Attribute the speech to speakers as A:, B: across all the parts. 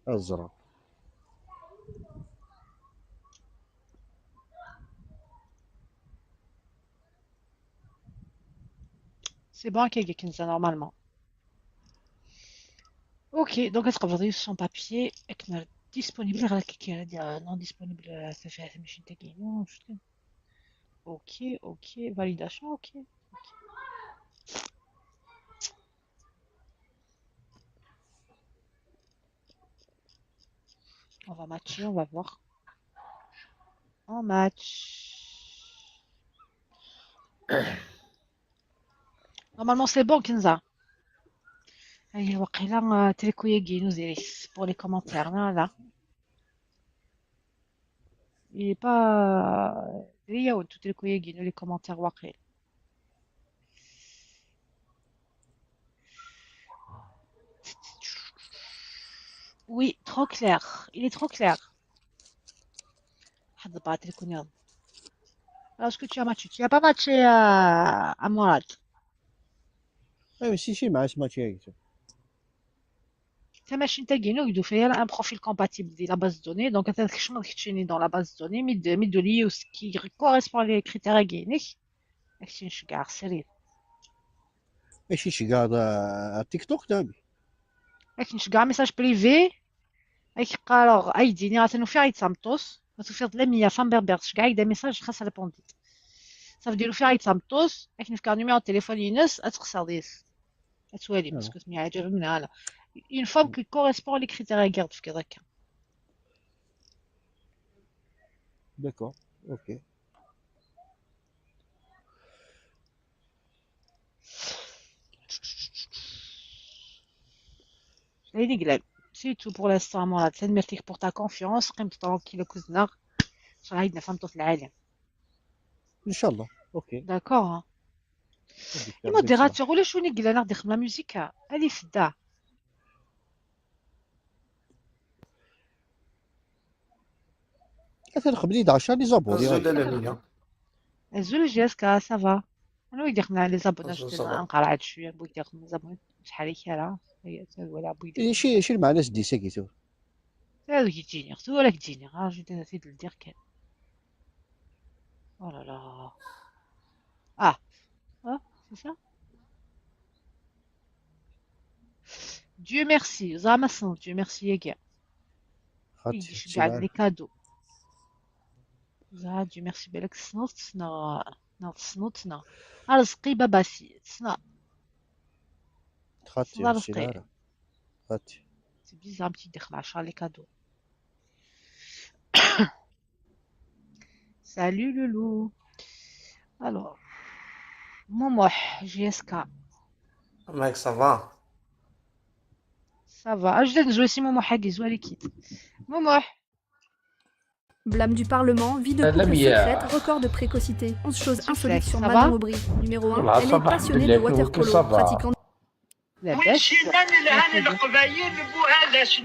A: الزرا.
B: C'est bon كي كنزة normalement. Ok, donc تقبضي sans papier اكنا disponible غير كي non disponible في ماشي تاكينو. Ok, ok, validation, ok. On va matcher, on va voir. En match. Normalement, c'est bon, Kenza. Allez, وقيلا تريكو ياكي زيريس pour les commentaires. Là, là. Il est pas. ريا تريكو ياكي les commentaires واقيلا. Oui, trop clair. Il est trop clair. حد بعت تريكو نيوم. Alors, est-ce que tu as matché? Tu n'as pas matché à Mourad.
A: ايوا si si مع ماتشي.
B: Ta machine تاكينو يدو فيها un profil compatible de la base de données. Donc, انت شنو تشيني dans la base de données مي دو لي qui correspond les critères كينك اكشي نشكع سرير.
A: ماشي شكا تيك توك تاعي.
B: اكشي نشكع message privé اك قالوغ اي ديني غاتنو فيها يتسامطوس غاتوفيض لميا femme berbère شكاع des messages خاص répondit. Ça veut dire فيها يتسامطوس اك نفكر numéro téléphone ينس اتخسر ديس اتوالي parce que سمي عجب من هذا une femme qui correspond les critères garde في كذا.
A: D'accord, ok.
B: C'est tout pour l'instant, Mourad. Merci pour ta confiance. قيمت tranquille كوزنا. شغل عيدنا فهمتو في العالم.
A: ان شاء الله. Ok.
B: D'accord. Modérateur ولا شو نقول انا غادي نخدم la musique هذه في الدار.
A: تنخدم 10 les abonnés.
B: الزول JSK ça va. انا ويدي خدنا les abonnés نقرا عاد شويه بغيت يخدم les abonnés شحال هي ولا بغيت
A: شي المعنى سدي ساكيتو.
B: هذا كيجيني خصو ولا كتجيني غير جيت سيد دير كان. Oh là là. Ah. Ah, c'est ça? Dieu merci. زعما صنت Dieu merci يا كاع. يجي كاع les cadeaux. زعما Dieu merci بالك صنت نا صنت نا. رزقي باباسي صنا.
A: خاطي رزقي. خاطي.
B: C'est bizarre, un petit دخل 10 les cadeaux. Salut Loulou. Alors, Momoh, JSK.
C: Mec, ça va?
B: Ça va. Ah, je vais jouer si Momoh a dit, liquide. Momoh.
D: Blâme du Parlement, vie de couple secrète, record de précocité. 11 choses insolites sur Manon Aubry. Numéro 1, elle est passionnée de waterpolo, pratiquant...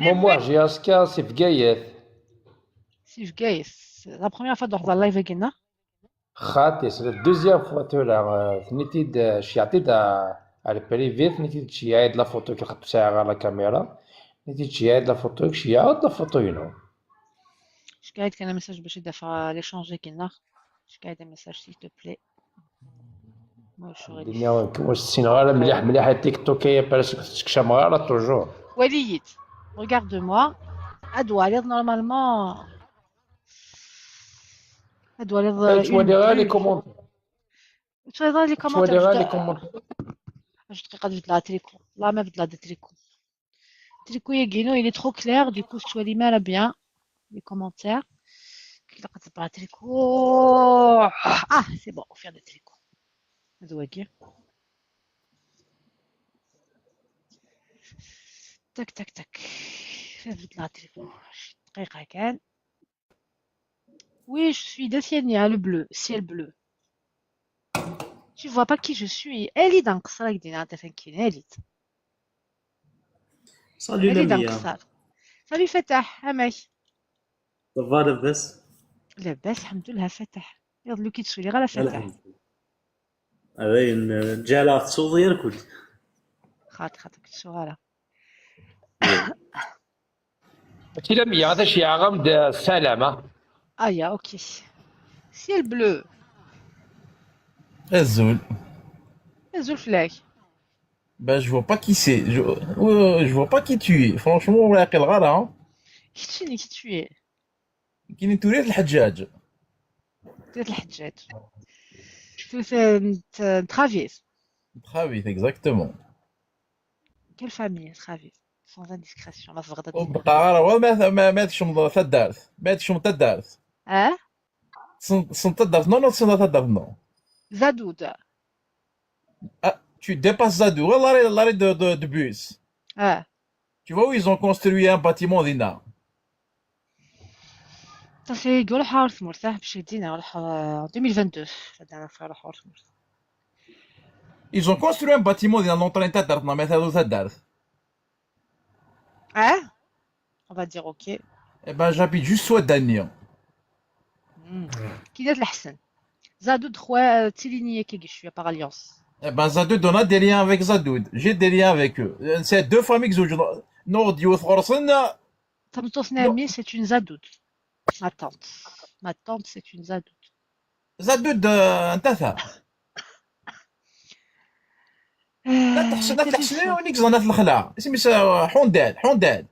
E: Momoh, JSK, c'est Fgayet.
B: C'est Fgayet. La première fois dans le live again.
E: خاطي c'est la deuxième fois تولع ثنيتي شيعطي على privé ثنيتي تشيعيد la photo كي خدت ساعة على كاميرا نيتي تشيعيد la photo شيعاود la photo ينو.
B: شكايد كان message باش يدفع l'échange كينا شكايد message s'il te plaît.
E: الدنيا واش السين غير مليح مليح تيك توك هي parce que تكشم غير toujours.
B: وليد regarde-moi ادواليض normalement ادواليض
E: تولي غير les commentaires.
B: تولي غير les commentaires.
E: تولي غير les commentaires.
B: جوج دقيقة بدلها تريكو لا ما بدلها tricot tricot يا كينو il est trop clair du coup تولي مالا bien les commentaires. Tricot. Ah, c'est bon, on fait des tricots. تك تك تك. Oui, je suis de le bleu, ciel bleu. Tu vois pas qui je suis. Elle est dans le
F: Salut Lamia.
B: Salut Fatah, Amay.
F: Ça va لاباس؟
B: لاباس الحمد لله فتح. يلا كي تسولي غير فتح.
F: هذا جا تصوض ياكل.
B: خاطر خاطر كتسوغالا.
E: ماشي لميا هذا شي غامد السلامة.
B: ايا OK ciel bleu.
G: Azul.
B: Azul fellak.
G: Ben, je vois pas qui c'est. Je vois pas qui tu es. Franchement, on l'a hein.
B: Keččini qui tu es?
G: Kini Tourit el-Hajjaj.
B: Tourit el-Hajjaj. Tourit Travis.
G: Travis, exactement.
B: Quelle famille, Travis? Sans indiscrétion, ma tebɣiḍ ad
G: بقى ما تشم تدارت ما تشم تدارت.
B: اه.
G: سن تدارت non, سن تدارت non.
B: Zadoud.
G: Ah, tu dépasses Zadoud, l'arrêt de bus.
B: اه.
G: Tu vois où ils ont construit un bâtiment dinna.
B: صافي روح ɣer tmurt باش يدينا روح 2022 هذا روح ɣer tmurt.
G: Ils ont construit un bâtiment dinna l'entrée تدارت ما مثلا تدارت.
B: اه on va dire OK.
G: Eh ben, j'habite juste swadda-nni.
B: كي دات الحسن Zadoud خوا تيليني كي شويه par alliance.
G: Eh ben, Zadoud, on a des liens avec Zadoud. J'ai des liens avec eux. C'est deux familles que je Nord Yothorsen.
B: Tameṭṭut n ɛemmi, c'est une Zadoud. Ma tante. Ma tante, c'est une Zadoud.
G: Zadoud, انت لا تحسن لا تحسن ونيك زنات الخلا اسمي حوندال حوندال.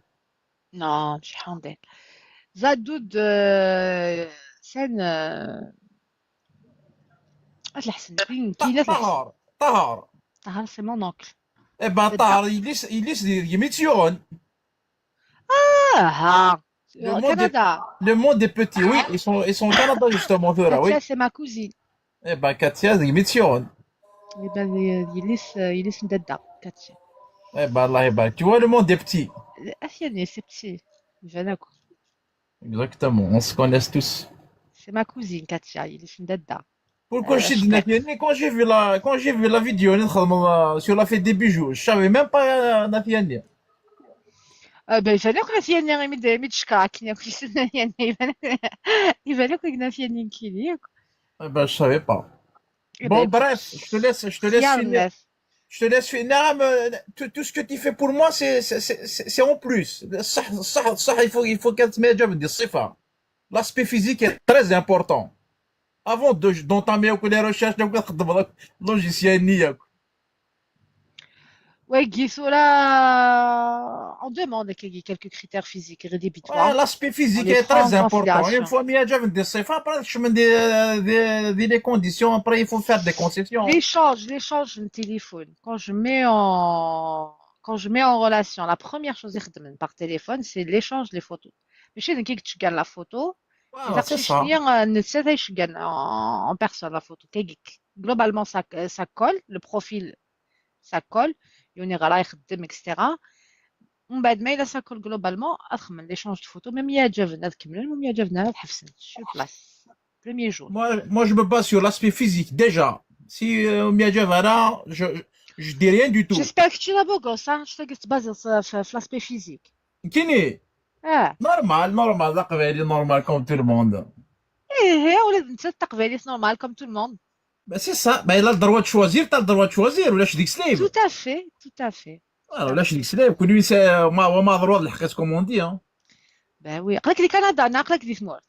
B: Non, مش حوندال. Zadoud سان الحسن كاينة الحسن.
G: طهر طهر.
B: طهر c'est mon oncle.
G: Eh ben, طهر يليس يميتيون.
B: اه.
G: Le monde est,
B: Canada.
G: le monde est petit, oui, ils sont au Canada justement, ثورة, oui.
B: Katia, c'est ma cousine.
G: Eh ben, Katia, يميتيون.
B: Eh ben, يليس نددا Katia.
G: Eh ben, الله يبارك. Tu vois, le monde est petit.
B: أثياني c'est petit. يفاناكو.
G: Exactement, on se connaît tous.
B: C'est ma cousine Katia, يليس نددا.
G: Pourquoi je dis quand j'ai vu la vidéo sur la fête des bijoux, je savais même pas Nathiani.
B: Ben يفاناك نافياني ميد تشكا كي يبانوك نافياني كيني.
G: Eh ben, je savais pas. Bon, bref, je te laisse finir. Je te laisse finir. Mais tout ce que tu fais pour moi, c'est en plus. Ça, il faut qu'elle te mette des صفة. L'aspect physique est très important. Avant d'entamer les recherches, logiciel ni.
B: Ouais, là, on demande quelques critères physiques rédhibitoires.
G: Ouais, l'aspect physique
B: On les
G: est
B: prend
G: très
B: en
G: important. Une
B: considération.
G: fois mis à jour des صفة, après, je mets des conditions, après, il faut faire des concessions.
B: L'échange de téléphone. Quand je mets en relation, la première chose que par téléphone, c'est l'échange des photos. Mais كي tu gagnes la photo,
G: Voilà, c'est ça.
B: je gagne en personne la photo. Globalement, ça colle, le profil, ça colle. يوني راه يخدم et cetera. ومن بعد ما الا ça colle globalement اخمن l'échange de photos même يعجبنا تكملوا المهم يعجبنا تحفسن sur place premier jour.
G: Moi, je me base sur l'aspect physique, déjà. Si Miadja je dis rien du tout.
B: J'espère que tu es beau gosse, hein. Je sais que tu te bases sur l'aspect physique.
G: Kini,
B: اه.
G: Normal, normal, القبائلي normal comme tout le monde.
B: ايه ولا انت التقبالي normal comme tout le monde.
G: Ben, c'est ça. Ben, il a le droit de choisir, t'as le droit de choisir. ولاش ديك سليب.
B: Tout à fait, tout à fait.
G: ولاش ديك سليب. كل يسا ما droit الحقيقة comme on dit, hein.
B: Ben oui, قالك دي كندا انا قالك دي ثمور.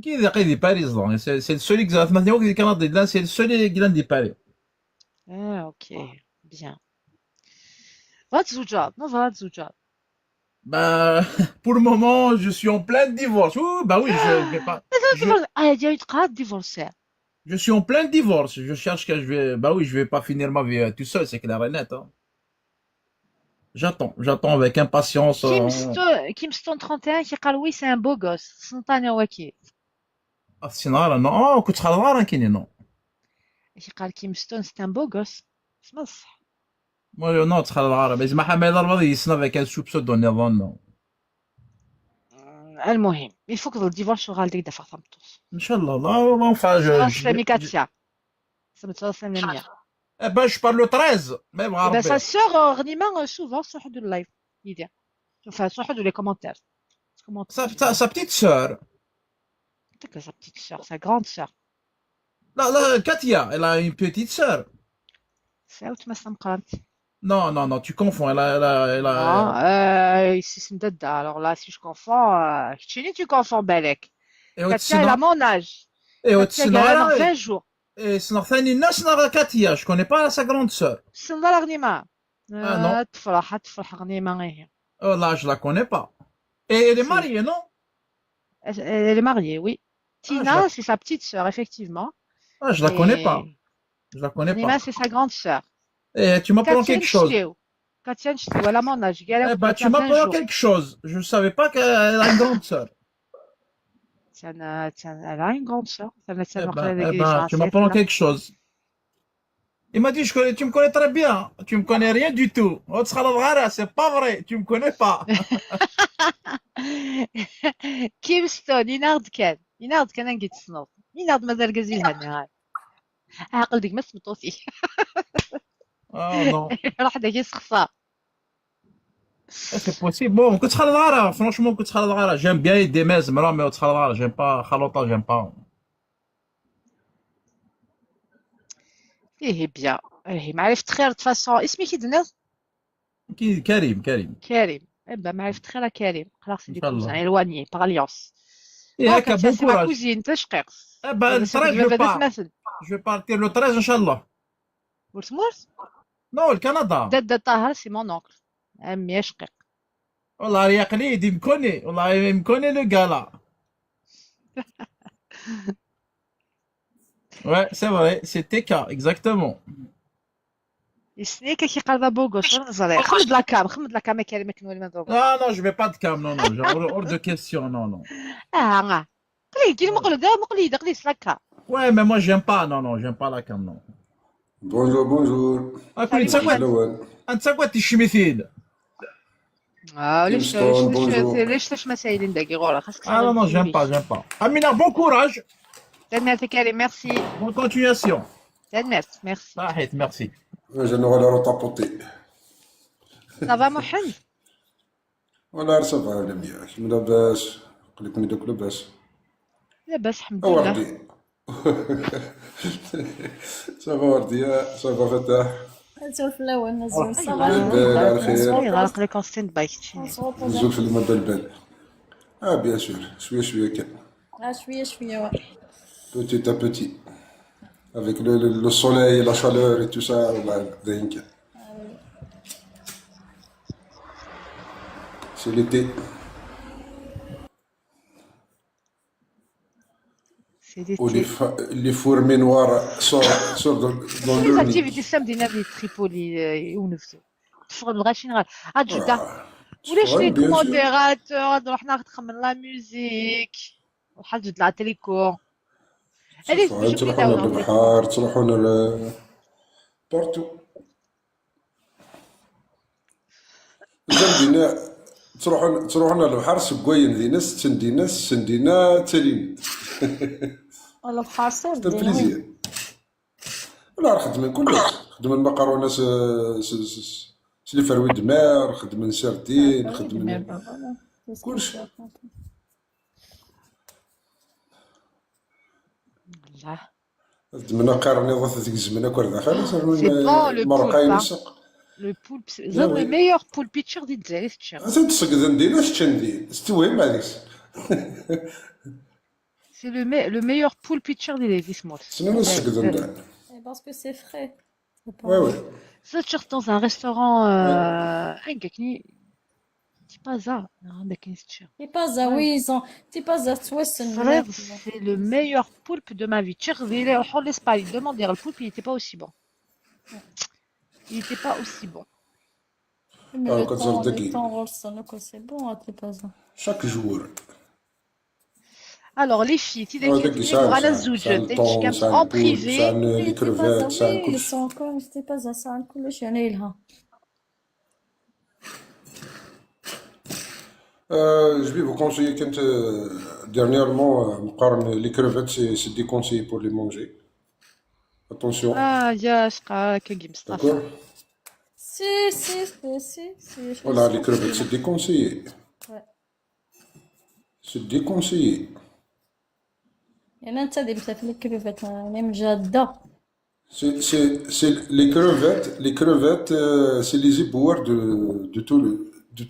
G: كي دي باريس donc c'est le seul qui maintenant qui Canada là, c'est le seul qui vient de Paris.
B: اه OK, bien. بغا تزوجها ما بغا تزوجها.
G: Bah, pour le moment, je suis en plein divorce. Ouh, bah oui, je vais pas. Je,
B: اه ديال تقعد divorcé.
G: Je suis en plein divorce. Je cherche que je vais. Bah oui, je vais pas finir ma vie tout seul, c'est clair et net. Hein. J'attends avec impatience.
B: Kimston 31 qui قال oui, c'est un beau gosse. سلطان واكي.
G: Ah, sinon, là, non. Oh, كنت خلاص كاين non.
B: كي قال Kimston, c'est un beau gosse. اسمع الصح.
G: Moi, non, تخلى mais ما حمل الرضي يسنا avec un soupçon non.
B: المهم il faut que le divorce شغال ديك دفع ثمطوس.
G: ان شاء الله لا enfin je
B: سلامي كاتيا. سمعت سلامي.
G: Eh ben, je parle le 13. Même
B: Eh ben, sa sœur, غنيمة souvent sur le live. Il Enfin, sur les commentaires.
G: Sa petite sœur.
B: Peut-être que sa petite sœur, sa grande sœur.
G: لا لا, Katia, elle a une petite sœur.
B: ساوت ما سمقرانت.
G: Non, non, non, tu confonds. Elle a, elle a, elle a...
B: Non, ici, c'est Alors là, si je confonds, tu confonds Balek. Katia, elle a mon âge.
G: Et
B: Katia, elle a 20 jours.
G: Et c'est Katia, je connais pas sa grande sœur. Ah non. Oh là, je la connais pas. Et elle est mariée, non?
B: Elle est mariée, oui. Tina, c'est sa petite sœur, effectivement.
G: Ah, je la connais pas. Je la connais pas.
B: Nima, c'est sa grande sœur.
G: Et tu m'apprends quelque chose.
B: Katia, voilà mon âge.
G: Eh ben, tu m'apprends quelque chose. Je ne savais pas qu'elle a une grande sœur.
B: Elle a une grande sœur.
G: Eh ben, tu m'apprends quelque chose. Il m'a dit, tu me connais très bien. Tu me connais rien du tout. C'est pas vrai. Tu me connais pas.
B: Kimstone, ينعرض كان ينعرض كان نقيت الصنوط ينعرض مازال قزيل هنا عقل ديك ما سمطوسي.
G: Ah non.
B: راح داك يسخصا.
G: C'est possible. Bon, كنت خالد غارة, franchement كنت خالد غارة. J'aime bien aider mes زمرا mais كنت خالد غارة, j'aime pas خلوطة, j'aime pas.
B: ايه bien. ايه معرفة خير de façon. اسمي كي دناز؟
G: كريم كريم.
B: كريم. Eh ben معرفة خير كريم. خلاص c'est des cousins éloignés par alliance.
G: إيه هكا bon courage.
B: cousine تشقيق.
G: Eh ben le 13 je pars. Je vais partir le 13 إن شاء الله.
B: ورث؟
G: Non, le Canada.
B: دادا طاهر c'est mon oncle. عمي شقيق.
G: والله يا قليد il me connaît. والله il me connaît le gars là. Ouais, c'est vrai, c'est TK, exactement.
B: يسنيك كي قال بوغوس خمد la cam خمد la cam كريم كنولي ما ضرب.
G: Ah non, je mets pas de cam, non, non, hors de question, non, non.
B: اه قليل كي مقلد مقليد قليل la cam.
G: Ouais, mais moi j'aime pas, non, non, j'aime pas la cam, non.
H: Bonjour, bonjour.
G: انت قلت الشميثين.
B: ليش ليش ليش مسائلين داكي غورا خاصك.
G: Ah non, non, j'aime pas, j'aime pas. Amina, bon courage.
B: تنمرت كريم, merci.
G: Bonne continuation.
B: تنمرت, merci.
G: صحيت, merci.
H: Je n'aurai la tapoter.
B: Ça va محمد؟
H: والله ça va لميا لاباس قلت دوك لاباس.
B: لاباس الحمد لله.
H: وردي ça va وردية ça va فتاح.
I: نزول في الاول نزول
H: بالبال على خير.
B: غرق لك stand-by.
H: نزول في الماء بالبال. اه bien sûr شويه شويه كان.
I: شويه شويه
H: petit à petit avec le soleil, la chaleur et tout ça, dingue. C'est l'été.
B: C'est l'été.
H: Où les fourmis noires sortent dans
B: Les
H: leur
B: activités
H: nid.
B: samedi نبي Tripoli ونفسه تفرغ الغاشي نغال جدة ولاش les modérateurs نروح نخمم la musique وحاجة la téléco.
H: تروحون للبحر تروحون ل partout. زندينا تروحون للبحر سكواين دينا سندينا سندينا تالين.
I: البحر سير
H: c'est plaisir. ولا خدم كلش خدم المقارونه les fruits de mer خدم سردين خدم كلشي. خدمنا قارني ضد ذيك الزمن كل داخل مرقاين السوق.
B: Le poulpe, c'est le meilleur poulpe pitcher ديال الجزائر تشير.
H: تسقد ندير اش تندير ستوهم هذيك.
B: C'est le meilleur poulpe pitcher ديال les
H: شنو نسقد ندير؟
I: Parce que c'est frais.
H: Oui, oui.
B: Ça, tu dans un restaurant, Tipaza,
I: Tipaza, oui, ils ont Tipaza,
B: Frère, c'est le meilleur poulpe de ma vie. l'Espagne, demandez le poulpe, il n'était pas aussi bon. Il n'était pas aussi bon.
I: Mais le temps, c'est bon à Tipaza.
H: Chaque jour.
B: Alors, les filles, tu en privé.
H: Les crevettes,
I: ils sont comme Tipaza, ça كلش يعني لها.
H: Je vais vous conseiller quand dernièrement les crevettes c'est déconseillé pour les manger. Attention.
B: Ah, ya,
H: d'accord.
I: Si si si si.
H: Voilà, les crevettes c'est déconseillé.
I: Ouais.
H: C'est déconseillé.
I: يعني انت دي بزاف les crevettes انا مجاده.
H: C'est les crevettes, les crevettes, c'est les éboueurs de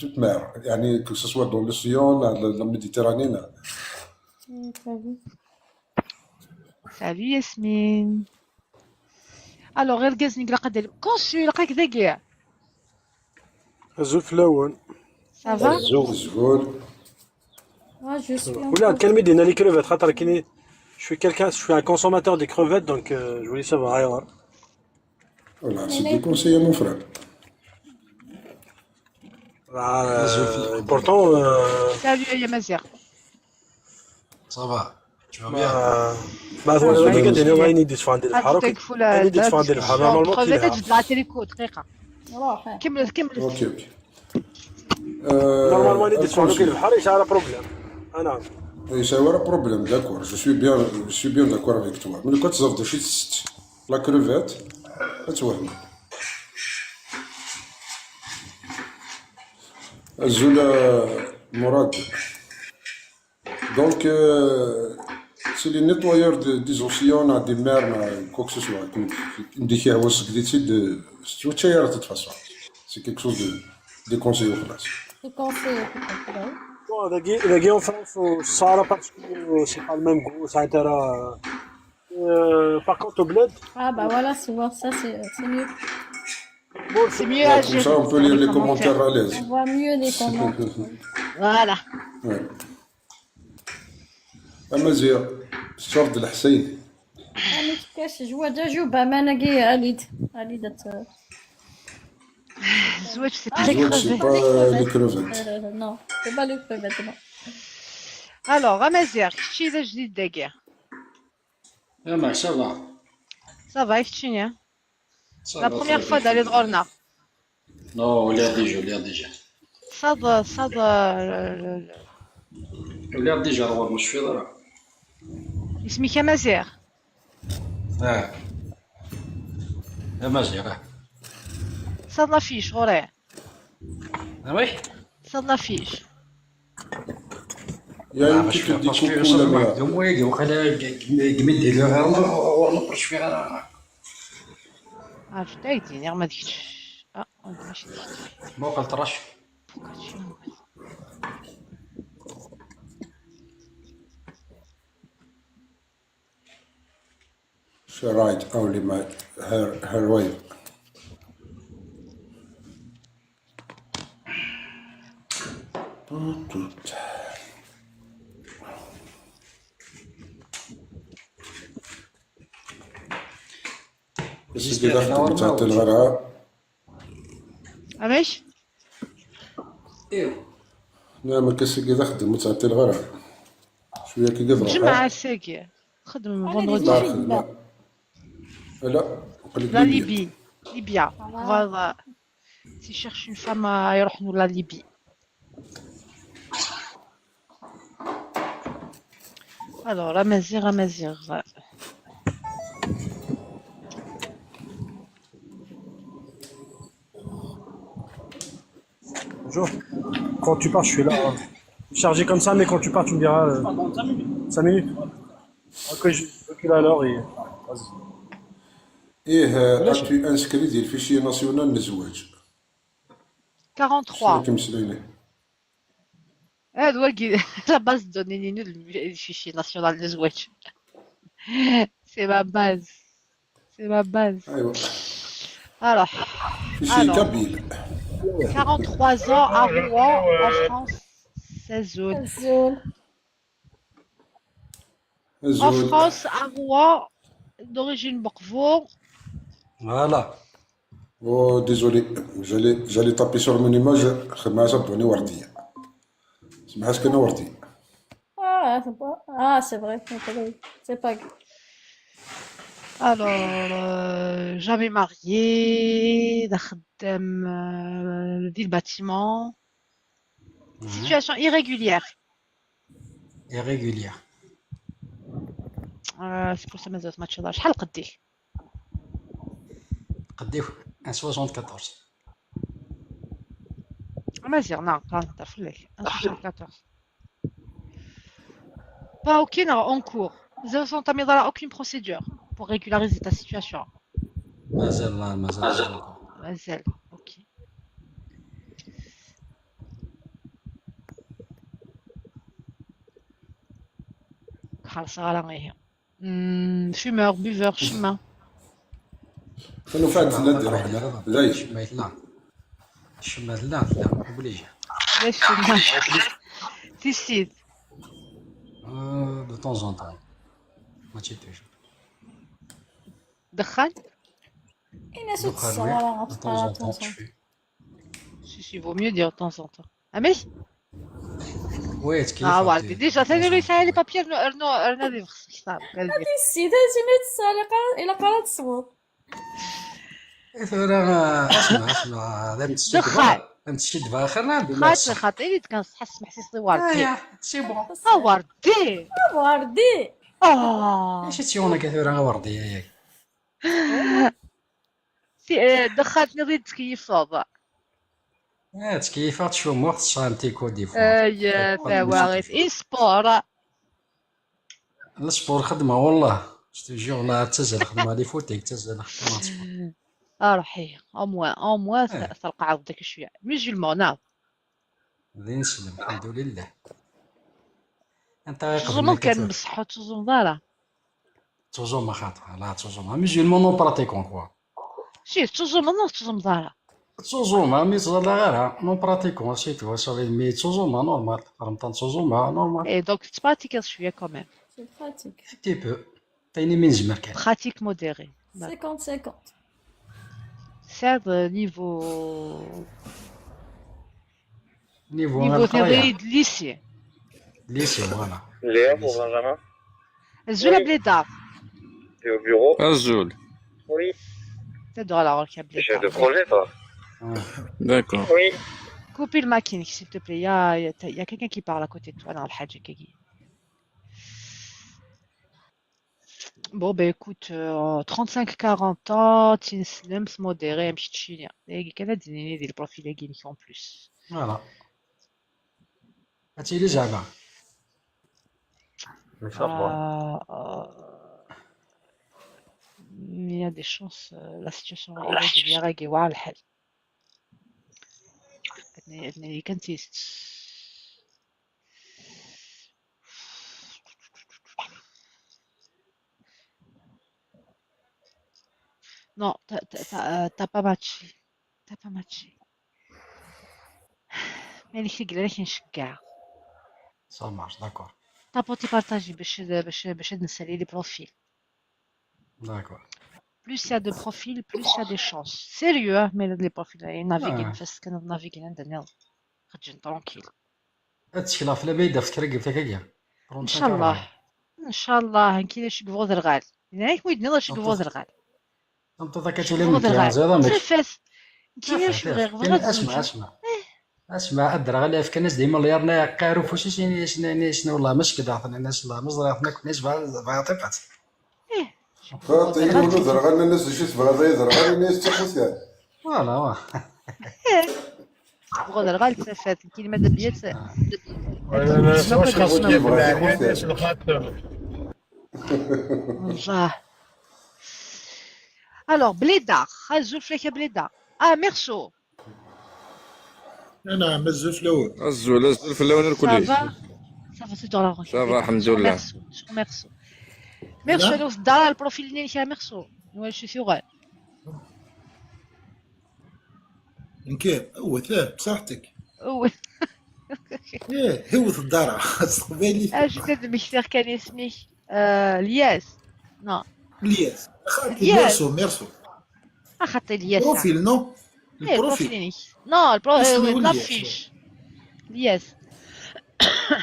H: toute mer. يعني que ce soit dans l'océan, la Méditerranée. Là.
B: Salut Yasmine. Alors غير كازني قد consul لقاك ذاكي.
J: زول فلاون.
B: Ça va?
H: زول.
I: Ah, je suis
J: ولا
I: encore.
J: كلمي دينا les crevettes خاطر كيني je suis quelqu'un, je suis un consommateur des crevettes, donc je voulais savoir. أيوة.
H: Voilà, c'est déconseillé mon frère.
J: Pourtant
B: Salut يا مازيغ.
K: Ça va, tu vas bien?
J: ما
B: Ça va.
J: كي قد وين يدي عندي البحر
B: تكفوا
J: وين يدي عندي البحر normalement
B: crevettes
J: كيلها
B: تجبد لها تريكو دقيقة.
I: روح.
B: كمل كمل.
H: Ok.
J: Normalement يدي عندي البحر يسعى problème انا.
H: Oui, c'est un problème, d'accord. Je suis bien d'accord avec toi. Mais quand tu as la crevette, tu vois. Azul Mourad. Donc, c'est les nettoyeurs des océans, des mers, quoi que ce soit. De toute façon. C'est quelque chose de déconseillé.
I: Déconseillé.
J: Bon, ذاكي en France الصارة parce que c'est pas le même goût ساعتها ترى par contre au bled.
I: Ah bah voilà, c'est voir ça, c'est mieux.
J: Bon,
B: C'est mieux à
H: Comme
B: gérer
H: ça, on peut lire
B: les
H: les commentaires
B: commentaires.
H: à l'aise.
I: On voit mieux les commentaires.
B: Voilà.
H: Ouais. أمازيغ الشرد الحسين.
I: أنا كاش جوا جوبا ما ناقي أليد أليد.
B: الزواج c'est pas les
H: الزواج c'est
B: crevettes.
H: Pas les crevettes.
I: Non, c'est pas les crevettes, non.
B: Alors امازيغ كشتي ذا جديد داكي.
K: Ah, ça va.
B: Ça va كشتيني.
K: Ça
B: La
K: va
B: première
K: très
B: fois
K: bien.
B: d'aller دغورنا.
K: Non, on l'a déjà.
B: صاد صاد.
K: On l'a déjà, je suis là.
B: اسمك امازيغ.
K: Ah. Amazigh.
B: صاد la fiche غوري.
K: Ah oui.
B: صاد la fiche.
H: Il y a une
K: باش
H: qui te dit
K: parce que
H: coucou la mère.
K: وقيلا قمد
B: عرفت ايديني ما ديكش اه ماشي ديك.
K: ما قلت رش.
B: Pourquoi tu
H: She write only my her way. سيدي ضحك بتاعت الغرقاء.
B: علاش؟
K: ايوا.
H: نعم كسي كي خدم بتاعت الغرقاء شوية كي قدر.
B: الجمعة ساكي خدم vendredi.
H: لا خدمة لا قال لك
B: La
H: ليبيا.
B: Libye, Libya. Voilà. S'il cherche une femme à يروح la Libye. Alors, Amazigh, Amazigh.
J: Bonjour. Quand tu pars, je suis là. Hein. Chargé comme ça, mais quand tu pars, tu me diras. 5 minutes. Ok, je recule alors et. Vas-y.
H: ايه as-tu inscrit ديال fichier national للزواج.
B: 43.
H: شنو كيمسليني؟
B: هذا هو la base de données le fichier national de زواج. C'est ma base. C'est ma base.
H: ايوا.
B: Alors,
H: fichier
B: alors,
H: kabyle.
B: 43 ans à Rouen, en France, 16 zones.
I: Azul.
B: En
H: الزول.
B: France, à Rouen, d'origine Borvo.
K: Voilà.
H: Oh, désolé, j'allais taper sur mon image. خدمة صبوني وردية. سمحت كان وردية.
I: Ah, c'est pas... Ah, c'est vrai. C'est pas grave.
B: Alors, jamais marié, خدام ville bâtiment. Situation irrégulière.
K: Irrégulière.
B: C'est pour ça مازال ما تشضرش. شحال قديك؟
K: قديو 1,74.
B: مازال نعم نهضر في الليل 1,74. Pas ok, non, en cours. Vous avez entamé dans aucune procédure pour régulariser ta situation.
K: مازال لا مازال
B: مازال OK. خلاص غالا غير fumeur buveur شما
H: كانوا فات لا دير روحنا لا
K: شما لا شما لا لا obligé.
B: لا شما تيسيد
K: de temps en temps ماشي toujours.
B: دخان
I: الناس
K: دخان
I: تتصور
K: oui de temps en temps شوي.
B: si si vaut mieux dire de temps en temps امي
K: oui تكيف
B: اه وردي déjà ثاني لو يسعى les papiers رنو رنو دي خصك صافي
I: السيدة تجيني تسالي إلا قرات تصوت.
K: ثورة اسمع اسمع هذا متشد
B: دخان
K: متشد باخر نعم
B: خاطر خاطر اللي كنحس محسيس لي وردي
K: c'est bon
B: اه وردي
I: وردي
B: اه
K: ايش تيونا كثيرة وردي ياك
B: دخلتني غير تكيف فوضى.
K: اه تكيفات شو موقت شانتي كو des fois.
B: يا ثواغيت اي sport.
K: ال sport خدمة والله je والله تزال خدمة لي فوتيك تزال خدمة sport.
B: روحي au moins au moins تلقى عضك شوية musulman نعم.
K: غادي نسلم الحمد لله. انت غير
B: تزوم كان بصحو تزوم دارا
K: تزوم خاطر لا تزوم musulman non pratiquant quoi.
B: شي تزوم non تزوم دارا
K: تزوم mais تزال غيرها non pratiquant c'est tout صافي mais تزوم normal رمضان تزوم normal.
B: اي donc تبراتيكي شوية quand même.
I: c'est pratique
K: petit peu تايني من زمر كان
B: pratique modérée.
I: 50 50.
B: ساد niveau
K: niveau
B: niveau ثاني lycée.
K: lycée voilà.
L: Léa pour Benjamin.
B: الزول بليدا.
L: T'es au bureau.
M: Azul.
L: Oui.
B: تدور على روحك بليدا.
L: Chef de projet, toi.
M: D'accord.
L: Oui.
B: Coupez le machine, s'il te plaît. Il y a quelqu'un qui parle à côté de toi dans le حاجة كي. Bon, ben écoute, 35-40 ans, تنسلم modéré, مش تشينيا. كذا ديني ديال ال profil كي en plus.
K: voilà. هادشي اللي زعما.
L: ان شاء الله.
B: Il y a des chances, la situation devient واعرة الحال. اللي كان تيست. Non, t'as pas matché. T'as pas matché. مالك اللي قال نشجع.
K: Ça marche, d'accord.
B: tapoter partager باش باش باش نسالي les profils.
K: D'accord.
B: Plus il y a de profils, plus il y a des chances. Sérieux, mais les profils, naviguer فاس كان naviguer عندنا خرجن tranquille.
K: هادشي لا فلا بيدا في كراكب تاكاكيا.
B: ان شاء الله ان شاء الله كاين شي كفوز الغال. هناك ويدنا شي كفوز الغال.
K: انت ذاك تولي من كيان
B: فاس كاين شي غير
K: اسمع اسمع اسمع الدرا غالي في الناس ديما ليرنا قارو فوشي شنو شنو شنو والله مش كدا عطنا الناس الله مش عطنا الناس بعطيفات.
B: ايه
H: خاطر يقولوا درغان الناس شي تبغى درغان الناس تاخذ
K: voilà واه.
B: بغا درغان تفات كاين ماذا بيا
N: واش خاصك الناس الخاطر.
B: والله. alors بليده خرجوا فلاكه بليده. اه ميرسو.
N: انا مزول في الاول.
M: الزول الزول في الاول الكل.
B: ça va ça va c'est dans
M: ça va الحمد لله.
B: ميرسو ميرسو ميرسو انا في الدار ال profil ديالي فيها ميرسو واش شي غير.
N: نكير هو ثاب بصحتك.
B: هو
N: ايه هو في الدار استقبالي.
B: اش تدمي كان اسمي الياس. non
N: الياس ميرسو ميرسو.
B: خاطر الياس
N: profil non ال profil
B: non ال profil l'affiche الياس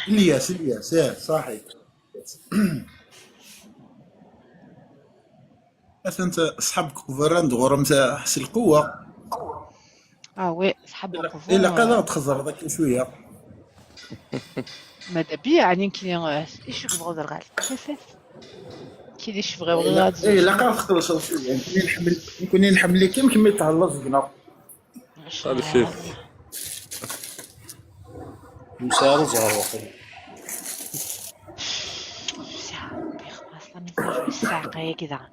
N: الياس الياس اه صحيح. انت صحابك كوفراند غرم حس القوة.
B: اه oui صحاب
N: كوفراند الا قادر تخزر ذاك شوية.
B: ماذا بيا يعني كي ايش كبغوا الغال كيفاش كي شي بغاو غير
N: اي لا قادر تخلص شوية نحمل نكون نحمل كيم كيما يتهلا زقنا.
M: هذا شيف
F: مسار زهر وقيل.
B: الساعة كذا.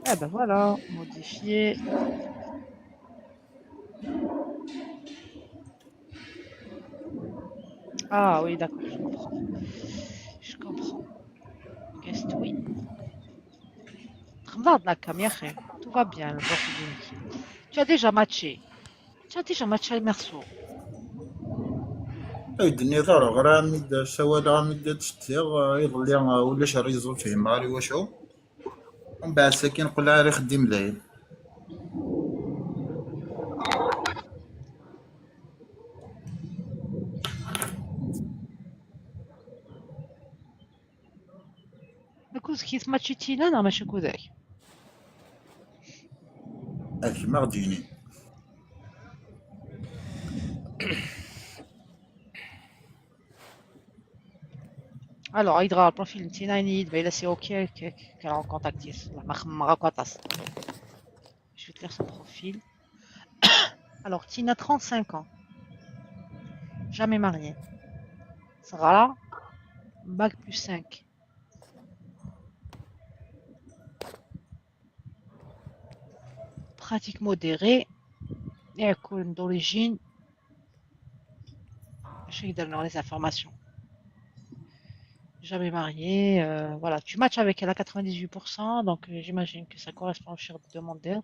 B: Ah ben voilà, modifier. Ah oui, d'accord, je comprends. Je comprends. Guest, oui. Tout va bien, le profil. Tu as déjà matché. Tu as déjà matché Merceau.
N: الدنيا ضرا غير عميد سوال عميد تشتيغ يظل ولا شهر يزول فيه ماري وشو ومن بعد ساكن نقول لها راه خديم داير.
B: كوز كيف ماتشيتينا نا ماشي كوزاك.
N: ما غاديني.
B: Alors, il le profil نتينا يد bah, c'est ok qu'elle en contact Je vais te lire son profil. Alors, Tina, 35 ans. Jamais mariée. Sarah, bac plus 5. Pratique modérée. Et d'origine. Je vais donner les informations. Jamais mariée, voilà. Tu matches avec elle à 98%, donc j'imagine que ça correspond au cher demandeur.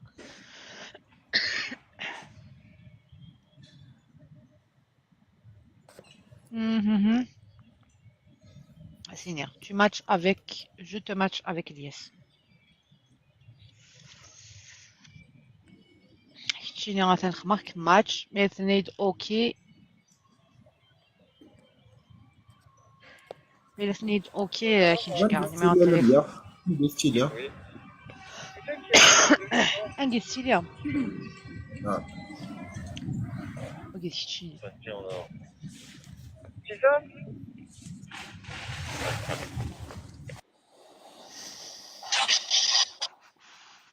B: Tu matches avec, je te match avec Elias. Match, mais ok. Mais le ok, qui un numéro de téléphone. Ok,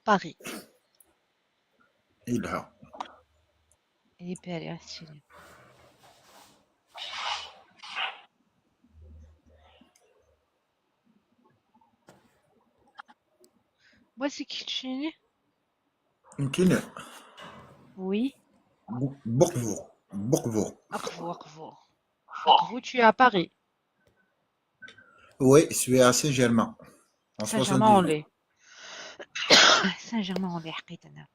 B: Paris.
N: Il a.
B: Il est Paris, Voici qui
N: يمكن.
B: Oui.
N: بقفو بقفو.
B: Aqvo, Aqvo. Aqvo, tu es à Paris.
N: Oui, je suis à Saint-Germain. En
B: Saint-Germain-en-Laye. Saint-Germain-en-Laye, حقيت أنا.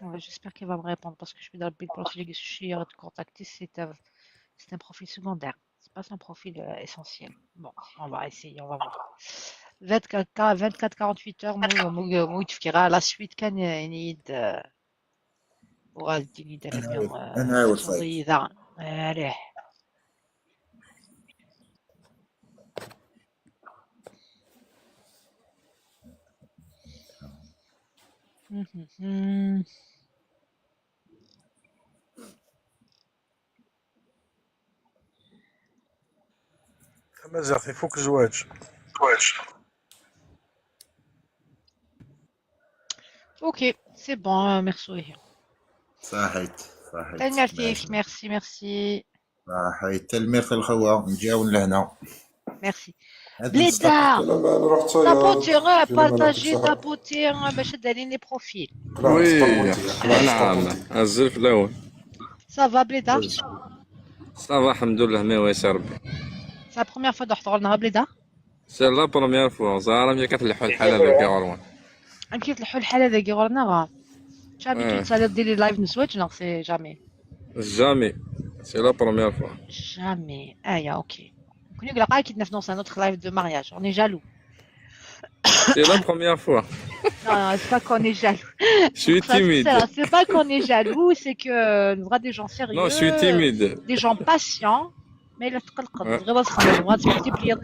B: Ouais, j'espère qu'il va me répondre parce que je suis dans le profil que je suis de contacter, c'est un profil secondaire. C'est pas son profil essentiel. Bon, on va essayer, on va voir. 24 48 heures, مو تفكيرها la suite كان ينيد وغادي يدير
N: انا عاود
B: ذا عليه.
J: مازال يفوك الزواج.
B: Ok, c'est bon, merci.
N: صحيت صحيت.
B: Merci, merci, merci.
N: صحيت الميرث الخوا نجاون لهنا.
B: Merci. بليدار tapoter, partager, tapoter باش دارين les profils.
M: Oui, نعم الزلف الاول.
B: Ça va بليدار؟
M: Ça va الحمد لله ما ويسر ربي.
B: C'est la première fois تحضر لنا بليدار؟
M: C'est la première fois زعما ملي كتلحوا الحالة ذاك غروان.
B: كي تلحوا الحالة ذاك غروان غا. Tu as l'habitude ça دير les lives نسويتش non c'est jamais.
M: Jamais. C'est la première fois.
B: Jamais. Ah, ya, ok. Connu que la qui dans un autre live de mariage. On est jaloux.
M: C'est la première fois.
B: Non, non, c'est pas qu'on est jaloux.
M: Je suis timide.
B: C'est pas qu'on est jaloux, c'est que nous avons des gens sérieux.
M: Non, je suis timide.
B: Des gens patients. Mais le multiplier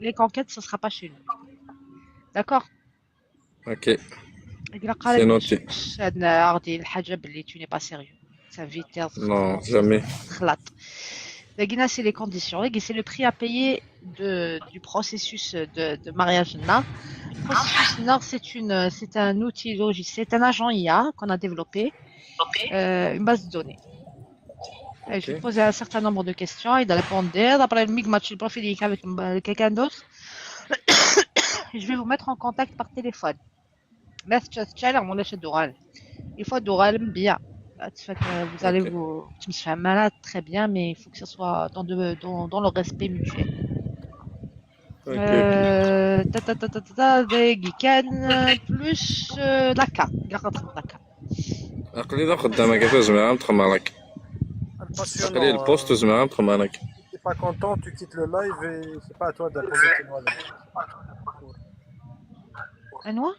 B: les conquêtes, ce sera pas chez nous. D'accord?
M: Ok. C'est noté.
B: Tu n'es pas sérieux. Ça vite.
M: Non, jamais.
B: La c'est les conditions. C'est le prix à payer du processus de mariage. Le processus Nord, c'est un outil logiciel, c'est un agent IA qu'on a développé. Une base de données. Et je vais te poser un certain nombre de questions, il répondre. Après, le match le profil avec quelqu'un d'autre. Je vais vous mettre en contact par téléphone. Il faut d'oral bien. Vous allez vous tu me malade très bien, mais il faut que ce soit dans le respect mutuel. Ta ta ta ta ta plus la K.
M: قليل خدامة كيف زعما تخمرك قليل البوست زعما تخمرك.
J: T'es pas content, tu quittes le live et c'est pas à toi d'imposer tes lois.
B: أنوا؟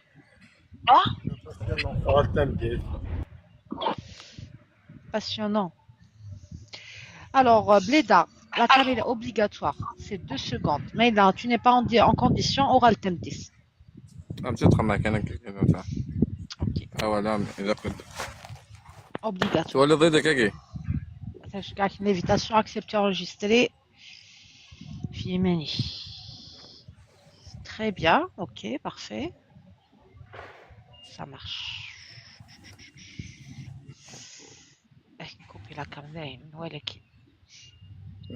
B: Passionnant. Alors, Bleda, la caméra est obligatoire. C'est 2 secondes. Mais là, tu n'es pas en condition orale TM10. Ok.
M: Ah voilà, il a pris.
B: Obligatoire.
M: Tu vois le de kaki.
B: Une invitation acceptée, enregistrée. Fimeni. Très bien. Ok, parfait. Ça marche. Couper la caméra.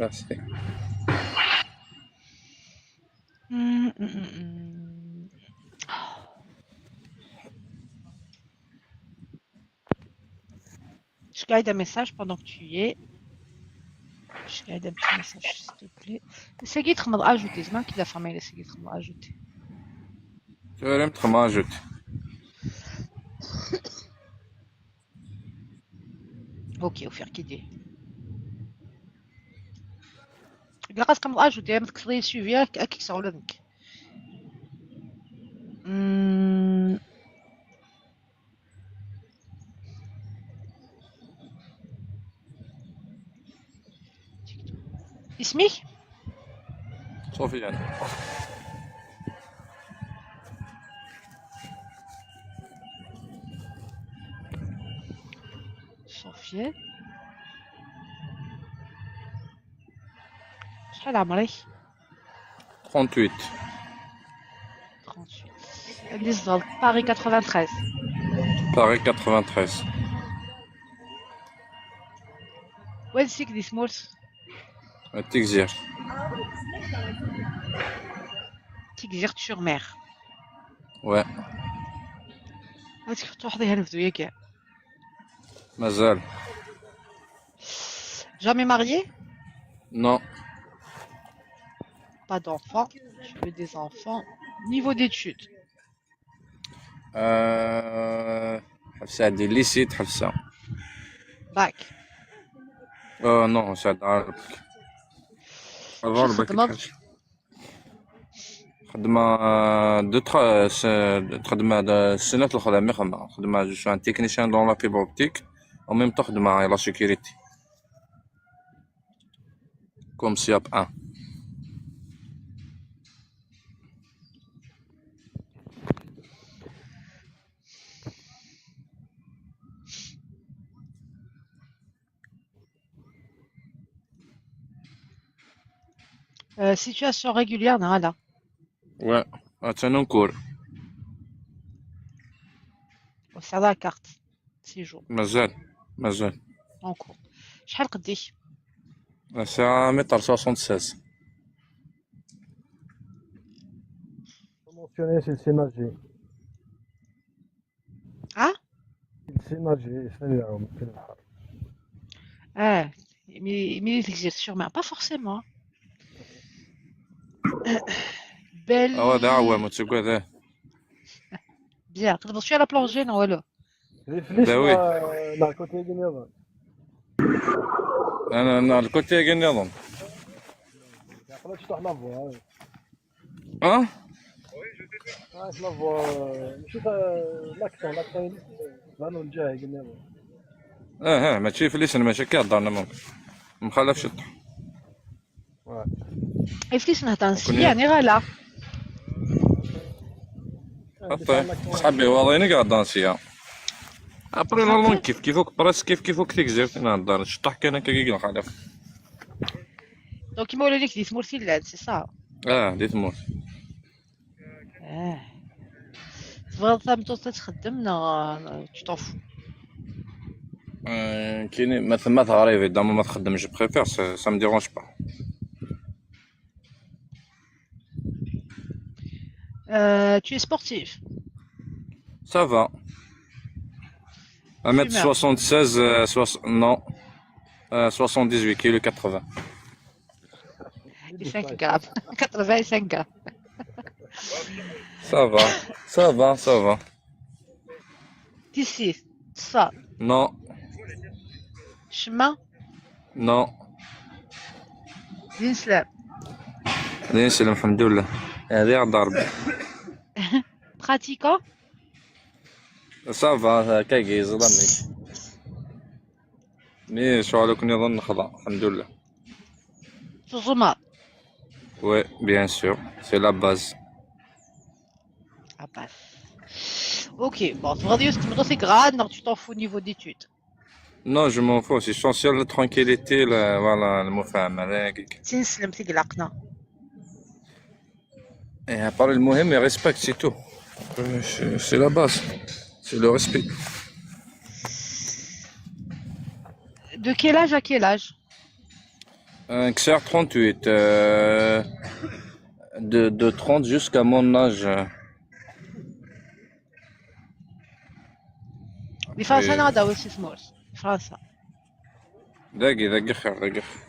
M: Merci.
B: Je garde un message pendant que tu y es. Je garde un petit message, s'il te plaît. C'est qui m'a ajouté. C'est moi qui l'a formé. C'est qui m'a ajouté.
M: Tu veux me ajouter.
B: Ok, au faire qui dit. Grâce comme ajouté, parce que suivi à qui sont là. اسمي؟
M: صوفيان.
B: صوفيان. شحال عمرك؟
M: 38.
B: 38. اللي صغر باري 93.
M: باري 93.
B: وين سيك دي سمولز؟
M: تيكزير.
B: تيكزير sur mer.
M: Ouais.
B: هاتك تروح نبدو ياك.
M: مازال.
B: Jamais marié?
M: Non.
B: Pas d'enfants. Tu veux des enfants. Niveau d'études?
M: حفصة عندي lycée حفصة.
B: Bac.
M: Non, سعد عارفك.
B: شو
M: خدمة دو خدمة السنة الخدمة خدمة je suis un technicien dans la fibre optique en même temps خدمة la sécurité comme CAP 1.
B: Situation régulière, non, là.
M: Ouais, c'est un cours.
B: Ça la carte. Séjour.
M: مازال مازال.
B: En cours. شحال قديك؟
M: ساعة متر 76.
J: Mentionné, c'est le sait nager.
B: Ah?
J: Il sait nager, c'est العوم في البحر.
B: Ah, mais il sûrement pas forcément. Belle.
M: اه دعوة ما تسوق هذا.
B: Bien. تقدر تمشي على plongée non ولا؟
J: ريفليش مع الكوتي النظام.
M: انا الكوتي النظام.
J: ما تروح la voix.
M: اه؟
J: la voix ماشي l'accent l'accent لانو الجاي النظام.
M: اه ماشي في ليسن ماشي كيهضر ممكن مخالفش الطح.
B: إفليس نهضر يعني غالا.
M: صاحبي والله قاعد دانسيا. après la langue كيف كيفوك presque كيف كيفوك تيكزيرت نهضر شطح كان كي نخالف.
B: donc كيما ولا لك دي تمورتي لا c'est ça.
M: دي تمورت.
B: تبغى تمتو تخدم نا tu t'en fous.
M: كاين ما تغريبي دام ما تخدم je préfère, ça me dérange pas.
B: Tu es sportif?
M: Ça va.
B: Fumeur?
M: 1m76, non, 78 kg 80.
B: Et 5 grammes. 85 grammes.
M: Ça va, ça va, ça va.
B: Tissi, ça.
M: Non,
B: Chemin,
M: non.
B: d'islam.
M: نسلم الحمد لله هذه ضرب.
B: Pratiquant?
M: Ça va كاكي ظلمني mais شو كني نظن خضع الحمد لله.
B: Tuzuma.
M: Oui, bien sûr, c'est la base.
B: Ah bah. Ok, bon, c'est grave, non, tu t'en fous au niveau d'études.
M: Non, je m'en fous, c'est essentiel la tranquillité, la, voilà, المفاهمة هذاك.
B: تنسلم تقلقنا.
M: Et à part المهم, respect, c'est tout. C'est la base, c'est le respect.
B: De quel âge à quel âge?
M: Un XR 38, de 30 jusqu'à mon âge.
B: بفرنسا
M: Après,
B: نغدا وسي سمورس فرنسا.
M: داقي داقي خير داقي خير.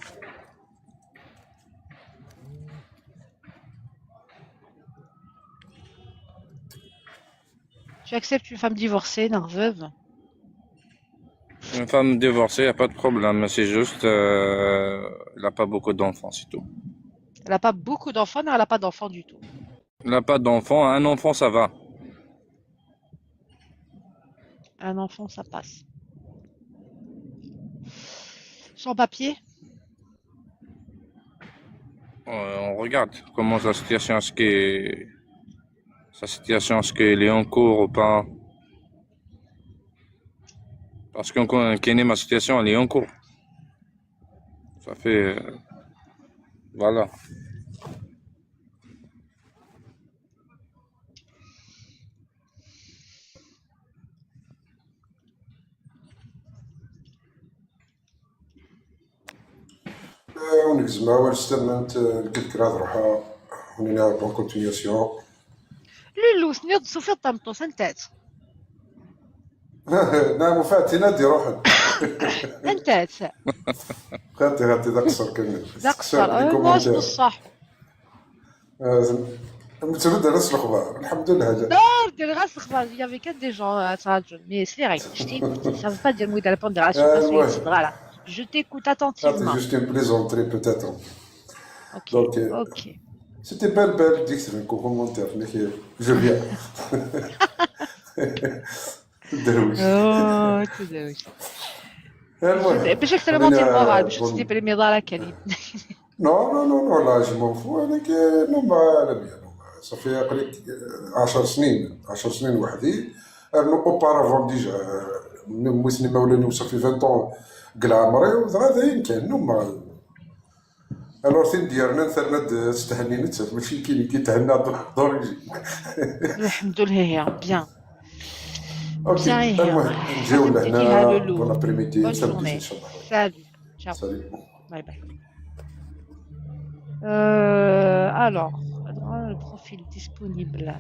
B: Tu acceptes une femme divorcée, non, veuve?
M: Une femme divorcée, y a pas de problème, c'est juste, elle n'a pas beaucoup d'enfants, c'est tout.
B: Elle n'a pas beaucoup d'enfants, non, elle n'a pas d'enfants du tout.
M: Elle n'a pas d'enfants, un enfant, ça va.
B: Un enfant, ça passe. Sans papier?
M: On regarde comment sa situation, est-ce que sa situation, est-ce qu'elle est en cours ou pas. Parce qu'en connaît ma situation, elle est en cours. Ça fait, voilà.
H: ونكزم أول استنى الكراد روحها ونينا bonne continuation.
B: لولو سنيد صوفيا طمطو سنتات.
H: نعم وفاتي نادي روحك.
B: انتات.
H: خاطي خاطي ذا قصر كان.
B: ذا قصر واش بصح.
H: متبدا نفس الاخبار الحمد لله.
B: Non, دير غاس الاخبار il y avait que des gens à Saradjon, mais c'est vrai, je t'écoute, ça veut pas dire mouille la pondération, voilà. Je t'écoute attentivement.
H: C'était juste une plaisanterie peut-être.
B: Ok.
H: Donc,
B: ok.
H: C'était belle, belle, dis un commentaire, mais je viens. درويش.
B: Oh, تدرويش. باش اكثر monter ال moral باش تديبريمي ضارك كان.
H: Non, non, non, non, là, je m'en fous. انا non, ما لا bien. صافي قريت 10 سنين 10 سنين وحدي. انا auparavant déjà موسني ما ولاني صافي 20 ans قلع عمري وهذا يمكن non. Alors ثين ديالنا ثرنا تستهني نتسف ماشي كي كيتهنى d'origine.
B: الحمد لله bien.
H: OK المهم نجيو لهنا bon après-midi.
B: ان شاء الله. Salut. Ciao.
H: Salut.
B: Bye bye. Alors, le profil disponible.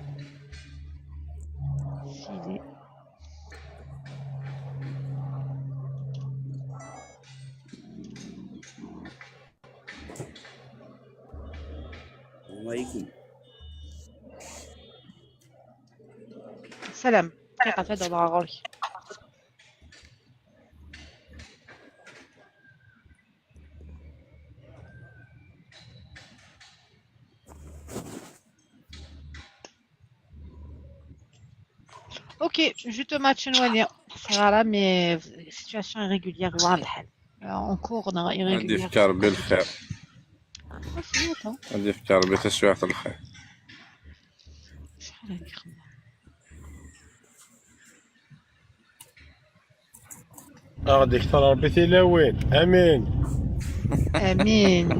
B: S'il est.
F: عليكم.
B: سلام. دقيقة غورك. Ok, je te match نوالي voilà, mais situation irrégulière voilà الحال en cours
M: غادي
B: irrégulière.
M: يفكر بالخير. غادي يفكر بتسوية الخير.
B: شحال هادي خدمة.
O: غادي يختار ربي تيلاوين امين.
B: امين.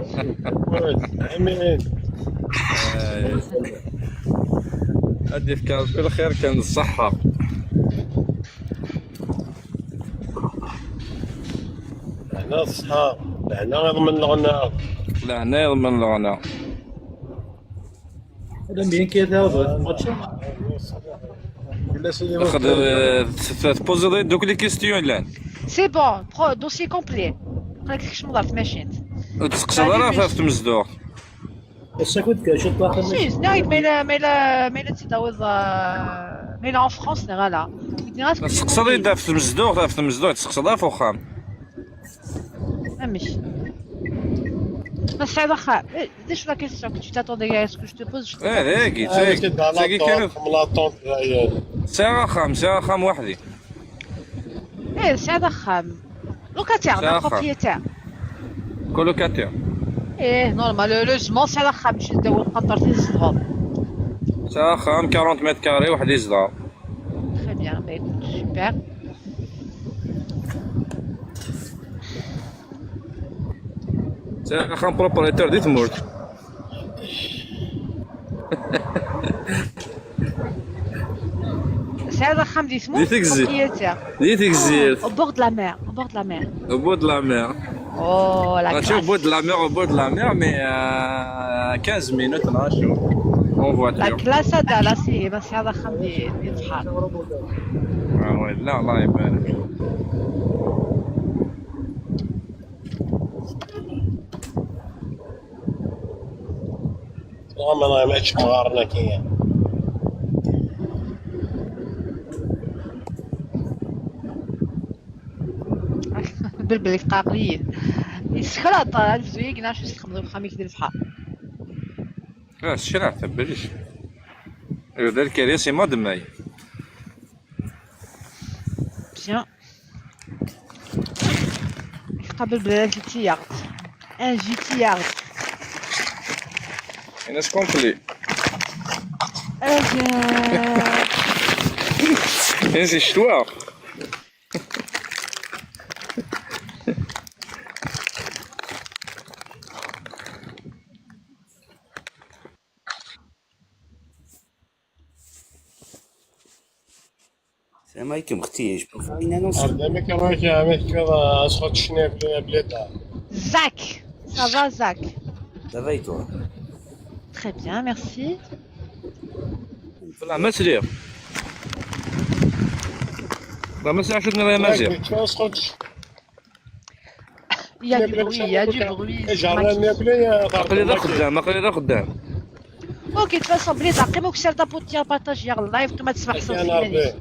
O: امين.
M: غادي يفكر بالخير كان الصحة.
O: لهنا الصحة، لهنا يضمن الغنى.
M: لهنا يضمن الغنى.
F: هذا مين كي هذا ماتش
M: تاخذ تبوزي دوك les questions لان
B: c'est bon, dossier complet. قالك شنو في ماشينت.
M: تسقسي راه في تمزدوق.
F: الساكوت كاش طاقم.
B: Si, نايد ميلا ميلا ميلا تداوز ميلا en France نغالا.
M: تسقسي في تمزدوق في تمزدوق تسقسي في وخام.
B: مش بس سعيد واخا ديش la question que tu t'attendais à ce que je te pose.
M: ايه هاكي تاكي كان ساعة خام ساعة خام وحدي.
B: ايه ساعة خام locataire non propriétaire.
M: Colocataire.
B: ايه normal logement ساعة خام باش تداوي القطر تيزدغ.
M: ساعة خام 40 mètres carrés وحدي زدغ.
B: Très bien, bah écoute, super.
M: ساعة خام propriétaire دي تموت.
B: ساعة خام دي تموت.
M: دي تكزير. دي تكزير.
B: Au bord de la mer, au bord de la mer.
M: Au bord de la mer.
B: Oh la classe.
M: Au bord de la mer, au bord de la mer, mais 15 minutes là, en voiture.
B: La classe هذا لا سي بس هذا خام دي البحر.
M: اه لا الله يبارك.
O: والله ما عادش مغارنا كي
B: بالبلك قاقليين يسخرط الزويق ناش يستخدم خامي كدير البحر.
M: اه الشارع تبريش يبدا الكراسي ما دماي.
B: Bien. قبل بلاد التيارت ان جي تيارت
M: الناس كومبلي. سي شتوا.
P: السلام عليكم اختي، je peux faire une annonce?
O: قدامك راك عملت كذا اسخط شنو بلاد.
B: Zach, ça va Zach?
P: Ça va et toi?
B: Très bien, merci.
M: لا ما سرير لا ما سرير شفنا يا مازيغ.
B: Il y a du bruit, il y a du bruit.
M: قليل قدام قليل قدام.
B: Ok, de toute façon, بليز عقيموك سير تابوتير بارطاجير ال live كما تسمح صوتي.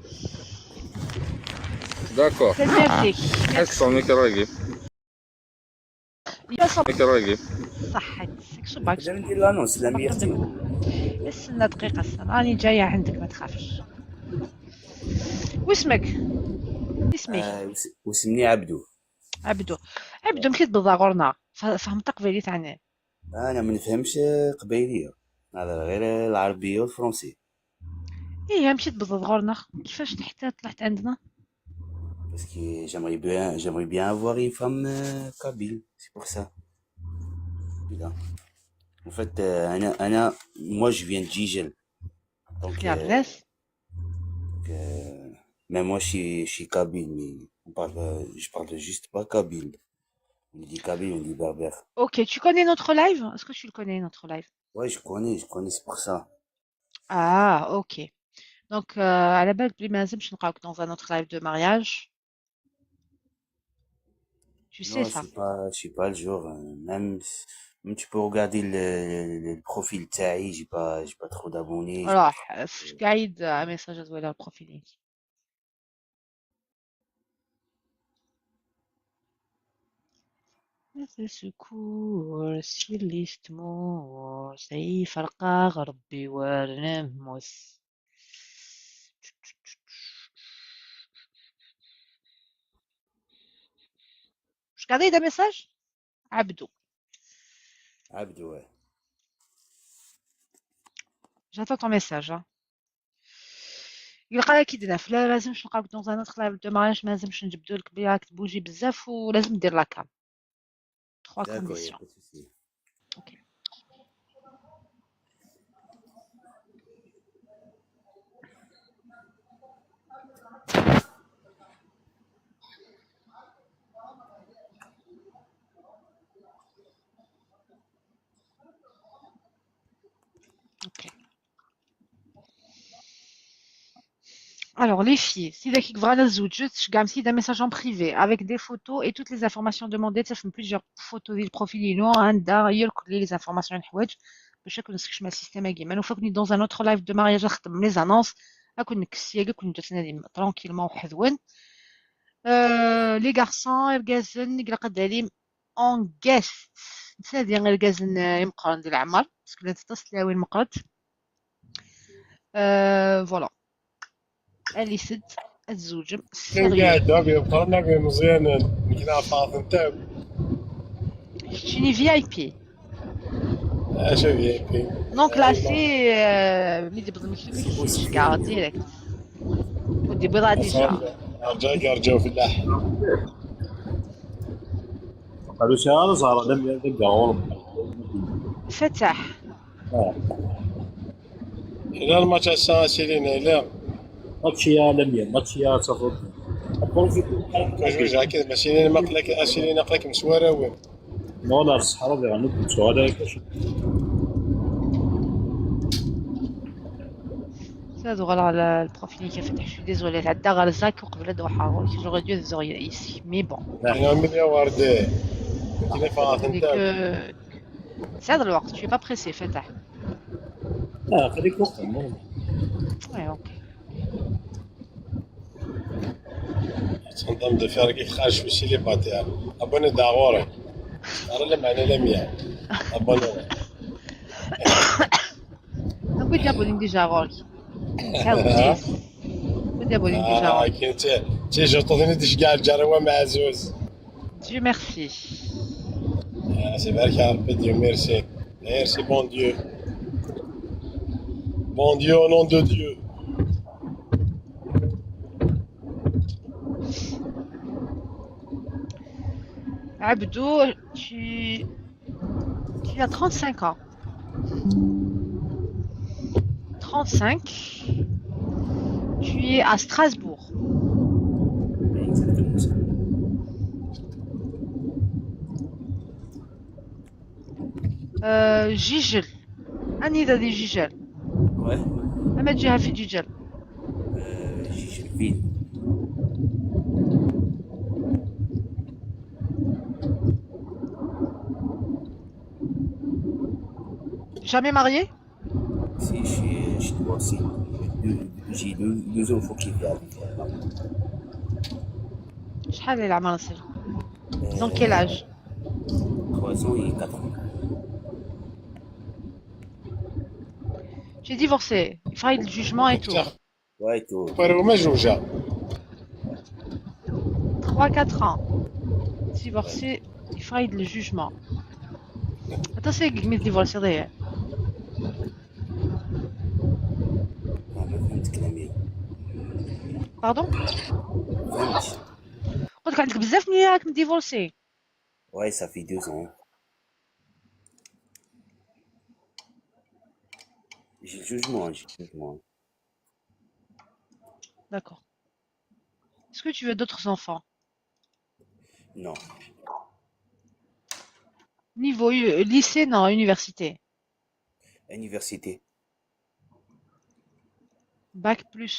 M: D'accord.
B: Merci.
M: حسن ميكراكي. ميكراكي.
B: صحت شو باك.
P: ندير l'annonce لا ميرتي.
B: استنى دقيقة استنى راني جاية عندك ما تخافش. واسمك؟ اسمي؟
P: واسمني عبدو.
B: عبدو عبدو مشيت بالضغورنا فهمت قبيلي تاعنا.
P: انا ما نفهمش قبيليه، هذا غير العربيه والفرنسي.
B: ايه مشيت بالضغورنا كيفاش حتى طلعت عندنا؟
P: Parce que j'aimerais bien avoir une femme kabyle, c'est pour ça. Là. En fait, أنا, moi je viens de Jijel. Donc, donc mais moi je suis kabyle, mais on parle, je parle juste pas kabyle. On dit kabyle, on dit berbère.
B: Ok, tu connais notre live? Est-ce que tu le connais, notre live?
P: Ouais, je connais, c'est pour ça.
B: Ah, ok. Donc, à la base, je crois que dans un autre live de mariage. Tu sais
P: Non,
B: ça.
P: je suis pas le genre. Même, même tu peux regarder le profil تاعي, j'ai pas trop d'abonnés. J'ai
B: Alors,
P: pas trop de-
B: قاعد message ولا ال profil. سكور سيليستمو سيف فرقا غربي ورنموس. واش قاعد يدا message عبدو؟
P: عبدو ouais.
B: J'attends ton message. يلقى كي دنا لا لازمش نلقاوك dans un autre live de mariage، ما لازمش نجبدو لك بلي راك تبوجي بزاف ولازم دير la cam. 3
P: D'accord, y a
B: conditions.
P: pas de souci.
B: Ok. Ok. Alors, les filles, si je un message en privé avec des photos et toutes les informations demandées, ça fait plusieurs photos du profil, les informations باش نسكش مع ال système كيما نوفاكني dans un autre live de mariage نخدم les annonces اكون نكسي كون جاتنا tranquillement وحدون. Les garçons اركازن قلا قداليم en guest نتنادي اركازن يمقرن ديال العمر parce que لا تتصل وين مقرد. Voilà اللي سد الزوج
O: قاعد قرنا مزيان كنا فاض
B: شيني VIP
O: اش VIP
B: non classé ميدي بض كاع direct ودي بيضا déjà
O: رجع رجعوا في اللحم
F: قالوا سي زهرة لم يبقى
B: فتح
O: لا الماتش الساعة سيرينا لا
F: ماتش يا لميا ماتش يا صفر
O: جوج هكذا ماشي ما قلك اشيلي نقلك مسواره وين
F: نولا الصحراء اللي غنبدو هذا
B: هذا على ال profil كيف فتح je suis désolée تعدى غير زاك وقبل دوحه j'aurais dû زوري ici mais bon
O: انا مليا وردي كيف
B: سعد الوقت je suis pas pressée فتح
F: اه خليك وقت
B: oui ok
O: تنظم دفير كيف خارج في célibataire abonné داغوري راه لا معنى لا ميا abonné
B: نقول abonné déjà غورك abonné déjà
O: كاين تي جوطوني ديش كاع الجروه مع زوز
B: Dieu merci.
O: C'est vrai يا ربي Dieu merci. Merci bon Dieu. Bon Dieu au nom de Dieu.
B: Abdou, tu as 35 ans. 35. Tu es à Strasbourg.
P: Exactement ça.
B: جيجل أني ذا جيجل.
P: Ouais.
B: أما تجيها في جيجل.
P: جيجل ville.
B: Jamais marié?
P: Si, je suis divorcé. J'ai deux enfants qui vivent avec maman.
B: شحال العمر نصير؟ Ils ont quel âge?
P: 3 ans et 4 ans.
B: J'ai divorcé. Il fera le jugement et tout.
P: Ouais, tout.
B: 3-4 ans. Divorcé, il fera le jugement. Attends, c'est qui divorcé d'ailleurs.
P: ما فهمت كلامي.
B: Pardon?
P: فهمت.
B: قلت لك عندك بزاف ملي راك مديفورسي.
P: Ouais, ça fait 2 ans. J'ai le jugement, j'ai le jugement.
B: D'accord. Est-ce que tu veux d'autres enfants?
P: Non.
B: Niveau lycée, non, université.
P: Université.
B: Bac plus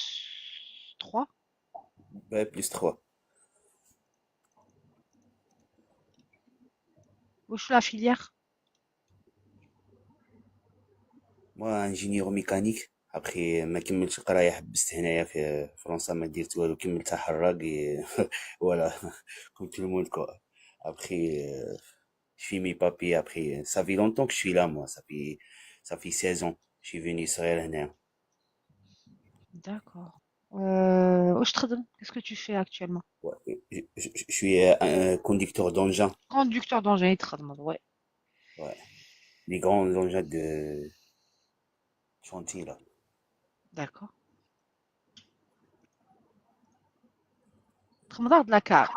B: 3.
P: Bac plus 3.
B: واش la filière?
P: Moi, ingénieur mécanique. Après ما كملتش القرايه حبست هنايا في فرنسا ما درت والو كملتها حراق voilà, comme tout le monde quoi. Après je fais mes papiers. Après ça fait longtemps que je suis là, moi ça fait 16 ans je suis venu صغير هنا.
B: D'accord. واش تخدم؟ Qu'est-ce que tu fais actuellement?
P: Ouais, je suis un conducteur d'engin.
B: Conducteur d'engin تخدم, ouais.
P: Ouais. Les grands engins de chantier là.
B: D'accord. تخدم de la cave.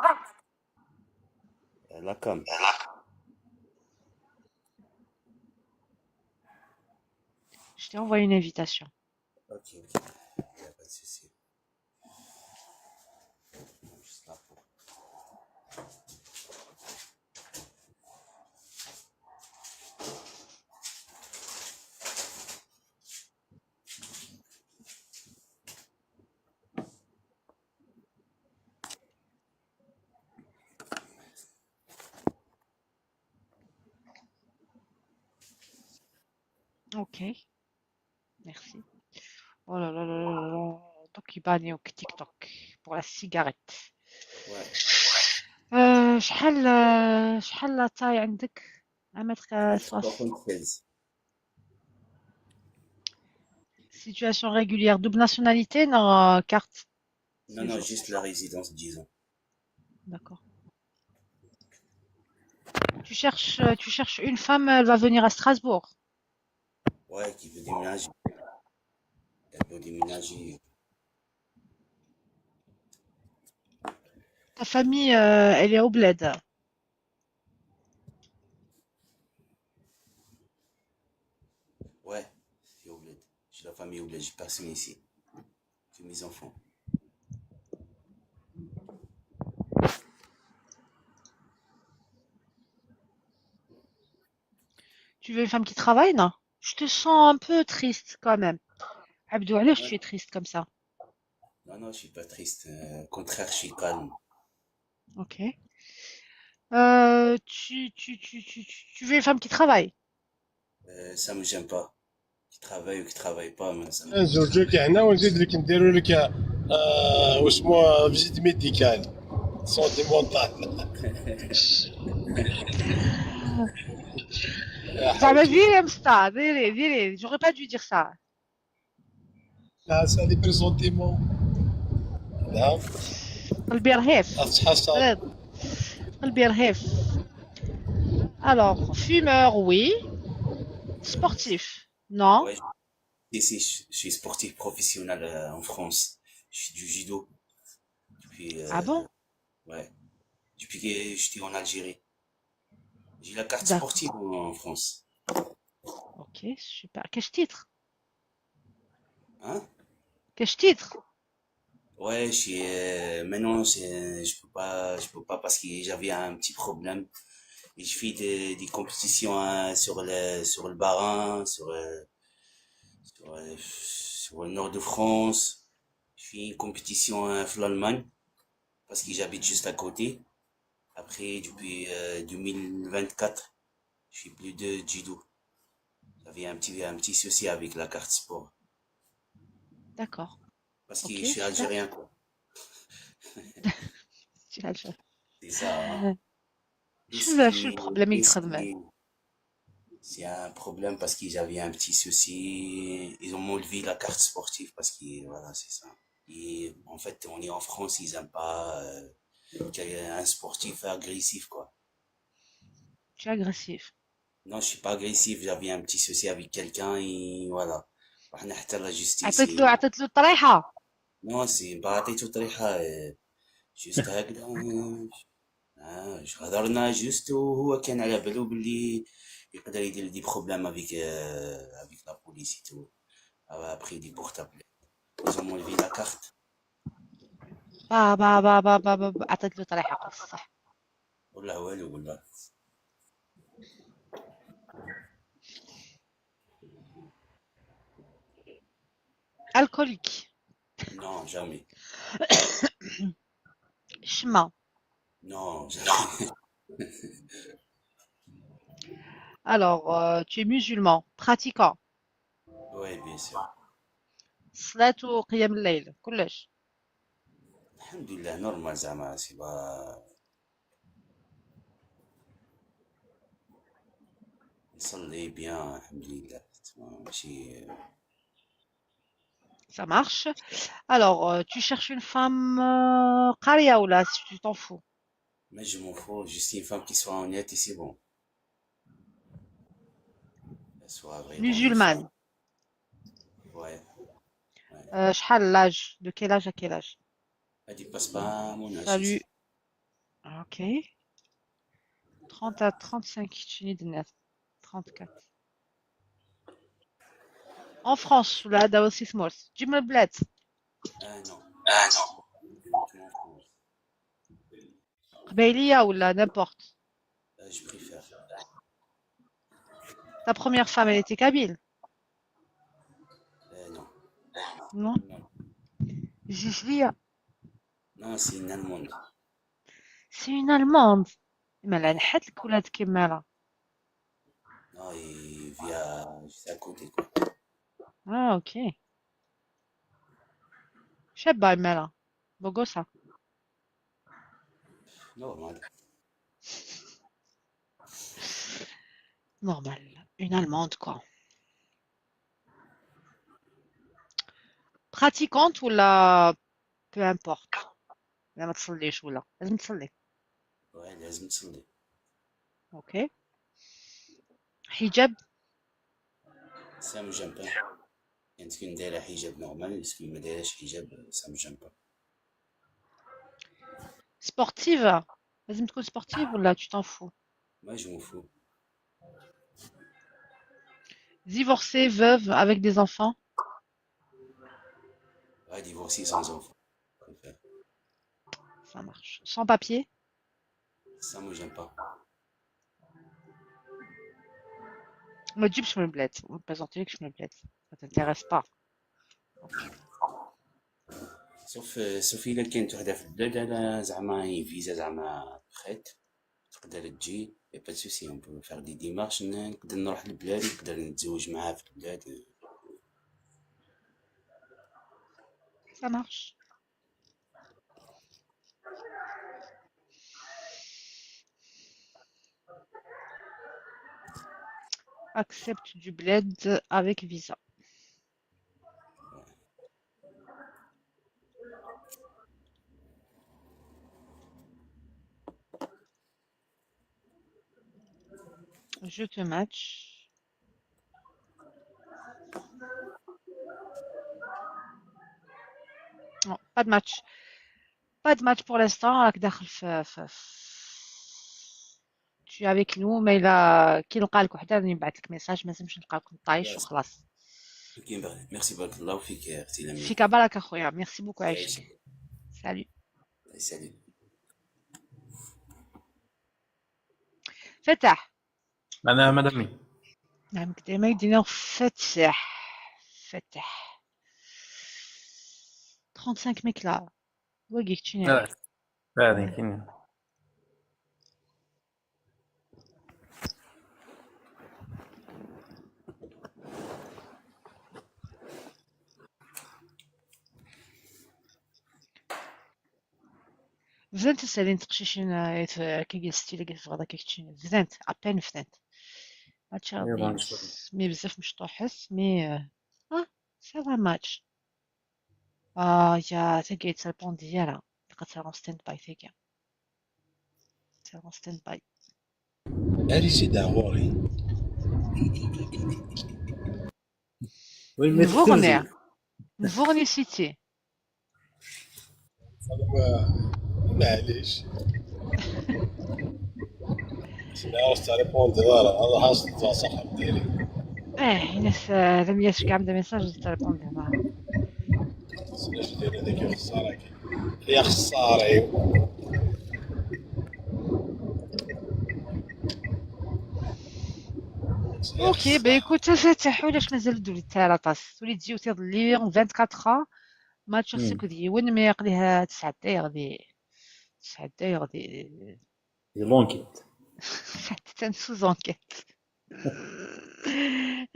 P: La cam.
B: Je t'ai envoyé une invitation.
P: Ok. Y a pas de souci. Juste là pour-
B: Ok, merci. Oh là là là là là. Donc يبانيوك TikTok pour la cigarette.
P: Ouais.
B: شحال شحال la taille عندك؟ 1m60.
P: 76.
B: Situation régulière, double nationalité, non, carte
P: Non, non,
B: séjour.
P: juste la résidence, disons.
B: D'accord. Tu cherches une femme, elle va venir à Strasbourg.
P: Ouais, qui veut déménager. Elle veut déménager.
B: Ta famille, elle est au bled.
P: Ouais, c'est au bled. J'ai la famille au bled, j'ai personne ici. Que mes enfants.
B: Tu veux une femme qui travaille, non? Je te sens un peu triste quand même. Abdou, علاش
P: Ouais.
B: tu es triste comme ça?
P: Non, non, je suis pas triste. Au contraire, je suis calme.
B: Ok. Tu veux une femme qui travaille?
P: Ça me gêne pas. Qui travaille ou qui travaille pas, mais ça me...
O: نزوجوك هنا ونزيد لك نديرو لك واسمو visite médicale, santé mentale. يا
B: زعما
O: حوجي.
B: ديري مسطا ديري ديري, j'aurais pas dû dire ça.
O: لا c'est des pressentiments. نعم.
B: قلبي رهيف.
O: تحصل.
B: قلبي رهيف. Alors, fumeur, oui. Sportif, non.
P: Ouais, ici, je suis sportif professionnel en France. Je fais du judo. Depuis,
B: Ah bon?
P: ouais, depuis que j'étais en Algérie. J'ai la carte
B: D'accord.
P: sportive en France.
B: Ok, super. Quel titre?
P: Hein?
B: Quel titre?
P: Ouais, maintenant, je peux pas parce que j'avais un petit problème. Et je fais des compétitions, hein, sur le Bas-Rhin, sur le nord de France. Je fais une compétition en l'Allemagne parce que j'habite juste à côté. Après, depuis 2024, je fais plus de judo. J'avais un petit souci avec la carte sport.
B: D'accord.
P: Parce que
B: Ok,
P: je suis
B: super.
P: algérien, quoi.
B: Tu l'as déjà.
P: C'est ça, hein.
B: شو le problème اللي تخدمه؟
P: C'est un problème parce qu'ils avaient un petit souci. Ils ont enlevé la carte sportive parce que, voilà, c'est ça. Et en fait, on est en France, ils aiment pas qu'il y ait un sportif agressif, quoi.
B: Tu es agressif.
P: Non, je suis pas agressif, j'avais un petit souci avec quelqu'un et voilà. رحنا حتى la justice.
B: عطيت له الطريحة.
P: Non, c'est pas عطيته طريحة, juste هكذا هضرنا juste وهو كان على بالو باللي يقدر يدير des problèmes avec la police et tout. Après des porte plaintes. Ils ont enlevé la carte.
B: با با با با با با با. عطيت له طريحة قول الصح.
P: والله والو والله.
B: Alcoolique.
P: Non, jamais.
B: شمة.
P: Non, jamais.
B: Alors, tu es musulman, pratiquant.
P: Oui, bien sûr.
B: صلاة وقيام الليل كلش.
P: الحمد لله normal زعما c'est pas نصلي bien الحمد لله ماشي.
B: Ça marche. Alors, tu cherches une femme قارية ولا si tu t'en fous?
P: Mais je m'en fous, juste une femme qui soit honnête et c'est bon. Elle soit vraiment une
B: Musulmane.
P: femme. Ouais.
B: شحال l'âge? De quel âge à quel âge?
P: Elle dépasse pas mon âge.
B: Salut. Ok. 30 à 35 تشني الناس 34. En France ولا هذا هو سيسمورس تجي من البلاد؟
P: Ah non. Ah non. Uniquement en France.
B: قبيلية ولا n'importe?
P: Je préfère.
B: Ta première femme, elle était kabyle?
P: Non.
B: Non.
P: Non.
B: جيجلية.
P: Non, c'est une Allemande.
B: C'est une Allemande. مالا نحت لك ولاد كيما.
P: Non, et vit à, juste à côté, quoi.
B: Ah, ok. شابة مالا بوغوسا.
P: Normal.
B: Normal. Une Allemande, quoi. Pratiquante ولا peu importe. لا ما تصليش ولا لازم تصلي.
P: Ouais, لازم تصلي.
B: Ok. حجاب.
P: Ça me gêne pas. كانت تكون دايرة حجاب normal, parce que ما دايرهش حجاب ça me gêne pas.
B: Sportive. لازم تكون sportive ولا tu t'en fous.
P: Moi, je m'en fous.
B: Divorcée, veuve, avec des enfants.
P: Ouais, divorcé sans enfant. Je préfère.
B: Ça marche. Sans papier.
P: Ça me gêne pas.
B: ما تجيبش من البلاد. Présenter لك من البلاد. Ça t'intéresse pas.
P: Sauf إلا كانت وحدة في البلاد على زعما une visa زعما prête تقدر تجي y a pas de souci, on peut faire des démarches, نقدر نروح للبلاد نقدر نتزوج معاها في البلاد.
B: Ça marche. Accepte du bled avec visa. Je te match. Non, pas de match. Pas de match pour l'instant. راك داخل في tu es avec nous, mais là كي نلقى لك وحده راني نبعث لك message، ما لازمش نلقى لك طايش وخلاص.
P: Ok, merci بارك الله فيك يا اختي لميا.
B: فيك بركه اخويا، merci beaucoup.
P: عايشك.
B: عايشك. Salut.
P: Salut.
B: فتح.
C: انا مدامي.
B: نعم كده ما يدينا فتح فتح 35 ميكلا وقيك تشيني.
C: لا هذه كاين.
B: فزنت سالين تقشيشين كي جلستي لقيت في غدا كيك فزنت ابين فزنت ماتش
C: يلا
B: غادي
C: ان شاء الله.
B: mais بزاف مشطوحس mais اه ça va match. اه يا تلقيت سالبون ديالها لقيت en stand-by ثيكا en stand-by.
O: Allez, داغوري.
F: Oui, mais
B: نفوغني نفوغني سيتي.
O: معليش سمع répondre هذا حاصل صاحب ديالي.
B: اه الناس لم ياش كاع عندها message ت répondre معاها.
O: سناش ديال هذيك خساره يا خساره.
B: Ok, ben écoute, فتح ولاش مازال دولي تاع طاس تولي تجي وتظلي 24 ما تشخصك ديون mais قليها 9 دقايق غادي 9 دقايق غادي
F: L'enquête.
B: تن sous enquête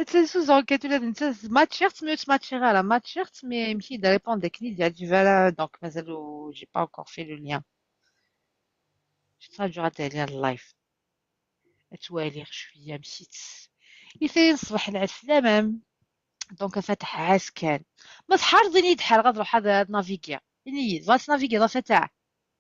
B: تن sous enquête ولا انت ما تشيرت mais تماتشي غير ما تشيرت mais يمشي répondre كني ديال du vala donc مازالو j'ai pas encore fait le lien. شفت راه عليها ال live توالي شويه مشيت يثين الصباح العسلامة donc فتح عاس كان ما تحارضيني يدحر غاد روح هذا naviguer إني بغات naviguer ضا فتح.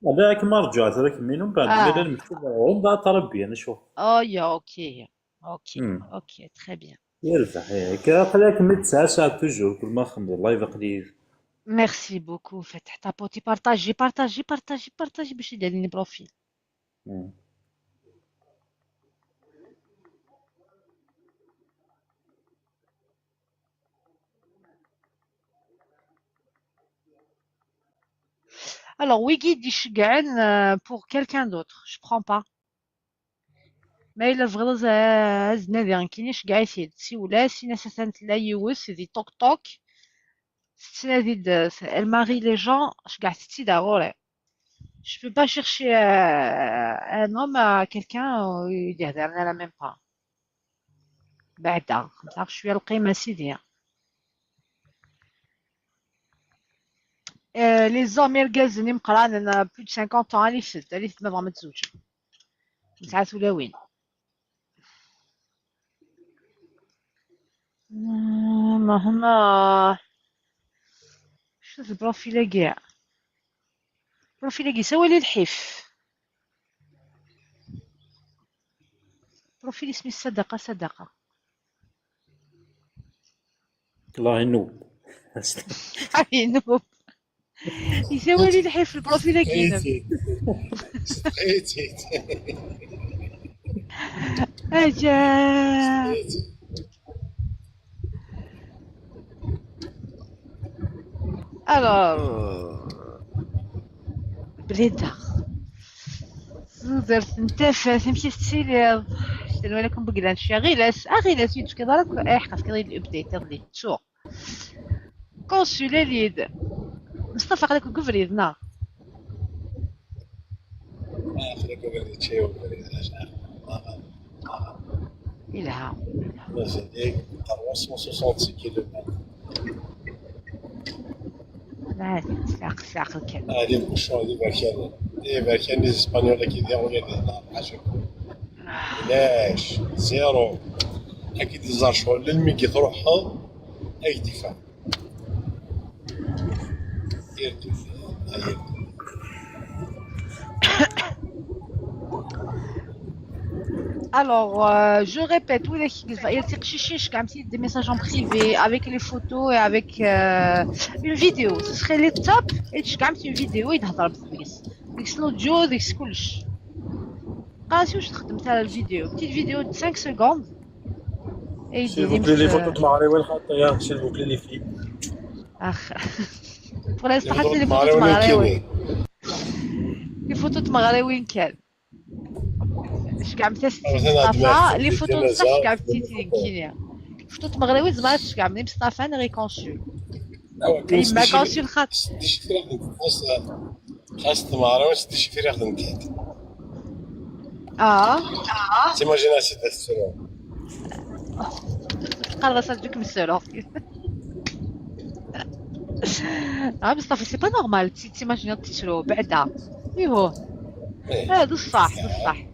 F: هذاك ما رجعت هذاك من بعد
B: اه
F: ميلان مكتوب ومن بعد تربي انا شوف.
B: اه يا ok ok ok très bien.
F: يرفح هيك قلاك من 9 ساعات toujours كل ما خمد الله يبقى قليل.
B: Merci beaucoup فتح tapoter partager partager partager partager باش يدير لي profil. Alors, ويجي يشجعن pour quelqu'un d'autre, je prends pas. ما إلا بغض زنادي كاين شكاع سي ولا سي ناس لا يوس دي توك توك تنادي elle marie les gens شكاع تسي ضروري. Je peux pas chercher un homme à quelqu'un يهدرنا la même pas. بعدا خمسة شوية القيمة سيدي. les hommes يرقازني مقران انا plus de 50 ans اللي فت اللي ما بغا ما تزوج ساعات ولا وين اللهم شوف ال profil كاع ال profil كاع سوالي الحيف profil اسمي الصدقة صدقة.
F: الله ينوب.
B: ينوب يسوالي الحيف ال profil كاين. اجا alors بليده درت انت فهمتي تسيلي شنو لكم بقلان شي غيلاس اغيلاس يتك دارك اي حقا كي الابديت اللي تسوق كونسولي ليد مصطفى قالك كفريدنا إلها
O: 366 كيلومتر.
B: عادي ساق ساق الكلب.
O: هذه البشرى هذه بركان هذه بركان لي زاسبانيول كيديروا لي حاجة علاش زيرو اكيد زار شغل للمي كي تروح اي دفاع
B: Alors, je répète, oui, il y a des messages en privé, avec les photos et avec une vidéo. Ce serait les top, et tu as une vidéo, et tu as l'audio, tu كلش. قاسي واش تخدم تاع الفيديو، petite vidéo de 5 secondes. Et
J: S'il vous plaît, les photos de Marie Welkhat, s'il vous plaît, les filles.
B: اخ. Pour l'instant, حتى les photos de Marie. Les photos de Marie وين كان؟ شكاع مصطفى les photos صح شكاع تيتي كينيا فوتو مغربي زعما شكاع مصطفى انا غير consul ما consul خاطر
O: خاص تمارا سدي شي خدمت
B: اه
O: t'imagines سيدي السلام
B: قال صدق مسلو اه مصطفى c'est pas normal t'imagines تسلو بعدا ايوا هذا الصح الصح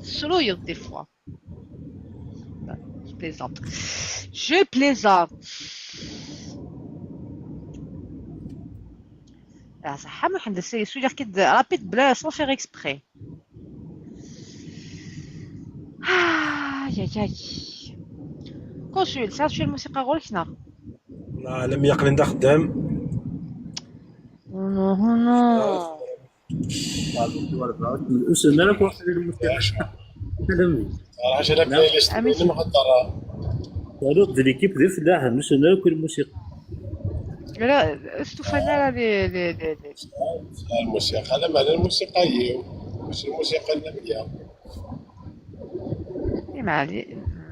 B: سلو des fois. Je plaisante. Je plaisante. صح محمد السيد سولي كد rapide بلا sans faire exprès. آي آي consul ساعة شوية الموسيقى غولكنا.
J: لا لم يقل خدام. لا استوفانا لي لي لي
O: الموسيقى لا معنى الموسيقى هي ماشي الموسيقى النبيه.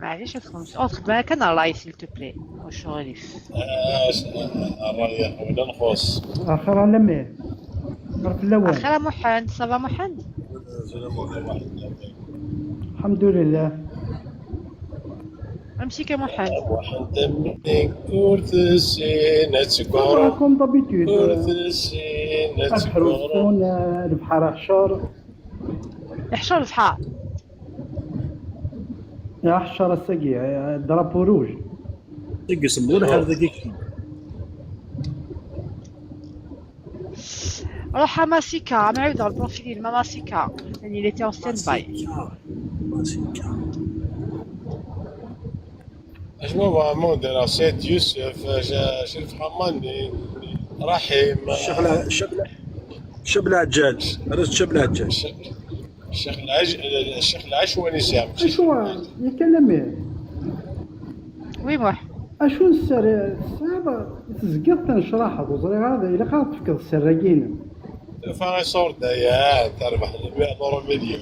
B: معليش تخدم كان الراي s'il te plaît واش غريف
O: الراي ولا نخص
Q: اخر لمي في الاول
B: اخر محمد ça va محمد
Q: الحمد لله.
B: امشي كمحمد
Q: comme d'habitude الحروسون البحر حشار
B: حشار البحر
Q: يا حشار السقي drapeau rouge
F: يسمون هذا ذاك.
B: روح ماسيكا عم عاود ال profil ما ماسيكا يعني il était en stand-by.
O: اش هو موديل سيد يوسف شريف حماني رحيم
J: شبل عجاج عرفت شبل عجاج
O: الشيخ العج الشيخ العشواني سام
Q: اشو يكلم
B: وي موح
Q: اشو السر صعب تزقط تنشرح وزري هذا الا قاعد تفكر السراقين
O: فا صور دايا تربح 100 دورو مليون.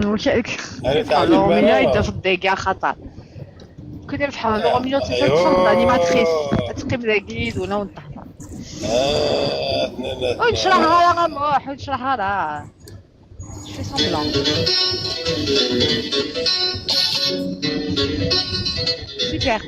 B: واش l'euro million يبدا في الدقيقة خطر كنا نربحوا l'euro million تتصل animatrice تقيم ذاكيد ولا ونطحنا ونشرحها راه موح ونشرحها راه je fais semblant. Super.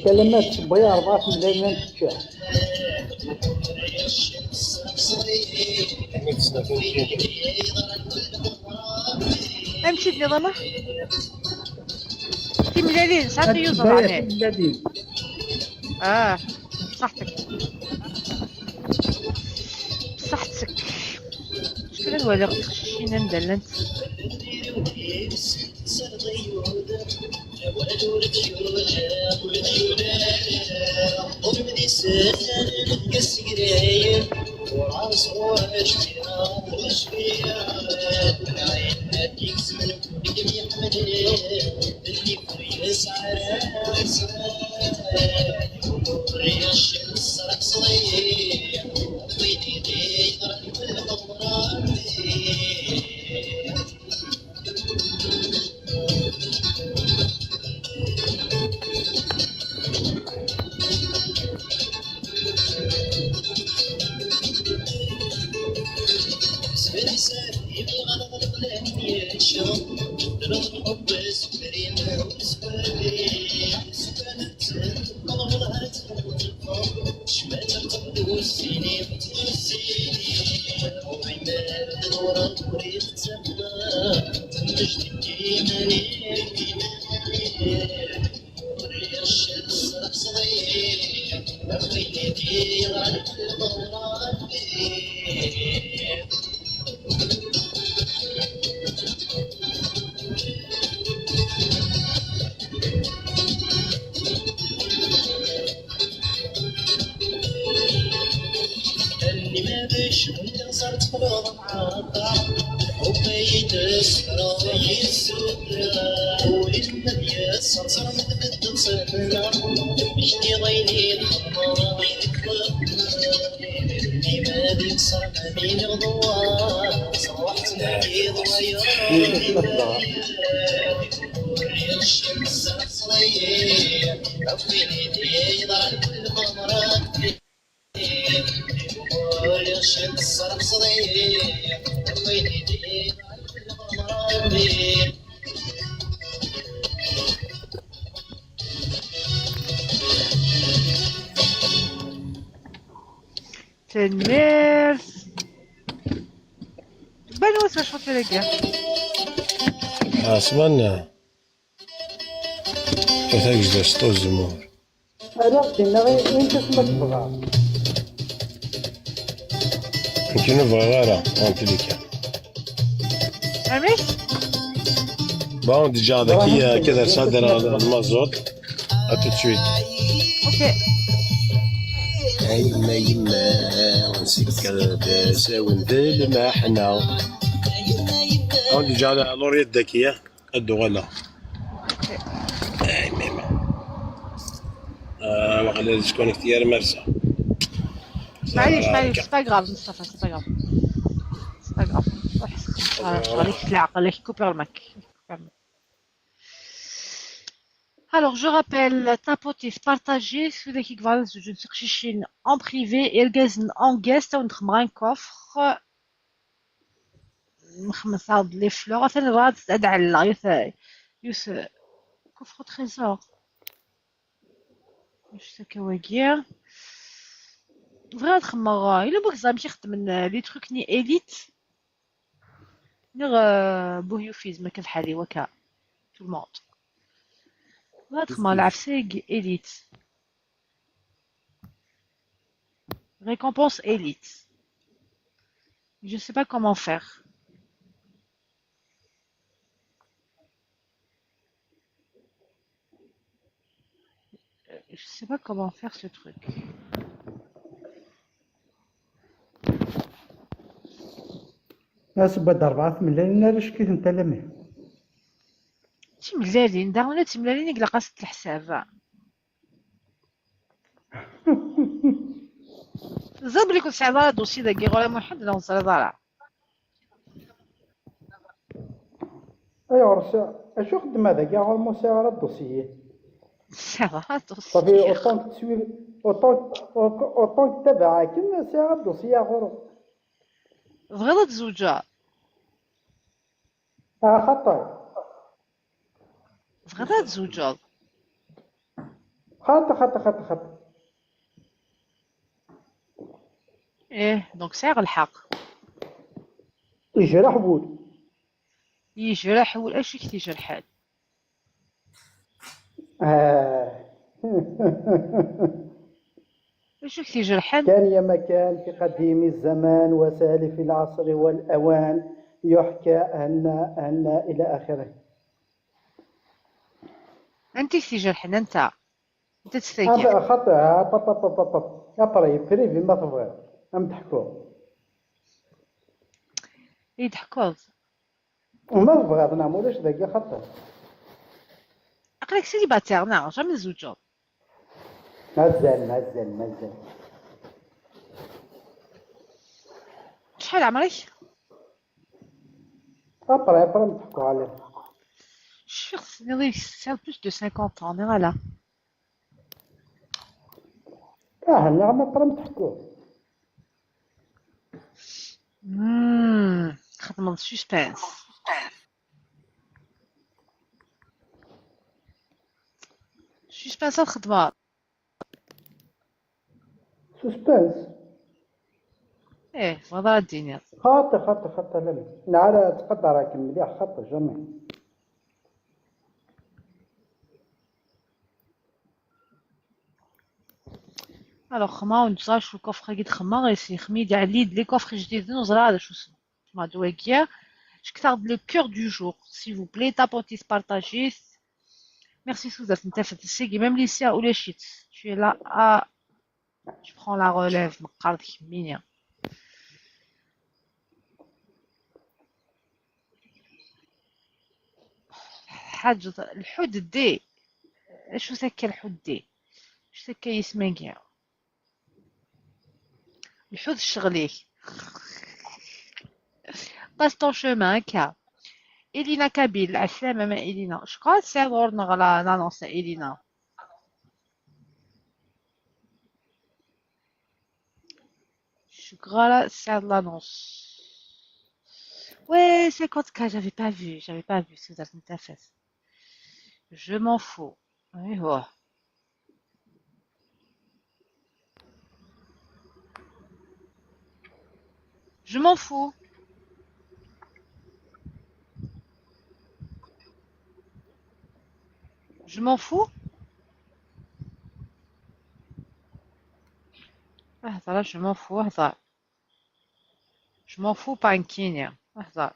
Q: كلمات بيا 4 ملايين تشاه.
B: امشي النظام تيملالين ساعات يوزر عليه. صحتك صحتك. شكون هو خشينا ندلنت تنمير بان واش chanter les gars.
O: عثمان كتاك جدا الزمور.
Q: أنا غير انت ما تبغى.
O: يمكن نبغى غير en tous les cas.
B: عميش؟
O: Bon, déjà هذاك كذا صدر المازوت. À tout de suite.
B: Ok.
O: يما يما ونسكر ونذل ما حنا. Bon, déjà لوريت ذكية الدغلة. وقال شكون اختيار مرسى.
B: معليش معليش c'est pas grave مصطفى c'est pas grave c'est pas grave. روح خليك العقل كوبر الماك. Alors, je rappelle, tapoter, partager, ceux qui veulent je ne en privé, et en guest, on un coffre, les fleurs, coffre au trésor. Je sais quoi dire. Vraiment, il a beaucoup de les trucs ni élite, ni بوهيوفيزم كيف وكا tout le monde. Vraiment, la élite. Récompense élite. Je sais pas comment faire. Je sais pas comment faire ce truc.
Q: ناس بعد 4 ملالين علاش كيف انت لمي
B: تيملالين دارونا تيملالين يقلق قاست الحساب. زاد بلي كنت ساعة dossier داكي غير محمد لا نصري ضرا.
Q: ايوا رسا اشو خدم هذاك يا غير موسى على ال dossier.
B: ساعة
Q: صافي
B: dossier.
Q: autant تسوي autant تبعك ساعة ال dossier غور.
B: بغيت تزوجها.
Q: خطر.
B: بغيت تزوجها.
Q: خطر خطر خطر خطر.
B: ايه donc ساعة الحق.
Q: يجرح بود.
B: يجرح ولا شي كتي جرحات. شو كتي جرحان؟
Q: كان يا مكان في قديم الزمان وسالف العصر والأوان يحكى أن إلى آخره.
B: أنت كتي جرحان أنت. أنت تستيقظ.
Q: خطأ با با با با با après privé ما تبغي أم تحكو.
B: يضحكوا.
Q: وما تبغي نعم ولاش ذاك خطأ.
B: عقلك célibataire نعم jamais زوجة.
Q: مازال مازال مازال.
B: شحال عمرك؟
Q: après après نضحكو عليه.
B: شخص نظيف c'est plus de 50 ans voilà.
Q: نعم après نضحكو.
B: خدمة suspense. suspense الخدمة.
Q: suspense.
B: ايه فضاء الدنيا.
Q: خاطر خاطر خاطر لم نعرف تقدر راك مليح خاطر jamais.
B: alors خما ونزرا شو ال coffre كي تخما غيسي خميد على les coffres جديد نزرا هذا شو اسمه ما دواكيا شكتاغد le cœur du jour s'il vous plaît tapotez partagez merci سوزات انت في السيكي même ليسيا ولا شيت tu es là à je prends la relève مقارد كمينيا حاجة الحود دي شو سكا الحود دي شو سكا يسمى الحوت الشغلي passe ton chemin هكا إلينا كابيل عسلامة ما إلينا شكون سي غورنا غلا l'annonce إلينا شكرا c'est l'annonce. Ouais, 50K, j'avais pas vu ce que fait. Je m'en fous. Oui, ouais. Je m'en fous. Je m'en fous. Ah, là, je m'en fous. Ah, je m'en fous pas un Kenya. Ah,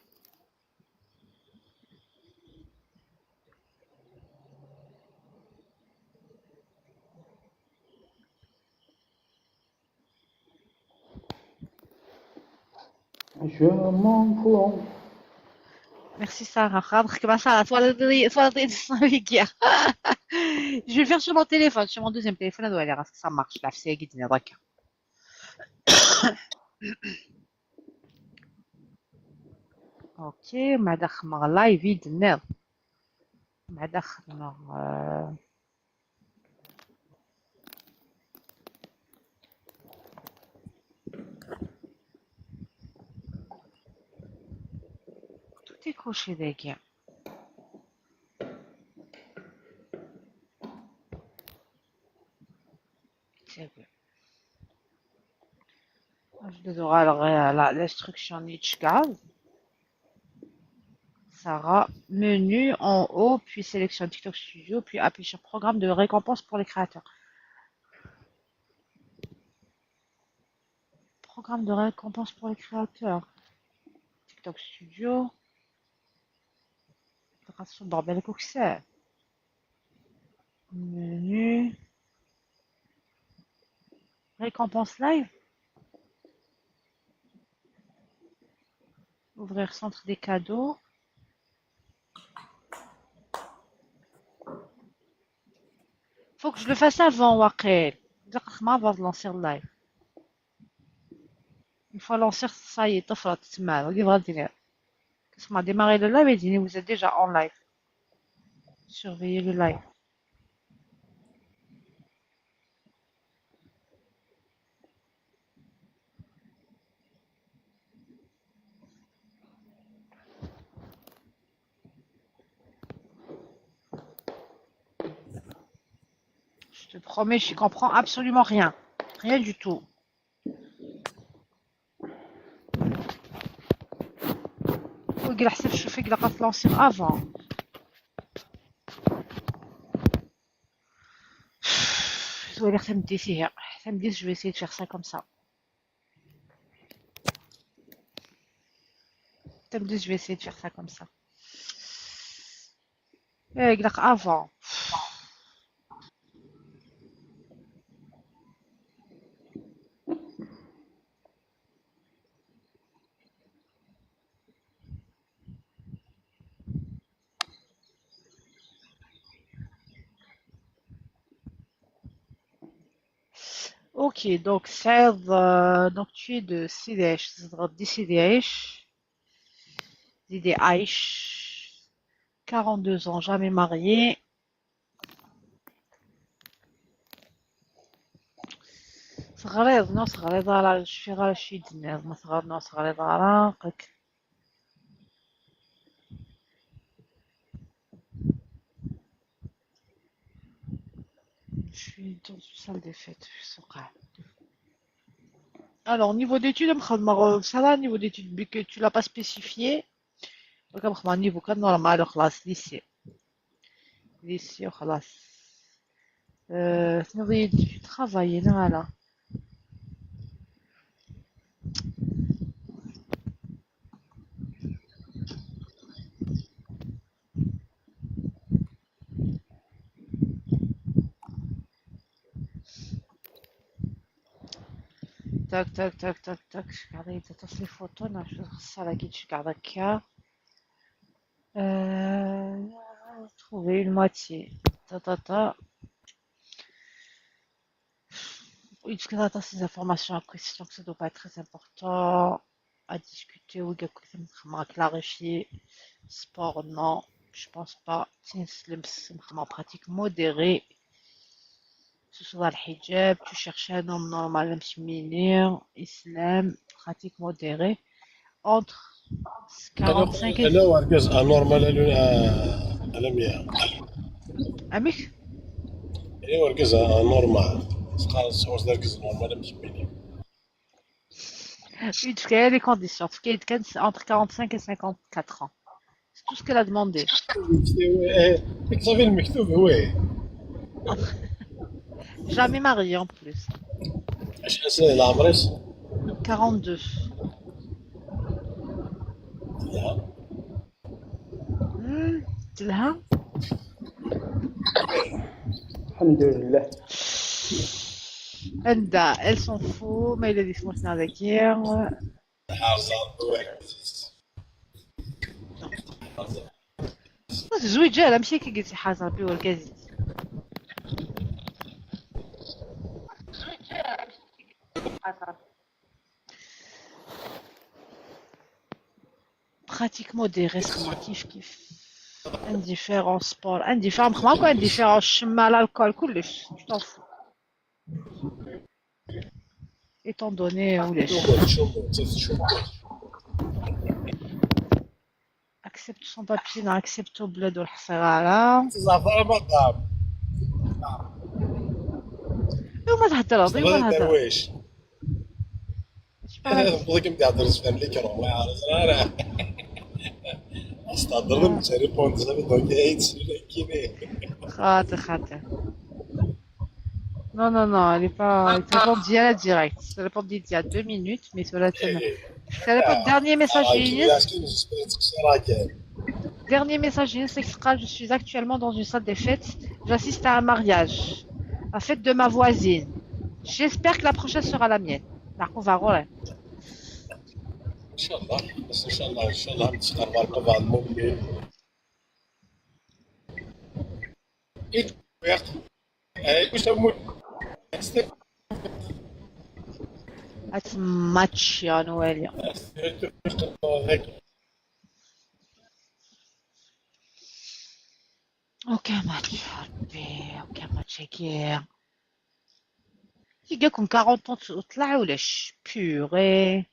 Q: Je m'en fous.
B: Merci Sarah. Je vais le faire sur mon téléphone, sur mon deuxième téléphone, ça doit aller, ça marche. La FC OK, بعد خمر live يدنا. بعد خمر tout est coché داكيا. Je dois l'instruction Nichgaz. Sarah, menu en haut, puis sélectionne TikTok Studio, puis appuie sur programme de récompense pour les créateurs. Programme de récompense pour les créateurs. TikTok Studio. Menu. Récompense live. Ouvrir centre des cadeaux. Faut que je le fasse avant, واقيل. ما avant de lancer le live. Une fois lancé, ça y est, طفرت تسمع غادي غادي تسمع démarrer le live et dit vous êtes déjà en live. Surveillez le live. Je te promets, je comprends absolument rien. Rien du tout. ويقول حسب شوف يقدر تلونسي avant. Je vais samedi samedi je vais essayer de faire ça comme ça. Samedi je vais essayer de faire ça comme ça. يقلق avant. Ok, donc Saïd, donc tu es de Sidi Aïch, de Sidi Aïch, Sidi Aïch, 42 ans, jamais marié. تغريض نو تغريض على شي غير شي دنيا ما تغريض نو تغريض على قك. Je suis dans une salle des fêtes, je. Alors, niveau d'études, ça va, niveau d'études, vu que tu l'as pas spécifié, donc, niveau comme normal, classe, lycée. Lycée, classe. Tu travailles, là, là. Tac, tac, tac, tac, tac. Je regarde les photos. Non, je ça la guide, je regarde K. Trouver une moitié. Ta, ta, ta. Oui, parce que attends, ces informations à question, que ça doit pas être très important à discuter ou à clarifier. Sport, non, je pense pas. En pratique modérée. Ce soit le hijab, tu cherches un homme normal, mineur, islam, pratique modérée, entre 45 et...
O: أنا وركز normal أنا مية.
B: أميك؟
O: أنا وركز normal. سقال وركز normal مش mineur.
B: Oui, tu as les conditions. Entre 45 et 54 ans. C'est tout ce qu'elle a demandé.
O: صافي المكتوب هو.
B: Jamais marié en plus.
O: العمريس
B: 42. تلها
Q: الحمد لله.
B: عندها elle s'en fout ما إلا ديك موتنا ذاكير. زويجة لا ماشي كي قلتي حاجة ربي والكازيت. Pratique modérée, كيف كيف. Indifférent sport, indifférent, quoi indifférent, chemin, l'alcool, كلش, tu t'en fous. Étant donné ولاش. Accepte son papier, non, accepte au bled والحصيرة. وما تهضر وما تهضر.
O: بغيت نهضر في l'écran ما عرفت انا استهضر répondre صافي donc كيني
B: خاطر خاطر. Non, non, non, elle est pas. Elle répond à direct. Elle répond il y a 2 minutes, mais cela Ça répond dernier message Dernier message extra, je suis actuellement dans une salle des fêtes. J'assiste à un mariage. La fête de ma voisine. J'espère que la prochaine sera la mienne. نعقوبة غوري.
O: ان شاء الله، بس ان شاء الله ان شاء الله نتقرب مع بعض المؤمنين.
B: ماتش يا نواليا. Aucun match, ربي aucun match هكي. تلقاكم 40 ans طلع ولاش purée.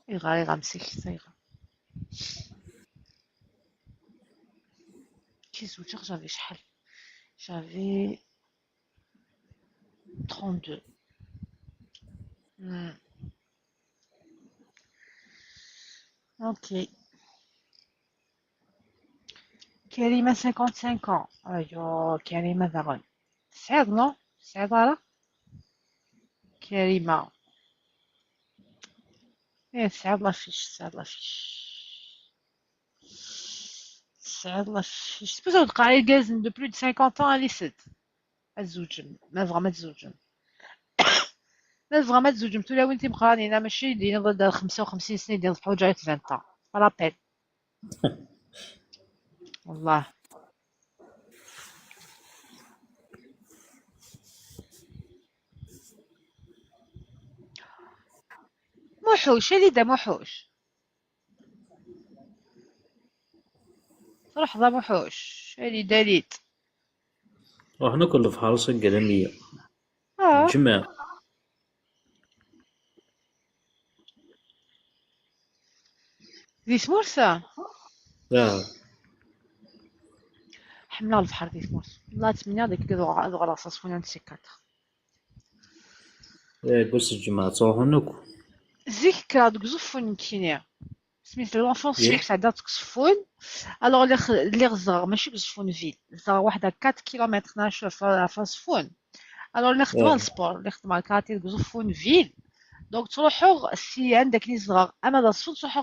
B: يغا يغا مسك يغا. كي زوجة j'avais شحال؟ J'avais 32. Ok. كريمة 55 ans. أيوه كريمة ذغن. سعد non؟ سعد راه؟ كريمة. إيه سعد l'affiche، سعد l'affiche. سعد l'affiche. C'est pour ça تلقى جاز de plus de 50 ans اللي سد. الزوج ما بغا ما تزوجم. ما بغا ما تزوجم تولا وانتي مقرانين ماشي دينا ضد 55 سنة ديال حوجة 20 ans. Pas la peine. والله. موحوش اللي دا موحوش. روح ذا موحوش اللي داليت.
F: رحنا كل في حارس القلمية. الجماعة.
B: ذي ثمورثة؟
F: لا.
B: حملة البحر ذي ثمورث. الله تمنى ديك ذو غلاصة سفونا نسيكاتر.
F: إيه بس الجماعة تروحوا نوكو.
B: زيك كرا دوك زفون كينيا. سميت l'enfance شيخ سعدات زفون. Alors اللي غزر ماشي بزفون ville. زغ واحدة 4 كيلومتر ناشو فزفون. Alors اللي خدمة ال sport، اللي خدمة الكاراتيه دوك زفون ville. Donc تروحو si عندك لي صغار اما دا الصوت تروحو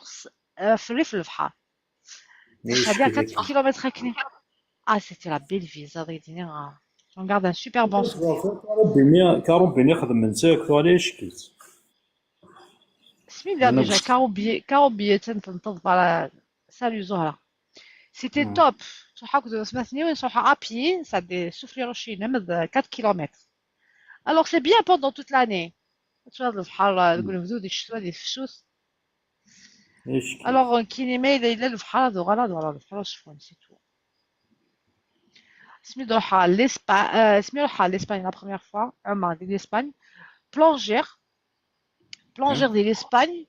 B: في الريف البحر. هذه 4 كيلومتر هكني. C'était la belle vie, ça j'en garde un super bon souvenir.
F: كربي يخدم من تاك وعلاش كيت.
B: سمي لا déjà كاروبي كاروبي تنتظر على salut زهرة. C'était top. تروحو كنت سمعتني وين تروحو à pied, ça des soufflé rocher نمد 4 كيلومتر. Alors c'est bien pendant toute l'année. تروح للبحر تقول بدو ديك الشتوى ديك الفشوس. Alors كيني ما إلا البحر هذا غلا غلا البحر سفون c'est tout. سمي روح l'Espagne، سمي روح l'Espagne la première fois، عمر ديال l'Espagne. Plonger plonger ديال l'Espagne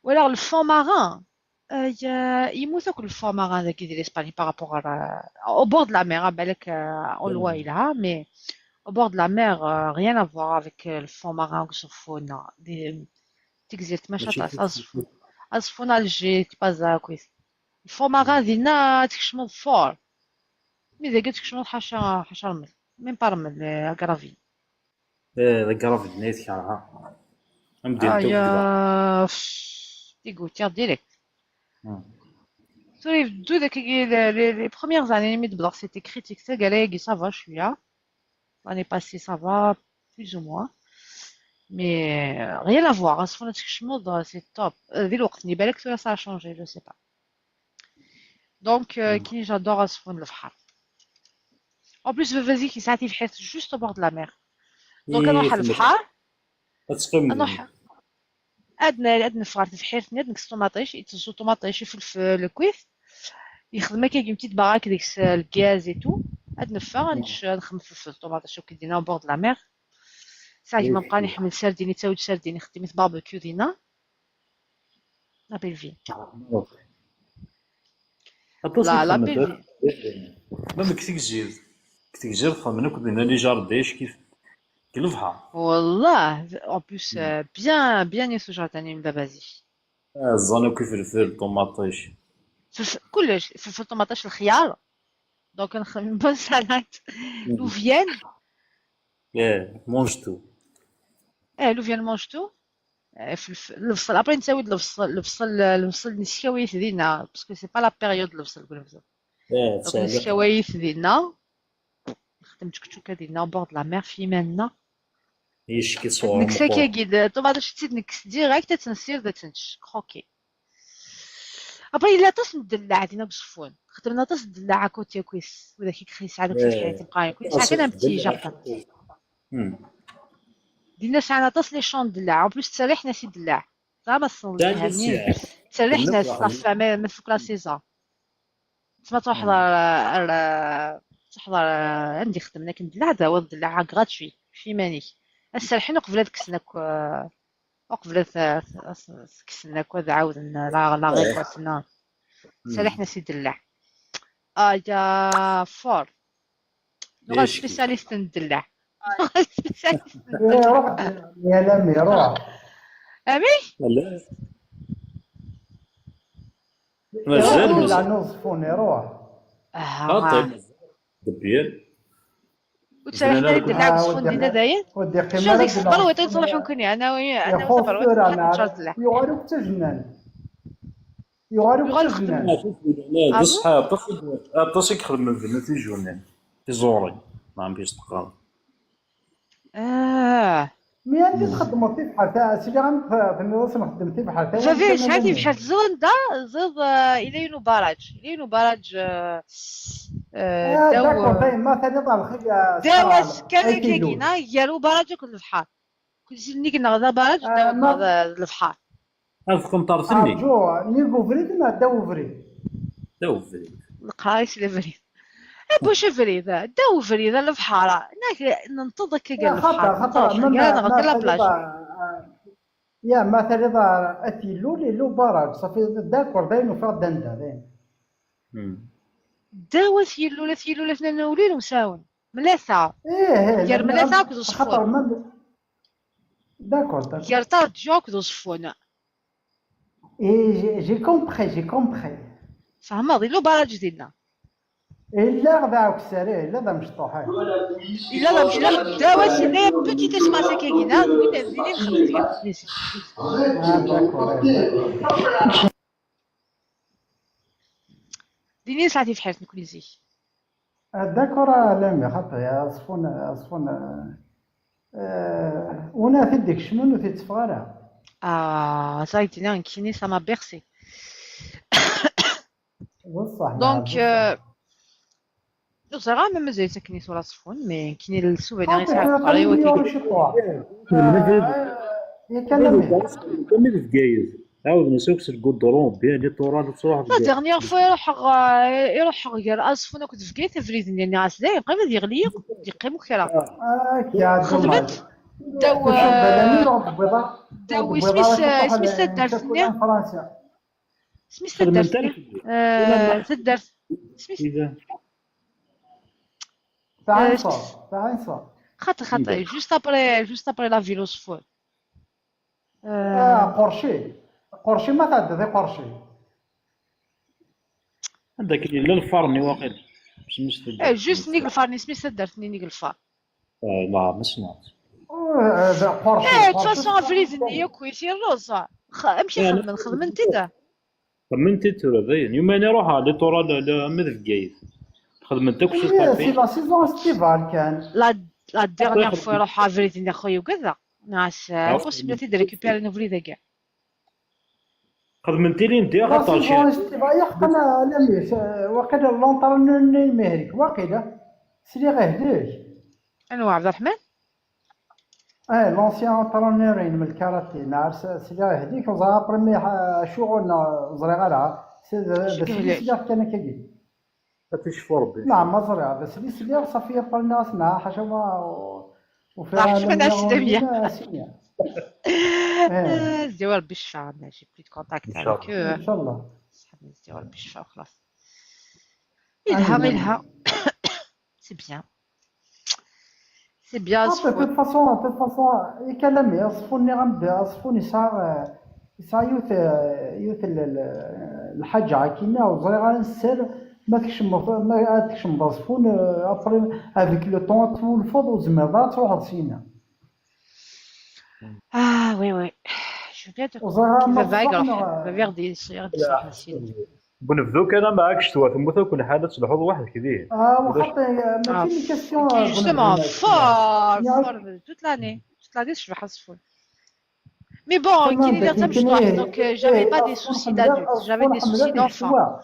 B: ولا ال fond marin يموت le fond marin ذاك ديال l'Espagne par rapport au bord de la mer بالك au loin إلها mais au bord de la mer rien à voir avec le fond marin وصفونا دي تكزيرت ماشي عطاس أصفونا الجي تبازا كويس ال fond marin ديالنا تكشمو fort mais إذا قلت تكشمو حاشا حاشا رمل même pas رمل gravier.
F: ايه gravier نيت كرها
B: آه يا dégoûté direct. سوري دو داك les premières années مي تبدا c'était critique تا قال ça va شويه l'année passée ça va plus ou moins mais rien à voir أصفونا تكشمو c'est top ذي الوقت اللي بالك ça a changé je sais pas. Donc كي j'adore أصفون البحر. En plus vas-y كي ساعتي في حيث juste au bord de la mer. Donc نروح البحر نروح عندنا فغار في حيرتنا نكس طوماطيش يتزو طوماطيش فلفل الكويف يخدم كاين petite baraque ديك الغاز et tout عندنا فا نخدم فلفل طوماطيش وكيدينا au bord de la mer. ساعة ما بقى نحمل سرديني تاود سرديني خدمت باربيكيو دينا la belle vie. La la belle vie.
F: ما كتكزير كتكزير خدمنا كنا les jardins كيف كي البحر.
B: والله en plus bien bien يسو jardin من بابازي.
F: الزانو كيف الفلفل طوماطيش
B: كلش فلفل طوماطيش الخيار. Donc نخدم bonne salade لوفيان.
F: ايه mange tout.
B: ايه لوفيان mange tout. البصل après نساوي البصل البصل البصل نسكاويت دينا parce que c'est pas la période البصل كل بصل.
F: اه
B: donc
F: تسعة.
B: نسكاويت دينا نخدم تشكتشوكا دينا bord la mer في مالنا.
F: يشكي صور
B: نكسا
F: مقور.
B: كي طبعا شتي نكس direct تنسير دا تنش croquer. après الا طاس ندلع دينا بصفون خدمنا طاس ندلع côté كويس ولا كي كخيس عاد كيس حياتي بقى كويس ساعة كان petit jardin. دينا ساعة طاس les champs دلع en plus تسريح ناس يدلع زعما الصن تسريح ناس صافي ما فوق la saison تما تحضر تحضر عندي خدمنا كندلع داو دلع gratuit في مانيك السرحين قبل كسناك قبل كسناك وذا عاود la récolte سرحنا سيد الله يا fort نغال spécialiste ندلع نغال spécialiste
Q: روح يا لمي روح.
B: امي
F: لا مازال مازال.
Q: نوصفوني روح.
F: طيب دبير.
B: وتسرحنا ندلع بصفون دينا داين شو ديك الصبر ويطير كوني انا انا
Q: وصبر يغالو حتى جنان يغالو حتى جنان.
F: بصح اطاس يخدم في تيجونين تيزوري ما عم بيستقام.
Q: مي عندي تخدموا في بحال سيدي غنخدم نخدم في بحال
B: صافي شحال في بحال زوندا زيد الى ينو باراج الى ينو باراج.
Q: داو ما ثاني طال
B: داو كان كينا يالو باراج كل البحر كل شيء نيك نغدا باراج داو البحر
F: هذا قنطار ثني
Q: جو نيكو فريد ما داو فريد
F: داو فريد
B: القرايس اللي فريد بوش فريد داو فريد البحر ناك ننتظر كي قال
Q: خطا خطا
B: ما la plage
Q: يا ما ثاني اتيلو لو barrage صافي d'accord داين وفا دندا داين
B: داو ثيلو لا ثيلو لا ثنا وليل وساون ملاثة.
Q: ايه
B: يا ملاثة كدو صفون.
Q: d'accord d'accord.
B: يا ترجع كدو صفون.
Q: ايه j'ai compris j'ai compris.
B: فهمت لو barrage ديالنا.
Q: الا غدا عكساري الا ذا مشطوح.
B: الا ذا مشطوح داو سينا petit espace كاينه وين زينين خدمت. ديني ساعتي في حياتنا كل زي.
Q: d'accord لامي خاطر صفون صفون ونا في ديك شمن وفي تفغارة.
B: Ça a un kiné, ça m'a bercé.
Q: بصح.
B: Donc زرا ما مازال ساكنين sur la صفون mais كاين ال souvenir يسعى قري
Q: يا كلامي
F: كمل في جايز عاود نسوق الكودرون bien littoral تروح.
B: la dernière fois يروح يروح غير اصفون كنت في كيت فريد يعني عسلا يقيم يغلي يقيم كرا خدمت داو داو سميس سميس تدارت سميس تدارت تدارت سميس
Q: تعال
B: خاطر خاطر juste après juste après la ville صفون.
Q: قرشي قرشي ما تعدى ذي قرشي
F: عندك لا الفارني واقيلا.
B: juste نيك الفارني سميت درتني نيك الفار.
F: لا ما سمعت.
Q: قرشي
B: ايه façon فريزني كويسي الروز امشي خدم خدم انت دا
F: خدمت انت ذي يوم انا روح littoral مذ خدمت كلشي.
Q: c'est la saison estivale كان
B: la dernière fois روح فريزني خويا وكذا ناس possibilité de récupérer نوفري كاع.
F: خدمت لي ندير
Q: خاطر شي يا انا لميس واقيلا l'entraîneur مهرك واقيلا سيري غير هداك.
B: انا عبد الرحمن
Q: l'ancien entraîneur من الكاراتي نعرف سيري غير هديك وزرا premier شغل زري غير سيري كان كاين
F: تشفو ربي.
Q: نعم ما زري بس لي سيري صافي قلنا سمع حاجه ما
B: وفيها زيو ربي الشفا j'ai plus de contact avec
Q: ان شاء الله
B: صحابي زيو ربي الشفا وخلاص. يلها يلها c'est bien c'est bien.
Q: de façon de façon يكلمني صفوني غنبدا صفوني ساعة ساعة يوث يوث الحاجة كينا وزري غنسال ما تكشم ما تكشم صفون après avec le temps تولفض وزمر تروح سينا.
B: Oui oui
Q: وزرا ما
B: بابا
Q: بصح
B: يروح
Q: نغ
B: بابا يغدي يصير حسين.
F: بنبدو كان معاك شتوا ثم كل حالة تلحظ واحد كذي.
Q: وخاطر ماشي لي كاستيون.
B: Justement, fort, fort, toute l'année. Toute l'année, je vais حصفون. Mais bon,
Q: تمام
B: كي
Q: داك
B: درت مش
Q: يمكن
B: طاح,
Q: ايه
B: donc j'avais
Q: ايه
B: pas des
Q: اصفون
B: soucis
Q: حملات
B: d'adulte, j'avais
Q: اصفون
B: des soucis
Q: حملات
B: d'enfant.
Q: الشتوى.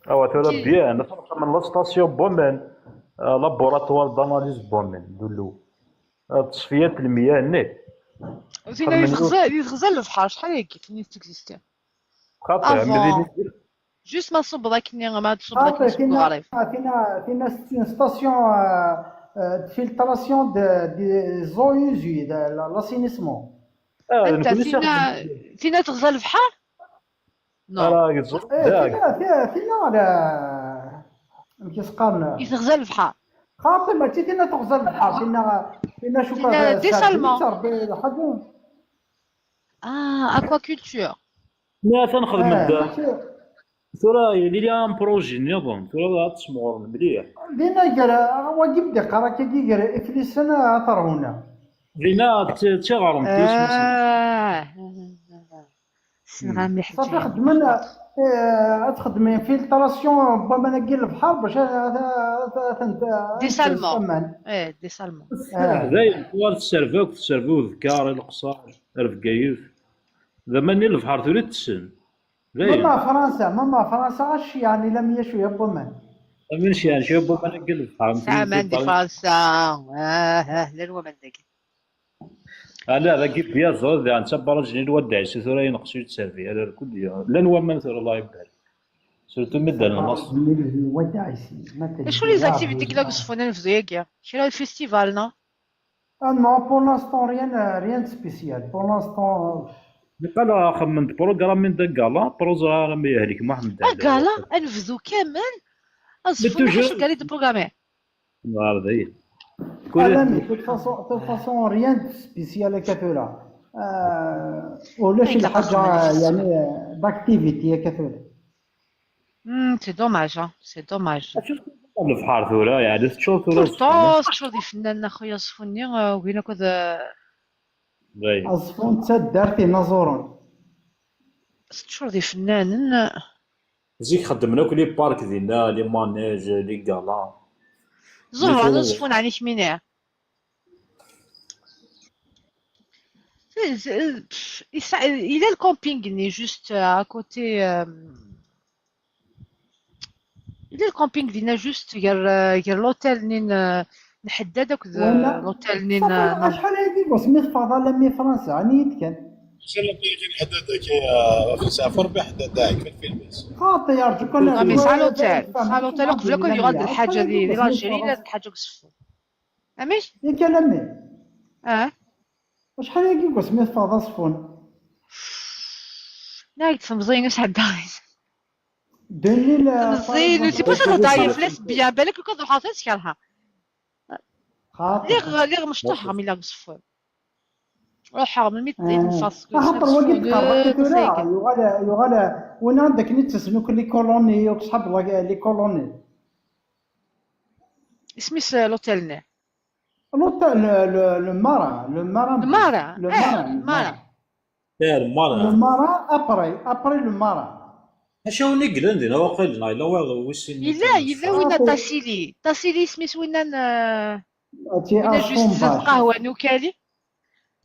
F: أو ترى
B: كي
F: بيان من لا ستاسيون بومان لابوراتوار داناليز بومان دولو تصفية المياه ني
B: فينا
F: خدمة
B: يتغزل يتغزل البحر شحال هيك كي تكزيستي.
F: خاطر
B: Avant,
F: مدينة.
B: juste ما صب ذاك ما تصب ذاك
Q: خاطر
B: سوق
Q: فينا
B: الغريب.
Q: فينا station de filtration des eaux usées, l'assainissement.
B: انت
F: نكون
B: فينا فينا تغزل البحر؟ non.
F: راه يتزور
Q: ايه
F: داك.
Q: فينا على كيسقان
B: يتغزل البحر.
Q: خاطر ماشي فينا تغزل البحر فينا شوف
B: فينا dessalement.
Q: تربي حاجه.
B: اه aquaculture.
F: لا تنخدم
Q: اه
F: الدار
Q: ماشي
F: ثورة لي un projet نظام ثورة تسمور مليح.
Q: دينا قال واجب دي قرا كي قال افلسنا اثرهنا.
F: دينا تيغرم.
B: اه السنغال مليح
Q: صافي
B: الجاي.
Q: خدمنا تخدم filtration بما نقي البحر باش
B: dessalement. ايه dessalement.
F: دايم طوال تسرفوك تسرفو ذكار القصار رفقايف زمان البحر تريد تسن دايم.
Q: ماما فرنسا غاش يعني لم يشو يبومان.
F: من يعني شو بما نقل البحر.
B: ساعة ما عندي فرنسا اه لا هو ما عندك.
F: لا لا كيف بيا زود يعني تبرج رجلي الودع سي ثورة ينقص يتسرفي هذا الكل لا نوا من ثورة الله يبارك surtout مدة النص.
B: شو les activités كي لا نفزو ياك شنو ال festival non؟
Q: Non, pour l'instant, rien de spécial. Pour l'instant,
F: قال خمنت programme من داك gala programme يهلك محمد.
B: كالا نفزو كامل الصفون
F: toujours.
B: حاش قال لي programmé.
F: نهار ذي.
Q: Ah, mais de toute façon, rien de spécial كثيرة. ولا شي حاجة يعني d'activité كثيرة.
B: c'est dommage, c'est dommage.
F: البحر ثورة يعني تشوف ثورة.
B: pourtant تشوف دي فنان اخويا صفوني وين كود.
Q: الصفون تدارتي نزورون.
B: 6 شهور دي فنان.
F: زيك خدمنا كل les parcs ديالنا les manèges les galas.
B: زهرة نصفون على شمينة. Il a le camping, il est juste à côté. Il a le camping, il est juste غير l'hôtel نين نحدد داك
Q: وانا
B: l'hôtel نين.
Q: صافي شحال هادي بس فضل لمي فرنسا عنيت كان.
O: حدد كي في سافر بحدد في الفيلم.
Q: خاطي يرجو كان.
B: mais سا l'hôtel سا l'hôtel قبل كل يغاد الحاجة دي l'Algérie لا الحاجة كسفو اميش.
Q: يا كلامي.
B: اه.
Q: شحال هادي بس مي فضل صفون.
B: لا تمزين اش عداين.
Q: 2000.
B: تمزين c'est pour ça تاع فلاس bien بالك لو كان حاطط شكرها.
Q: خاطر
B: ليغ مشطوحة مي لا صفون روح من ميت زيت نفاس.
Q: خاطر وقت قربت يغالا وين عندك نتسنو كل les colonies وصحاب les colonies.
B: اسميس l'hôtel ني؟
Q: l'hôtel le Marin le Marin.
B: ال Marin.
Q: le
B: اه
Q: Marin.
B: ال Marin.
F: ال Marin.
Q: le Marin après le Marin.
F: اش هو اللي قلنا دينا واقيلا الا ويسين.
B: إلا وين تاسيلي تاسيلي سميت وين
Q: تي
B: وين juste القهوة نوكالي.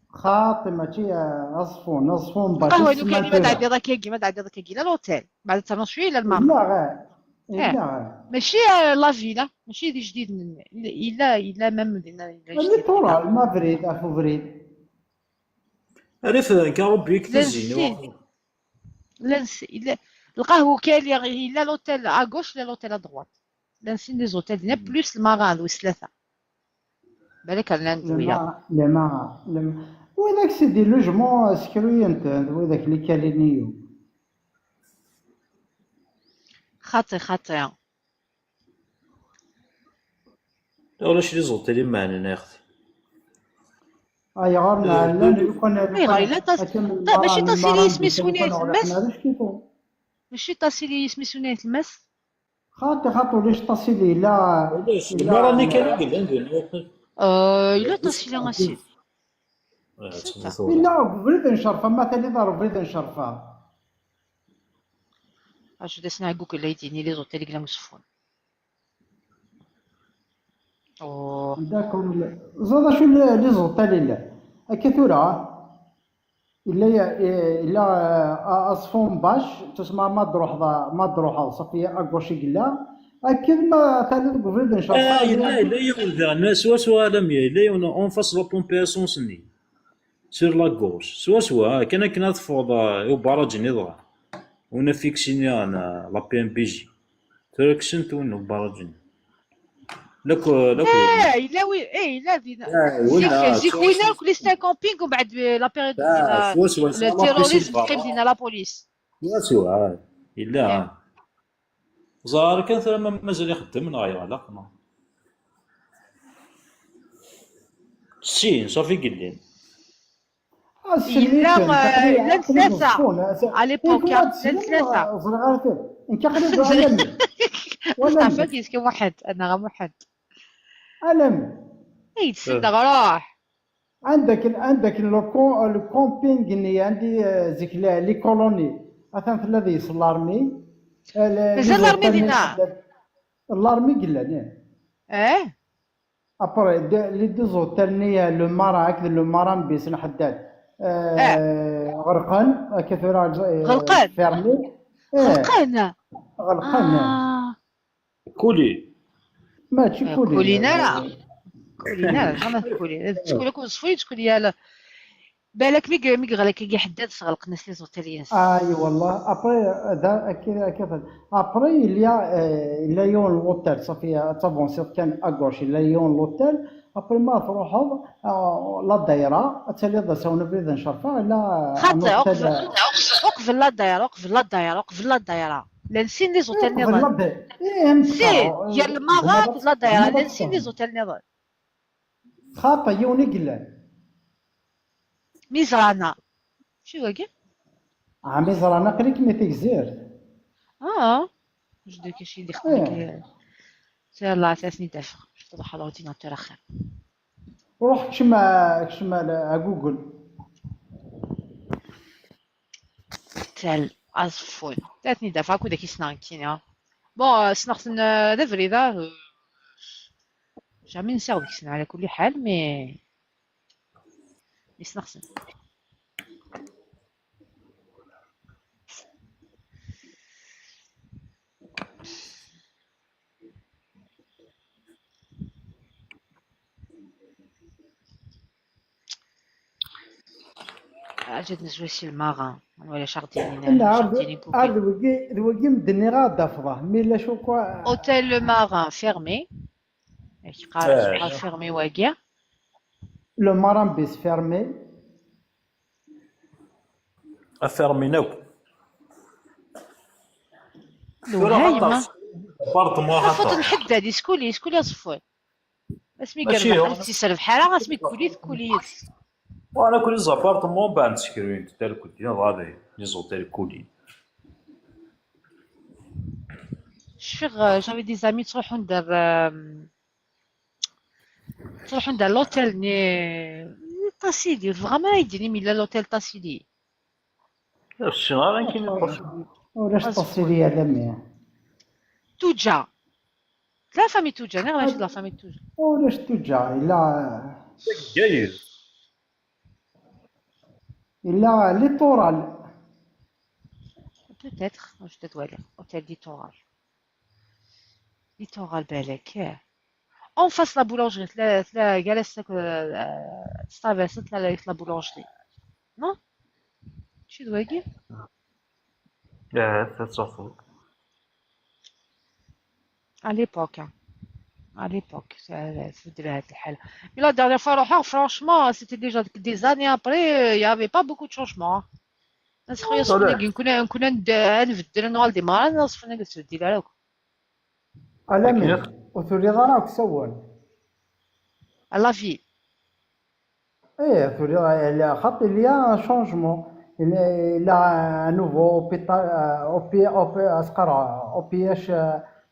Q: خاطي ماشي اصفون باش.
B: القهوة نوكالي ما تعدي ذاك ما تعدي ذاك لا l'hôtel بعد تما شوية لا ال Marin.
Q: لا غير لا
B: ماشي la villa ماشي دي جديد الا même
Q: اللي تورا المافريد افوفريد.
F: عرف كاروبي كتزيني.
B: لا لا القهوة كالي الا l'hôtel à gauche لا l'hôtel à droite l'ancien des hôtels دينا plus ال Marin وثلاثة بالك انا ندويا.
Q: le Marin وذاك c'est des logements سكروينت وذاك لي كالينيو.
B: خاطي خاطي.
F: ولا شي les hôtels معنا يا اختي.
Q: اي غير لا لو كان
B: اي غير لا ماشي تاسيلي سميت وين الماس ماشي تاسيلي سميت وين الماس.
Q: خاطي خاطي ولاش تاسيلي لا
F: لا راني كان قلنا
B: الا تاسيلي غاسي. ستة.
Q: إلا بريد نشرفه مثلا إذا بريد نشرفه
B: أجو دسنا جوجل ليديني les hôtels قلنا مسفون. أوه.
Q: d'accord. زاد شو les hôtels إلا هكا ثورة إلا إلا أصفون باش تسمع ما تروح ما تروح صافي à gauche قلا أكيد ما ثاني بريد نشرفه.
F: لا لا يولد سوا سوا لم لا يون en face la pompe essence ني sur la gauche سوا سوا كان كنا تفوض وبراج نضغى ونا فيكسيني انا لا بي ام بي جي تركسنت ون براج لك لك.
B: ايه لا وي ايه لا دينا زيك زيك وين كل ستا camping ومن بعد la période دينا ال terrorisme تقريب دينا la police.
F: سوا سوا الا زار كان ثم مازال يخدم نغير على سين صافي قلين.
B: لا لا ثلاثة على l'époque لا ثلاثة. مصطفى كيسكن واحد انا غير واحد.
Q: ألم
B: اي تسنى روح.
Q: عندك ال camping اللي عندي زيك les colonies مثلا في الذي l'armée.
B: مازال l'armée دينا
Q: l'armée قلنا.
B: اه
Q: après les deux hôtels ني le Marin هكذا le Marin بيس الحداد غرقان كثر
B: غرقان
Q: fermé.
B: غرقان
Q: غرقان
F: coulé
Q: ماشي coulé
B: كولينا لا كولينا لا coulé تكون لكم صفوي تكون يا بالك ميك غلا كي حداد غلق الناس les hôtels.
Q: اي والله après ذا كيف après il y a يون l'hôtel صافي t'avances كان à gauche il y a يون l'hôtel après ما تروح لا دايره تالي ساون بريد نشرفه لا
B: خاطر اقفل لا دايره اقفل لا دايره اقفل لا دايره لنسين les hôtels نظام سي يا المغاد لا دايره لنسين les hôtels نظام
Q: خاطر يوني قلال
B: ميزرانا شو واقع؟
Q: ميزرانا قريب مي تيكزير.
B: جو دو كاش اللي خدمك سير الله ساسني دافع تروح على l'ordinateur اخر.
Q: روح كشما جوجل
B: تال ازفون تاتني دافع كو داك يسنانكينا bon سنخت ذا فريدا jamais نساو ديك السنة على كل حال mais يسنخسن. أجد نزويسي ال Marin ولا شارديني.
Q: لا ذوكي مدني غا دافضه mais لا شو quoi.
B: hôtel Le Marin fermé قال fermé واقع
Q: Le Marin bis fermé.
F: fermé نوك
B: لوهايمة
F: appartement
B: فوت الحداد يسكولي يسكولي صفوان اسمي قرب تيسر بحالها اسمي كولي كولي.
F: وانا كل appartements بعد سكرين تاع كولي غادي les hôtels كولي.
B: شفيغ j'avais des amis تروحو ندير تروحو ندير l'hôtel ني تاسيلي vraiment يديني ميلا l'hôtel تاسيلي.
F: الشغال كاين
Q: ولاش تاسيلي هذا mais
B: توجا la famille توجا انا ماشي la famille توجا.
Q: ولاش توجا الا
F: جايز
Q: الا Littoral
B: peut-être واش تتوالي hôtel Littoral Littoral بالك en face la boulangerie تلا جالس ستافاس تلا la boulangerie non شي دواكي
F: لا تصفو
B: à l'époque à l'époque تبدل هاد الحالة mais la dernière fois روحو franchement c'était déjà des années après y avait pas beaucoup de changements. ناس خويا صفنا كنا نبدل نغال دي مارا ناس صفنا تبدل عليك.
Q: ألمي وثولي راك سول
B: la ville.
Q: ايه ثولي خاطر il y a un changement il y a un nouveau hôpital OP OP اسقر OPH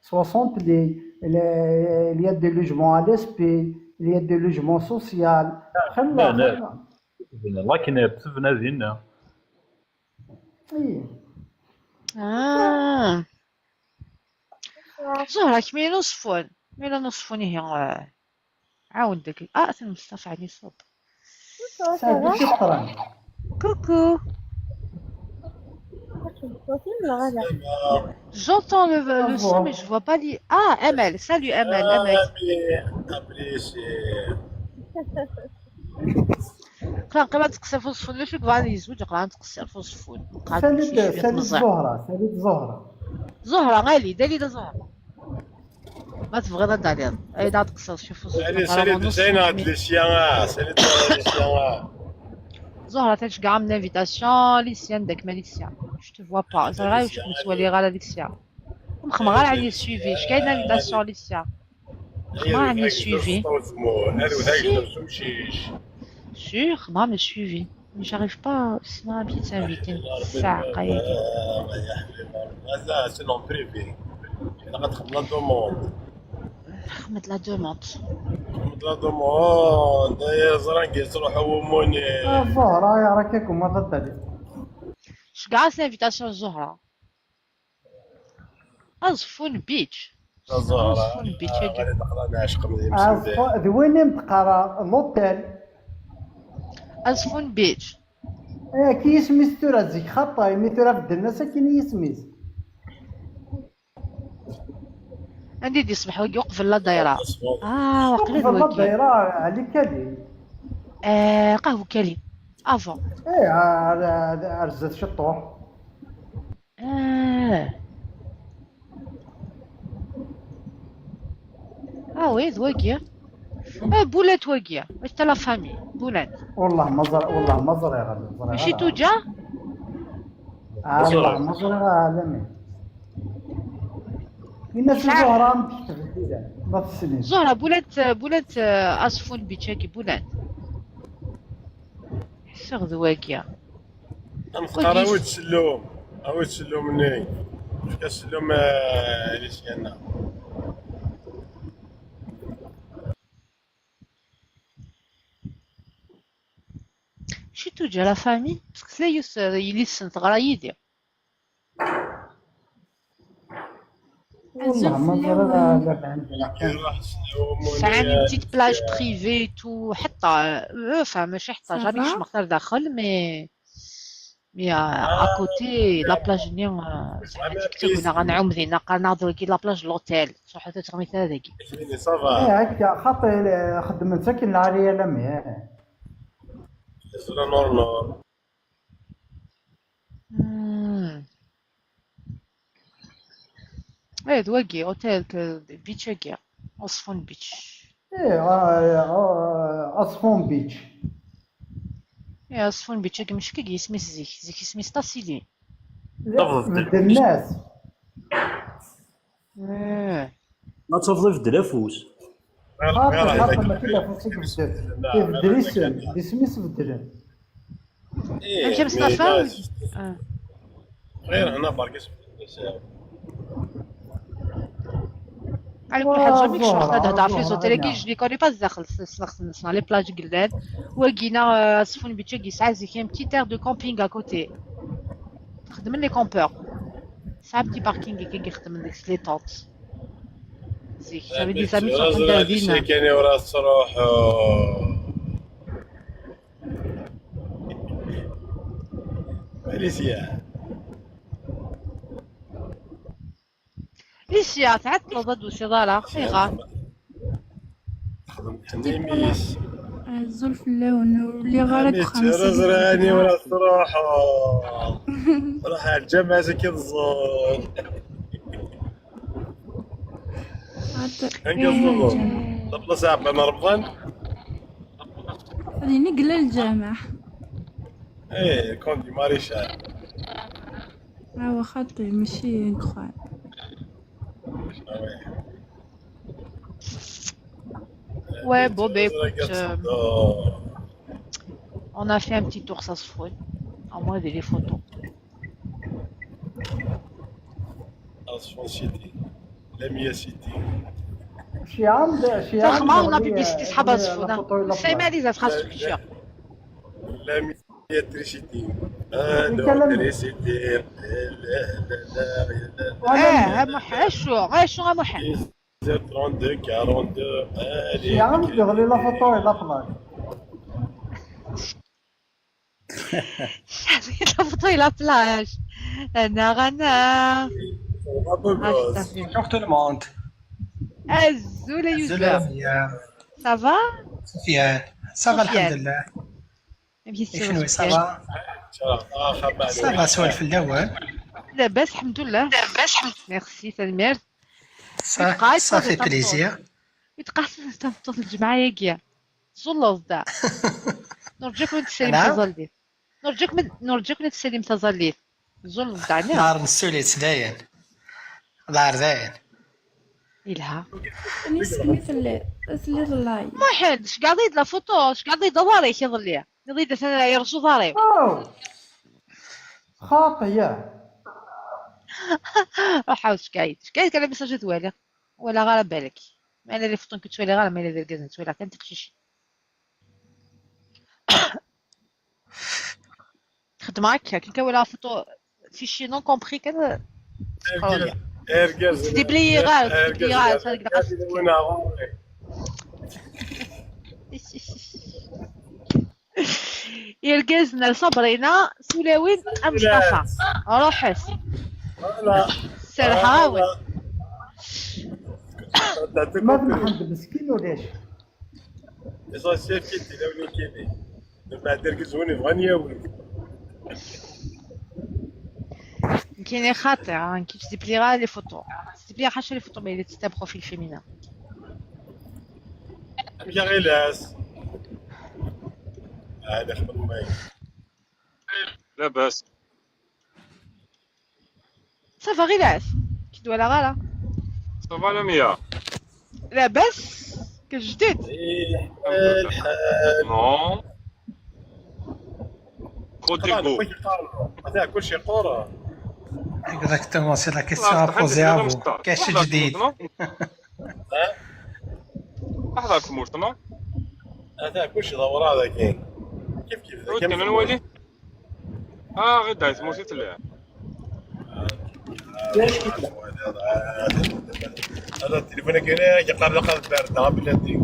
Q: 60 lits, il y a des logements à l'ESP, il y a des logements sociaux.
F: لا لا لكن تبنى دينا.
Q: اي
B: زهرة كمية نصفون ميلا نصفون هي عاون داك مصطفى عني صوت.
Q: سعد شكرا.
B: Coucou. J'entends le son, mais je vois pas les. Ah, ML. Salut ML. ML. قرا تقصر في الصفون شو قاعد يزوج قرا تقصر في الصفون.
Q: سالت سالت زهرة سالت زهرة.
B: زهرة غالي دليل زهرة. ما تبغي دالير اي دا تقصر شوف الصفون.
O: سالت زينة ليسيان سالت ليسيان.
B: زهرة تشجع من انفيتاسيون ليسيان داك ماليسيا جو te vois pas زهرة واش نتولي غير ليسيا مخمغ غير على سويفي اش كاين انفيتاسيون ليسيا مخمغ على سويفي sûr ما me suivi mais j'arrive pas sinon un petit invité ساعة قايدة
O: هذا سي نون بريفي غتخدم لا دوموند
B: خدمت لا دوموند
O: خدمت لا دوموند يا زرانكي تروح موني
Q: زهرة يا راكاكم ما تدري
B: شكاع سانفيتاسيون زهرة أزفون بيتش
O: زهرة
B: أزفون بيتش
O: غادي تقرا نعشق من
Q: ذوين تقرا لوتيل
B: أزفون بيتش
Q: كي يسميس تورا زيك خطا مي تورا بدلنا ساكن يسميس
B: عندي دي صبح يوقف لا دايرة وقيلا
Q: لا دايرة على كالي
B: قهوة كالي افون
Q: ايه عرزت شطوح
B: وي ذواكيا بولات واكيا واش تا لا فامي بولات
Q: والله ما زر والله ما زري غادي
B: ماشي توجا
Q: والله ما زري عالمي الناس زهرة ما تسنين
B: زهرة بولات بولات أصفون بيتشاكي بولات حسغ ذواكيا
O: نختار أود سلوم أود سلوم ني سلوم ليسيانا
B: شي توجه لا فامي باسكو لا يس يليسن تغرا يدي
Q: والله ما
B: عندي بتيت بلاج بريفي تو حتى enfin ماشي حتى جامي كش مختار داخل مي ا كوتي لا بلاج ني زعما ديك كنا غنعوم دينا قناض كي لا بلاج لوتيل صح تغمي هذاك
Q: ايه هكا خاطر خدمت ساكن العالية لمي
O: نور نور
B: ايه دواكي اوتيل بيتش اكي اصفون بيتش
Q: ايه اصفون بيتش
B: ايه اصفون بيتش اكي مش كي يسميس زيك زيك يسميس تاسيلي
Q: الناس
F: ما تفضل في دلافوس
Q: خاطر خاطر ما كاين فوسك بزاف دريسن يسميس بدلن
B: ايه مصطفى
O: غير هنا برك
B: على كل حال جامي كش وقت نهضر في زوتيل كي جو كوني با داخل سنا لي بلاج قلال وكينا صفون بيتش كي ساعة زيك ان بتي تير دو كومبينغ ا كوتي تخدم لي كومبور ساعة بتي باركينغ كي يخدم ديك لي طونت زيك جافي دي زامي تروح دافين
O: كاين ورا تروح ماليزيا
B: ليسيا تعطل ضد سيدارة خيغا
O: نيميس
I: الزلف اللون واللي غارك خمسة
O: زراني ولا تروح روح على الجامعة كي الزول نقصدو طب ساعة بين رمضان
I: غادي نقلة الجامع
O: ايه كوندي ماريشال
I: هو خاطي ماشي كخوان.
B: Ouais, bon, ben écoute, on a fait un petit tour, ça se fout. Au moins, des photos.
O: Asfon City, Lamia City.
Q: شي عام شي عام
B: on a publicité صحاب أصفون. C'est les infrastructures.
O: لا تريسيتي الو
Q: يكلمني.
O: تريسيتي لا لا لا
B: اه اشو اشو محمد
O: 32 42
Q: يا عم تغلي لا فوتو لا بلاج
B: la photo la plage انا غانا
K: Bonjour tout le monde.
B: Azul يوسف ça va
K: سفيان ça va الحمد
B: سفيان.
K: لله.
B: يمشي
K: شنو ça va؟ ça va سؤال في الاول.
B: لاباس الحمد لله لاباس ميرسي سلمير
K: ça fait plaisir.
B: يتقاس تنطط الجمعة ياكيا زلوز دا نرجوك من تسلم
K: نعم.
B: تظليت نرجوك من نرجوك من تسلم تظليت زلوز دا نعم
K: نهار نسوليت داين نهار داين
B: إلها
I: نسكني في اللاي
B: محل شقاضي la photo شقاضي ضراري يظلي يضيد ثنا يرسو ضاري
Q: خاطية
B: حاول شكايت شكايت كان message توالي ولا غير بالك ما انا les photos كنت غير ما الا دركز توالي كان تقشيش خدم هكا كي كان photo fichier non compris كان ديبلي غير ديبلي غير يركزنا صبرينا سولاوين مصطفى روحس سرحاوي
Q: ما محمد مسكين ولاش
O: essentiel كي لو كيني بعد دركز وني بغاني ياوي
B: كاين خاطر كي تديبليغا les photos تديبلي حاشا les photos mais c'est un profil féminin
O: يا غيلاس هذا خدم معايا
M: لاباس
B: ça va غيلاس كي دولا غالا
M: ça va لميا
B: لاباس كجديد
M: non رودريغو
O: هذا كلشي قرا
K: Exactement, c'est la question à poser à vous. كاش جديد؟
M: لحظة تمورتنا
O: هذا كلشي دور هذا كاين كيف كيف
M: كان نولي غير دايت تمورتي تلع
O: هذا التليفون كاين يقرا لقى بارد بلاتي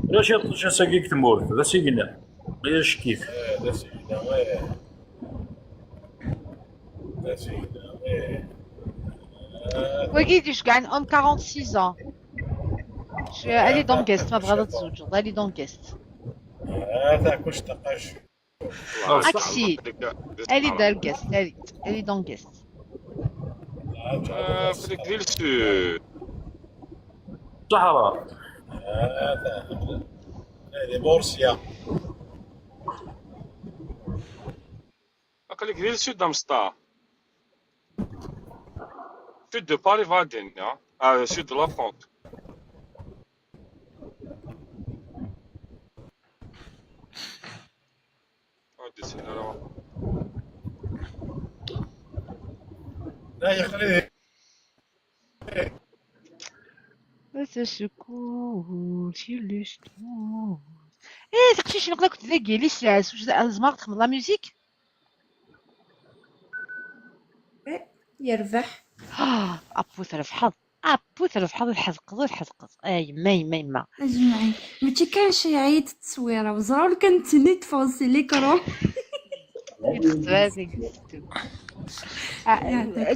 F: علاش يطلش ساكيك تمورت هذا سيقنا غير كيف
O: هذا سيدنا وي هذا سيدنا وي
B: وكيديش كاع homme 46 ans الي دون guest ما بغا تزوج الي دون guest
O: هذا كلشي تقاش
B: اكسي الي دار guest الي الي دون guest
M: في ديك ديال السود
F: صحراء
O: هذا هذه بورسيا
M: قال لك ديال ال sud امسطا sud de Paris فادين sud de la France.
O: لا يخليه
B: ايه تقشيش نقدر كنت ذاكي لي ساس واش زعما تخدم la musique
I: يربح
B: ابو ثلاث حظ ابو ثلاث حظ الحزقض الحزقض اي ما ما ما
I: اجمعي ماشي كان شي عيط التصويره وزراو كان تني تفونسي l'écran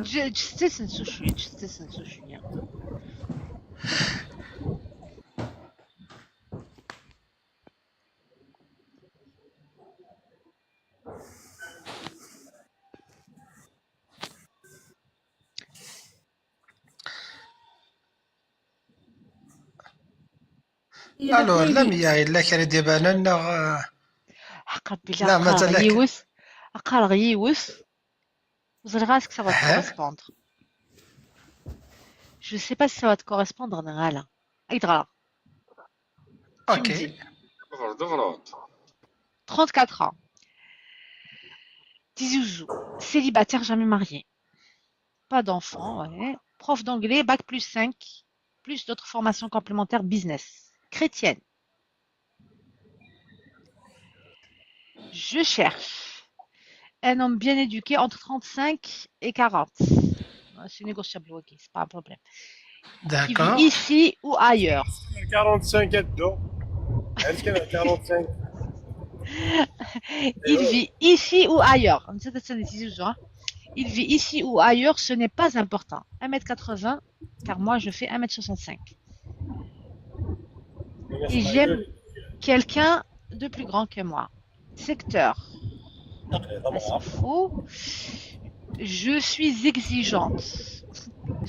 B: جستس شويه جستس شويه
K: alors لميا الا كان ديبان لنا
B: حق ربي
K: لا
B: لا
K: مازال
B: يوس اقرا يوس وزر راسك ça va te correspondre. Je sais pas si ça va te correspondre غالا ايدغا
K: OK
M: غلط
B: 34 ans. Tizi Ouzou, célibataire, jamais marié. Pas d'enfant, ouais. Prof d'anglais, bac plus 5, plus d'autres formations complémentaires business. Chrétienne. Je cherche un homme bien éduqué entre 35 et 40. C'est négociable, ok, c'est pas un problème. Qui vit
K: D'accord.
B: ici ou ailleurs.
O: 45 هادو علاش كان 45
B: Il vit ici ou ailleurs. Il vit ici ou ailleurs, ce n'est pas important. 1m80, car moi je fais 1m65. Et j'aime quelqu'un de plus grand que moi. Secteur, elle s'en fout. Je suis exigeante.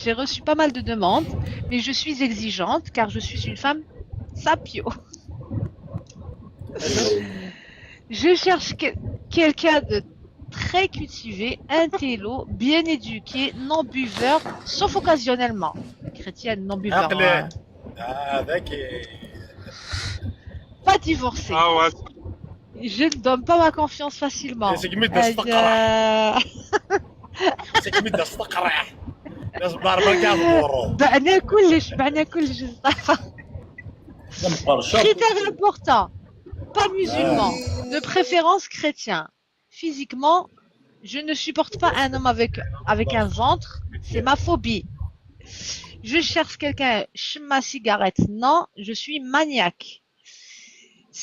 B: J'ai reçu pas mal de demandes, mais je suis exigeante car je suis une femme sapio. Je cherche quelqu'un de très cultivé, intello, bien éduqué, non buveur, sauf occasionnellement. Chrétienne, non buveur.
O: عقلي
B: Hein.
O: هذاك
B: Pas divorcé.
M: Ah ouais.
B: Je ne donne pas ma confiance facilement.
O: سيك ميدا استقرح
B: Euh,
O: سيك ميدا استقرح لازم ضربه كاع تضرو
B: بعنا كلش بعنا كلش. Critère important, pas musulman, de préférence chrétien. Physiquement, je ne supporte pas un homme avec un ventre, c'est ma phobie. Je cherche quelqu'un, ma cigarette, non, je suis maniaque.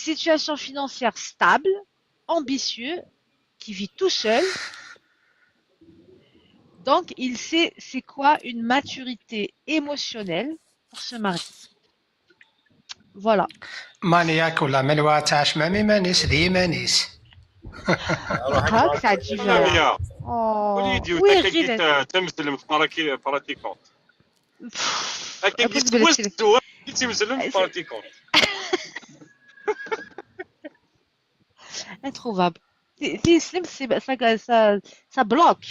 B: Situation financière stable, ambitieux, qui vit tout seul. Donc, il sait c'est quoi une maturité émotionnelle pour se marier. Voilà.
K: Maniaque ولا منوع تاع شمامي مانيس ذي مانيس.
B: هاك تاع تجيب.
M: لميا
B: Oh,
M: وليدي
B: oui,
M: وتا
B: غير
M: تمسلم pratiquante هكا
B: أقول لك
M: كي تمسلم pratiquante.
B: Introuvable. تيسلم c'est ça bloque.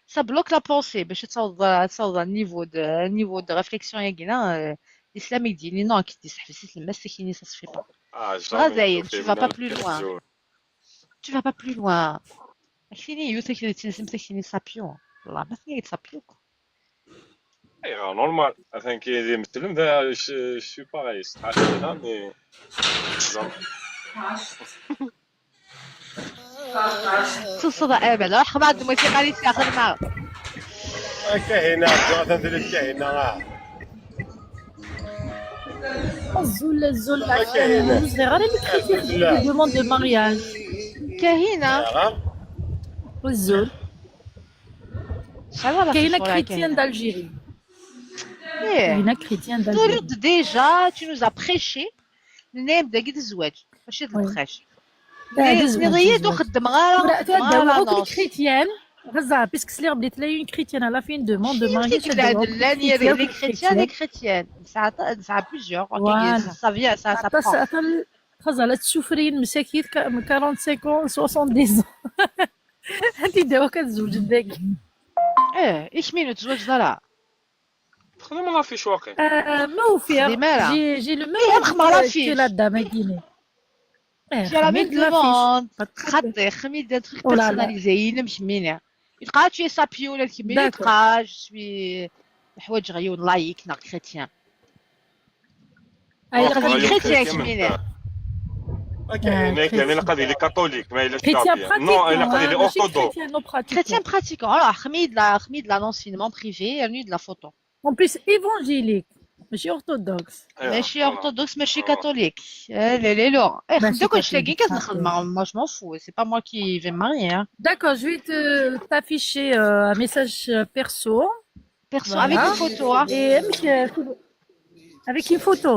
B: Ça bloque la pensée. باش تصوض un niveau de réflexion يا الإسلام يديني non كي تسحب ما سكيني ça se fait pas.
M: اه jamais
B: غازاين tu
M: شوفي
B: vas pas
M: من
B: plus loin. Tu vas pas plus loin. كاينين يوث تيسلم تكيني sapio. والله ما ثني sapio.
M: ايوا normal مثلا كي مسلم ذا je suis pareil صحاح mais زعما
B: تصدى امل راح بعد الموسيقى اللي تاخذ معه.
O: كاينه مثلا كاينه
I: الزول الزول
O: كاينه
I: صغيرة اللي critères
O: لا
I: de demande de mariage.
B: كاينه
I: والزول
B: شحال ولا
I: كاينة
B: في الشورى
I: chrétienne
B: كاينه.
I: d'Algérie.
B: ايه
I: كاينة chrétienne d'Algérie.
B: ترد déjà tu nous as prêché نبدا كي الزواج ماشي
I: oui.
B: ال prêche.
I: لا تزوج
B: نغيد
I: تزوج.
B: وخدم غير
I: تبدا
B: غير
I: وك
B: l'annonce.
I: chrétienne غزة puisque سليغ بديت لا une chrétienne elle a fait une demande de mariage
B: كيف لاني
I: chrétien
B: les chrétiens les chrétiennes ça plusieurs
I: Voilà.
B: ça vient ça ça prend.
I: عطا خزالة تسوفرين مساكين 45 70. انت دابا كتزوج داك.
B: ايه ايش مين تزوج لا
M: تخدم l'affiche واقي
I: ما وفيها
B: لماذا؟
I: j'ai le
B: إيه،
I: même
B: نخمر
I: que
B: l'affiche.
I: la dame كيني.
B: J'ai la même demande. خطي خمي des trucs
I: Oh là là.
B: personnalisés ينمش مينا يتقا tu es sapio ولا كيمي
I: D'accord.
B: يتقا je suis حوايج غيون laïque نا chrétien.
I: اي
B: خاصني
I: لقد
B: chrétien كيمينا.
M: كاين كاين القضيه les catholiques ما الا
I: chrétien
M: شعبيه non الا قضيه les
I: ماشي
M: orthodoxes.
I: chrétien non pratiquant.
B: Chrétien pratiquant. Alors, خمي de la l'enseignement privé, رني de la photo.
I: En plus évangélique ماشي orthodoxe.
B: ماشي orthodoxe ماشي catholique. لا لا لا. إيه
I: ماشي
B: خدوك واش تلاقي
I: catholique.
B: كتدخل moi je m'en fous, c'est pas moi qui vais me marier hein.
I: D'accord, je vais te t'afficher un message perso.
B: Perso
I: Voilà.
B: avec une photo hein.
I: Et avec une photo,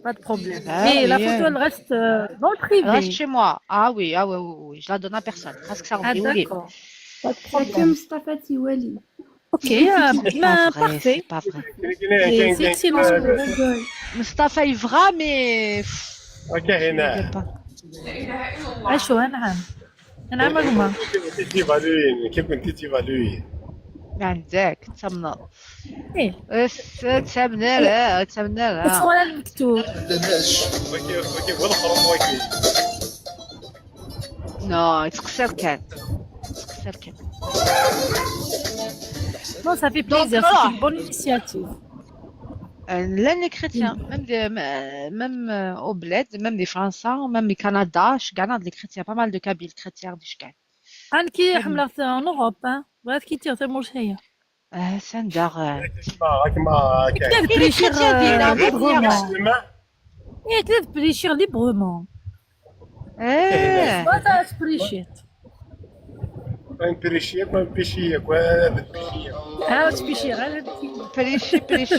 I: pas de problème.
B: Ah
I: Mais la
B: oui.
I: photo, elle reste dans le
B: Elle reste
I: privé.
B: chez moi. Ah oui, ah oui, oui, oui, je la donne à personne. Parce que ça
I: Ah
B: oui, oui.
I: d'accord, pas de
D: C'est
I: problème.
D: comme Mustafa Tiwali.
I: Ok,
B: C'est
I: ben,
B: pas vrai,
I: parfait.
B: c'est pas vrai.
I: C'est c'est excellent ce que vous
D: Rigole.
B: Mustafa Ivra, mais pff, je
O: كاينه
B: rigole pas.
I: عشو نعم نعم هما
O: كيف كنت t'évaluer كيف كنت t'évaluer
B: عندك تمنى
I: ايه
B: تمنى لا تمنى لا
I: وصل المكتوب.
O: وكيف وكيف والخروف وكيف
B: non تقصر كان تقصر كان.
I: Non, ça fait
B: Donc
I: plaisir, c'est
B: voilà.
I: une bonne initiative.
B: لان les chrétiens même même au bled même les français même les Canada شكاع les chrétiens pas mal de Kabyles chrétiens دي شكاع
I: عندك حملة en Europe hein بغات كي تيغ تموش هي
B: سندر
O: كما
I: كتاب
B: كاين les
I: بريشير
B: chrétiens دينا
I: librement ايه كتاب بريشير librement
B: اه
I: ما تبريشيت
O: بريشيك ما بيشيك ولا بيشيك
I: ها تبيشير
B: بريشي بريشي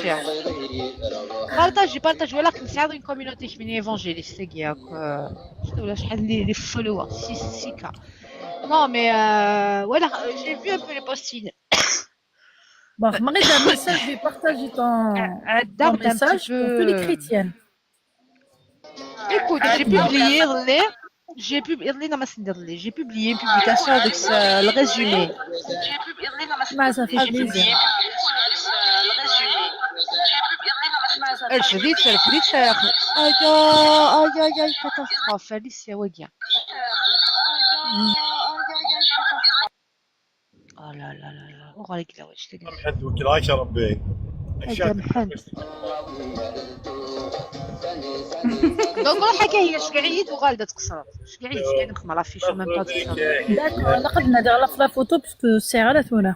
B: بارطاجي بارطاجي ولا كنت ساعد une communauté من évangéliste كياك ولا شحال les followers 6 K. Non, mais voilà, j'ai vu un peu les posts.
I: Bon, Marie, j'ai un message, je vais partager ton
B: un petit
I: message pour tous les
B: peu.
I: chrétiens.
B: Écoute, j'ai publié les, j'ai publié non, mais c'est j'ai publié une publication avec le résumé.
I: ما ça fait plaisir.
B: الفريت الفريت اي اي اي اي catastrophe اليسيا وكيا. Oh là là là là وغالي كلا واش تلقى
O: محد وكلاك يا ربي
B: هذا محل donc روح هكا هي شكعيد وغالدة تقصرت شكعيد شكعيد نخدم على فيش même pas تقصرت.
I: D'accord, لقد نادر على la photo parce que c'est على ثونا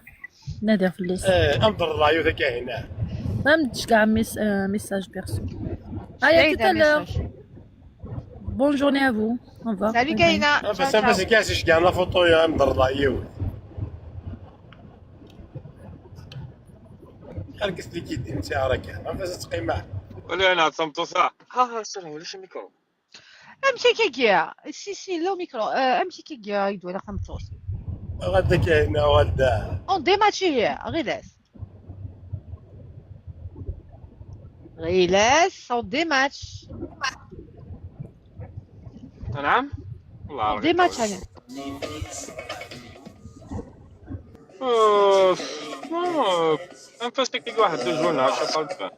I: نادر في الليست.
O: انظر الرايو ذاك هنا
I: ما مدش كاع message perso. Allez, à tout à l'heure. Bonne journée à vous. Au revoir.
B: Salut
I: Bye bye.
B: كاينة.
O: بس بس كاس كاع la photo يا انظر الرايو خلك ليكيدي انت راك ما فاش تقيمه
M: ولا انا صمتو صح ها سلام ولا شي ميكرو
B: امشي كيكيا si si le micro امشي كيكيا يدوي على خمسة
O: غدا كاينه غدا
B: اون ديماتشي هي غيلاس غيلاس on dématche.
M: نعم والله
B: on dématche انا
M: انفاس تكتيك واحد deux journées عشان قلت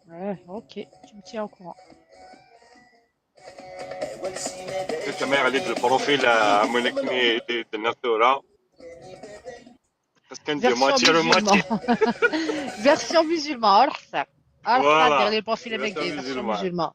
B: اه OK, tu me tiens au courant.
M: انت ما غادي ال profil مونكني درنا صوره بس كان des
B: version
M: moitié moitié
B: musulman version musulman روح حساب روح حساب
M: voilà
B: دير les profils avec
M: version
B: des versions
M: musulmane.
B: musulman.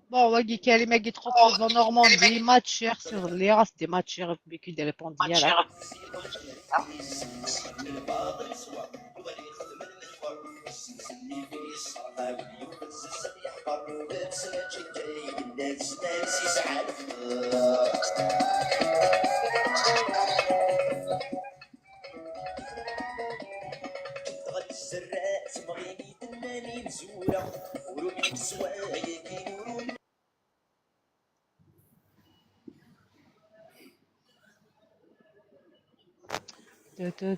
B: Bon, واقي كلمة كي تخرج en Normandie ماتشير sur les races des matchs بيكو دي ريبونديا لا.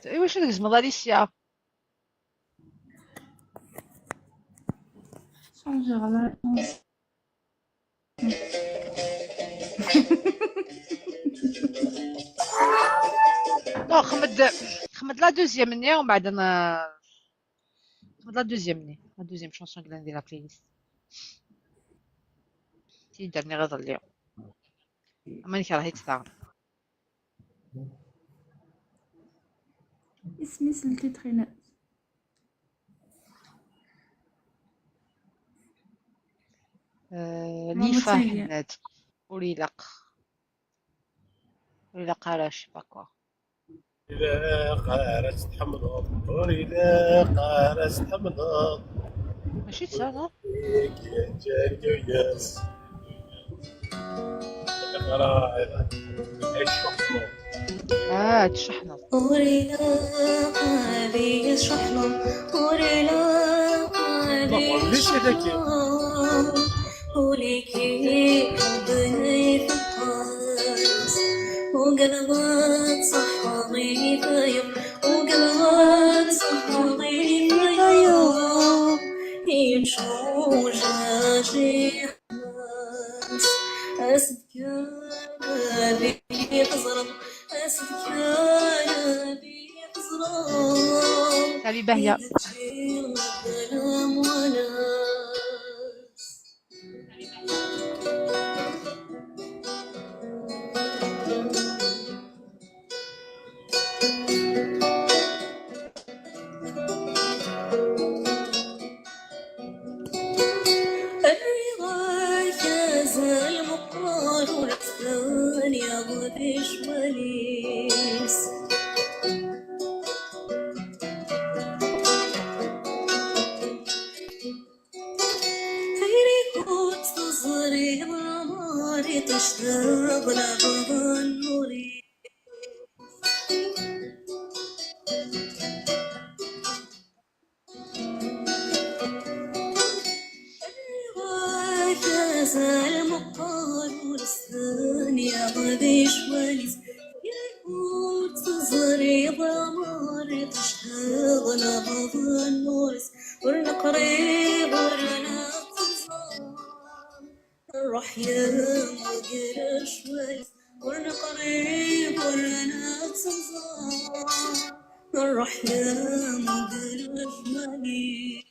B: ايوا شنو زعما اليسيا
R: Changer la
B: non خمد خمد la deuxième ني ومن بعد انا خمد la deuxième ني la deuxième chanson اللي عندي la playlist تي درني غير اليوم اما نكره هي تاع
R: اسمي سلتي ترينات.
B: ليفا
R: ماموتايا.
B: حنات وليلق وليلق راه je sais pas quoi.
O: إلى قارس تحمض إلى قارس تحمض
B: ماشي تا non.
O: يا
B: اه تشحنط
O: ليش هذاك
S: وقلبات صحابي فيض وقلبات صحابي فيض يمشوا جاجي أسد كان بي تزرب أسد كان بي تزرب
B: Salut Bahia.
S: إذا تجي الظلام وناس. الرضا كاز المقرار والأسنان يغدش وليس فيريكوت تصري ضماري تشتغل بظنوري وكاز المقال والسنان يغدش وليس يكون تزري ضماري تشتغل بظنورس ورنا قريب ورنا تزار الروح يا مقرش وليس ورنا قريب ورنا تزار الروح يا مقرش وليس.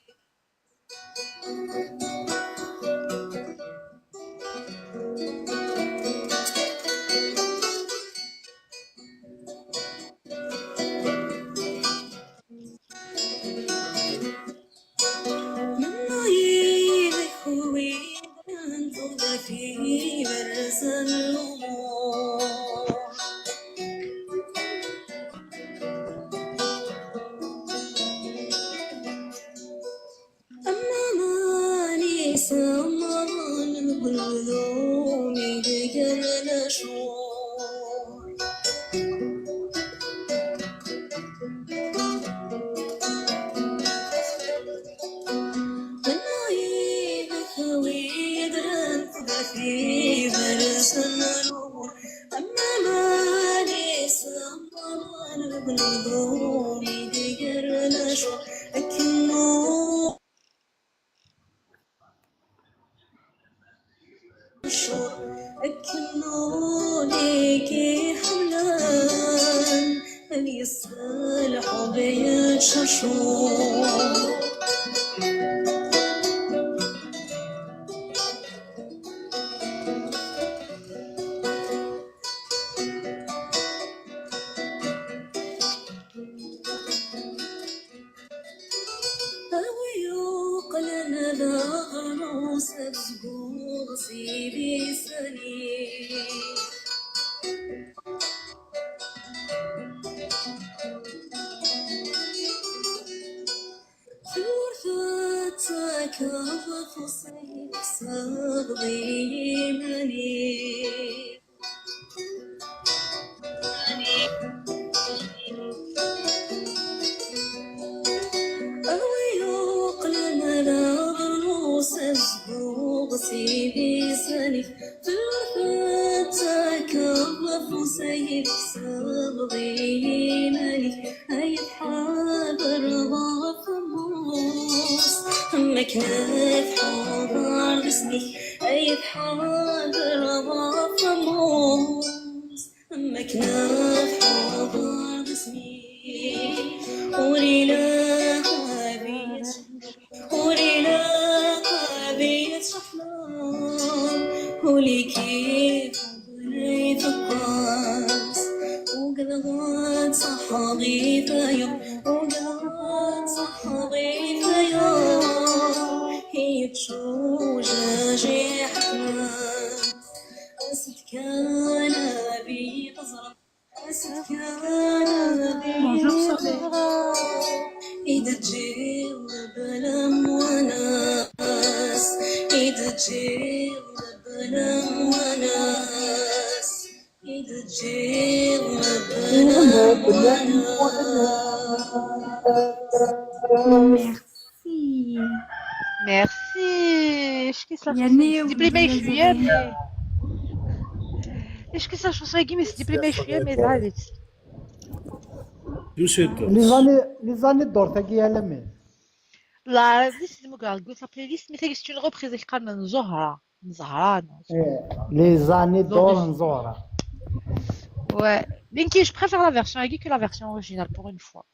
S: من عينك وين في برز الأمور أما ماني سمران الغلوم دقر شور من عينك ويدرن في برز الأمور أما ماني سمران الغلوم دقر شور أكنو أكنوليك حملان أن يصلح بيت شرشور. ويقلن ذا غروس سيبي سني ثورتك فصيح صبغي مني ويقلن ذا غروس سيبي سني ثورتك فصيح صبغي مني أي حاضر ضغط مكنات حاضر بسني أي حاضر ضغط مكنات حاضر بسني ورينا بيت ورينا بيت شحنان وليكي بنيت القاس وقلبات صحابي فيوم وقلبات صحابي فيوم هي تشوجة جيحتنا أسد كان بي تزرق أسد كان بي
I: Bonjour Sophie.
S: تزرق إذا تجي بلا وناس إذا تجي بلا وناس إذا تجي بلا وناس.
R: Merci.
B: Merci. Je kiffe la
R: يا
B: chanson.
R: نيو
B: S'il te plaît, je suis
R: désolée.
B: Est-ce que ça chanson avec mais c'est diplômé شوية mais زعلت.
F: Tout se
Q: Les
F: passe.
Q: années, les années d'or, تاكي يا لمي.
B: لا ليست المقال قلت la playlist mais c'est une reprise اللي قالنا من زهرة من زهرة.
Q: إيه، les années d'or
B: D'origine.
Q: نزورة.
B: Ouais. Linky, je préfère la version Agui que la version originale pour une fois.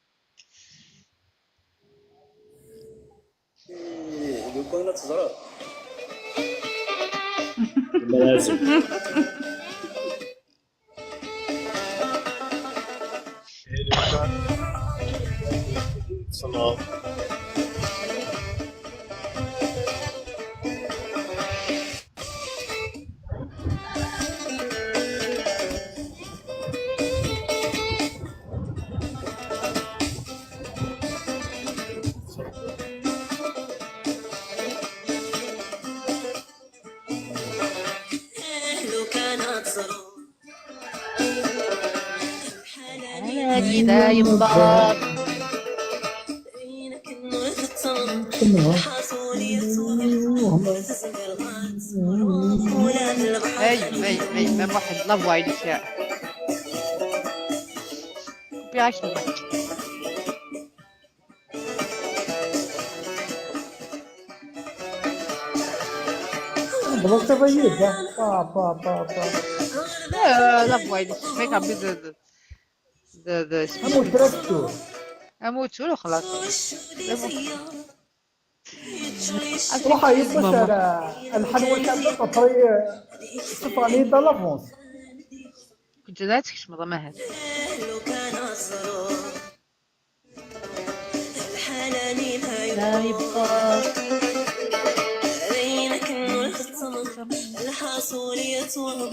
L: لو كان تزرع
F: لازم.
O: تصنع
S: لو كانت صروف
B: حالاني لا يبقى
S: عينك النور تتصل حاصول يتوهم تزمر ولاد البحر
B: اي اي اي même واحد la voix اللي فيها كوبيرايت المايك.
Q: بلاصة بعيدة. با با با با.
B: La voix اللي فيك عم de de de
Q: أمو تراكتور.
B: اموت وخلاص.
Q: روح يبش على الحلوى كاملة تطري سفراني دا لافونس.
B: كنت لا تكشم ما هذا.
S: لو كانت صروف الحناني
B: لا يبقى
S: عينك النور تتصل الحاصول يتوهم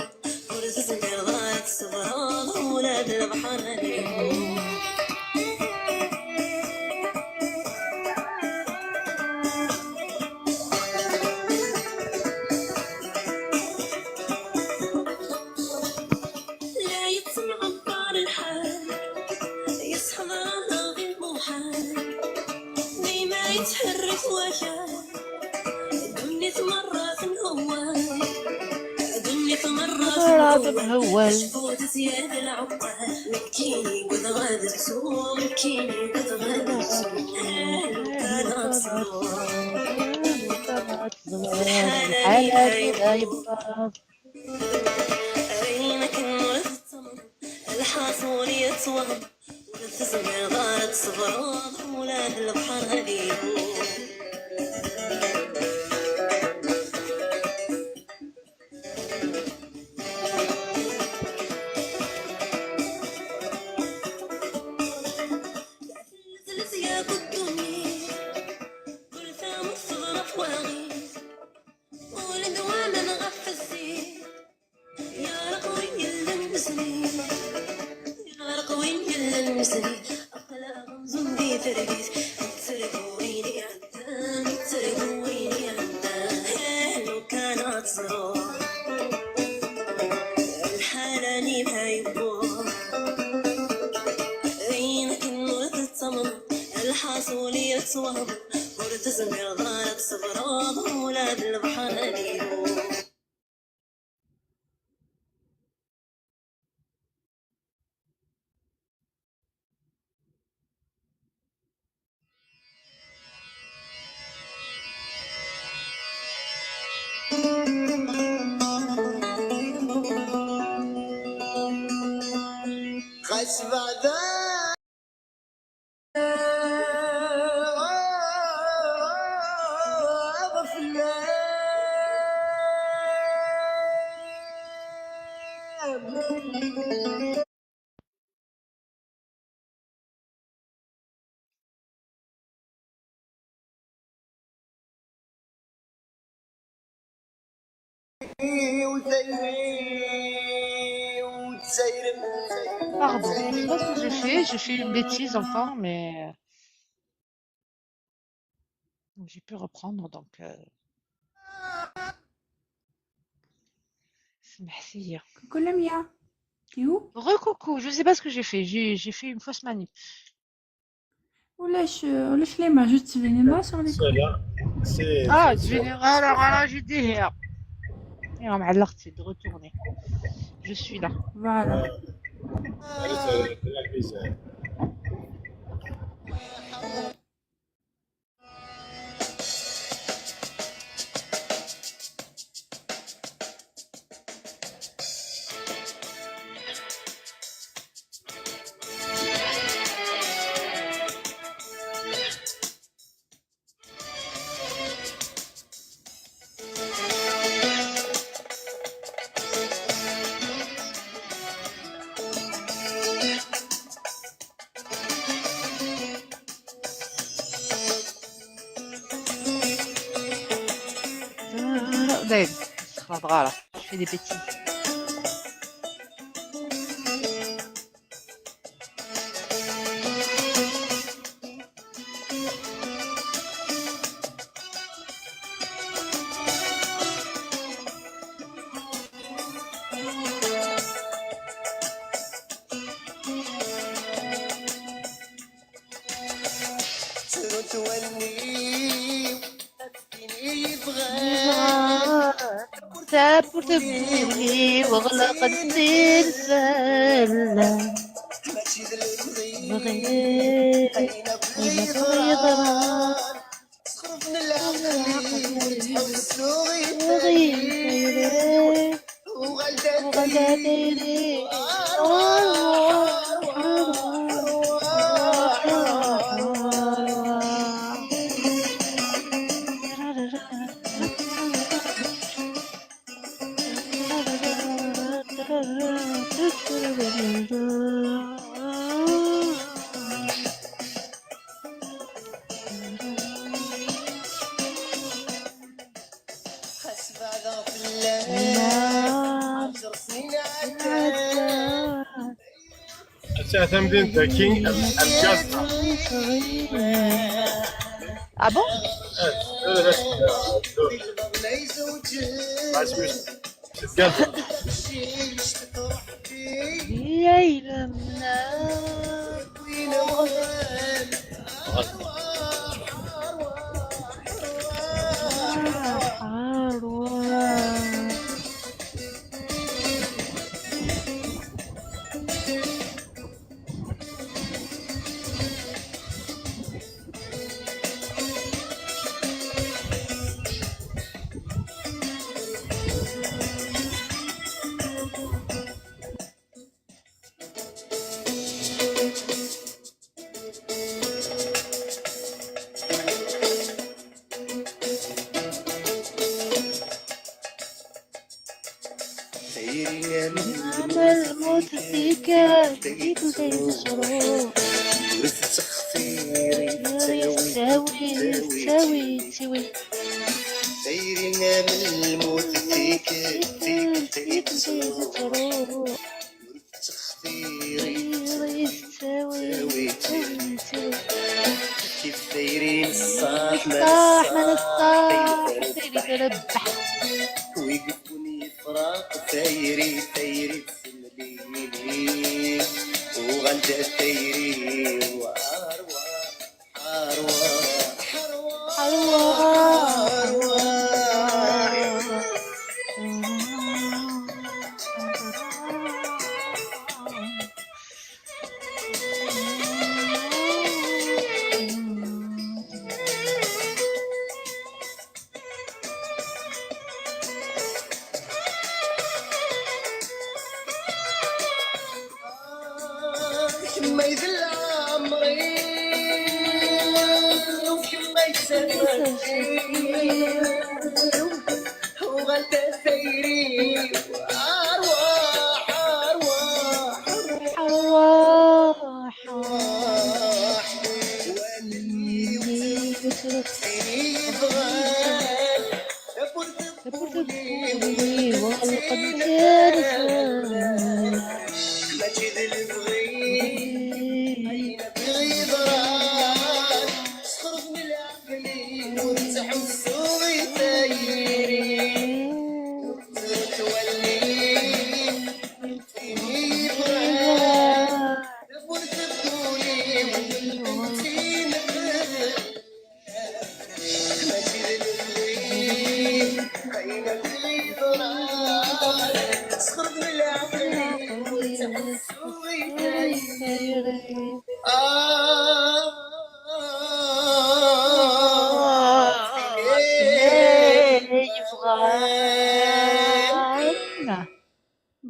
S: ورزق غات سبران ولاد البحر لا يتسمع عبار الحال يصحى على غير محال ديما يتحرك وكال دنيا مرات هو دنيا مرات
B: مرات هو
S: شفوت زياد العقال مكيني قد غادرت مكيني قد غادرت كانت
B: الحالاني لا يبقى
S: عينك النور التمر الحاصول يتوهم تزمر غارت صبران ولاد البحر هذي زلز يا قدومي كل ثام الصغر واغي ولد ومن غف الزيت يا رقوي يلمسني يا رقوي يلمسني أقلا غمزم بي ترقيت ترقويني عدان ترقويني عدان لو كانت صروف الحالاني ما يبغوا عينك النور تتمر الحاصول يتوهم ورتزمر ضارت صبران ولاد البحر هديهم
T: خس بعد
B: Pardon, je sais pas ce que j'ai fait une bêtise encore, mais j'ai pu reprendre donc. سمحتي.
R: Coucou Lamia. T'es où?
B: Recoucou, je sais pas ce que j'ai fait, j'ai fait une fausse manip.
R: ولاش ولاش ليما juste تبيني sur l'écran.
O: C'est là. C'est
B: Ah,
O: c'est
B: tu
O: sûr.
B: alors là, j'ai dit. Et on m'a de retourner. Je suis là.
R: Voilà.
B: Dave, là. Je fais des bêtises. تبورتبولي وغلق السلسلة بغيت Ah bon?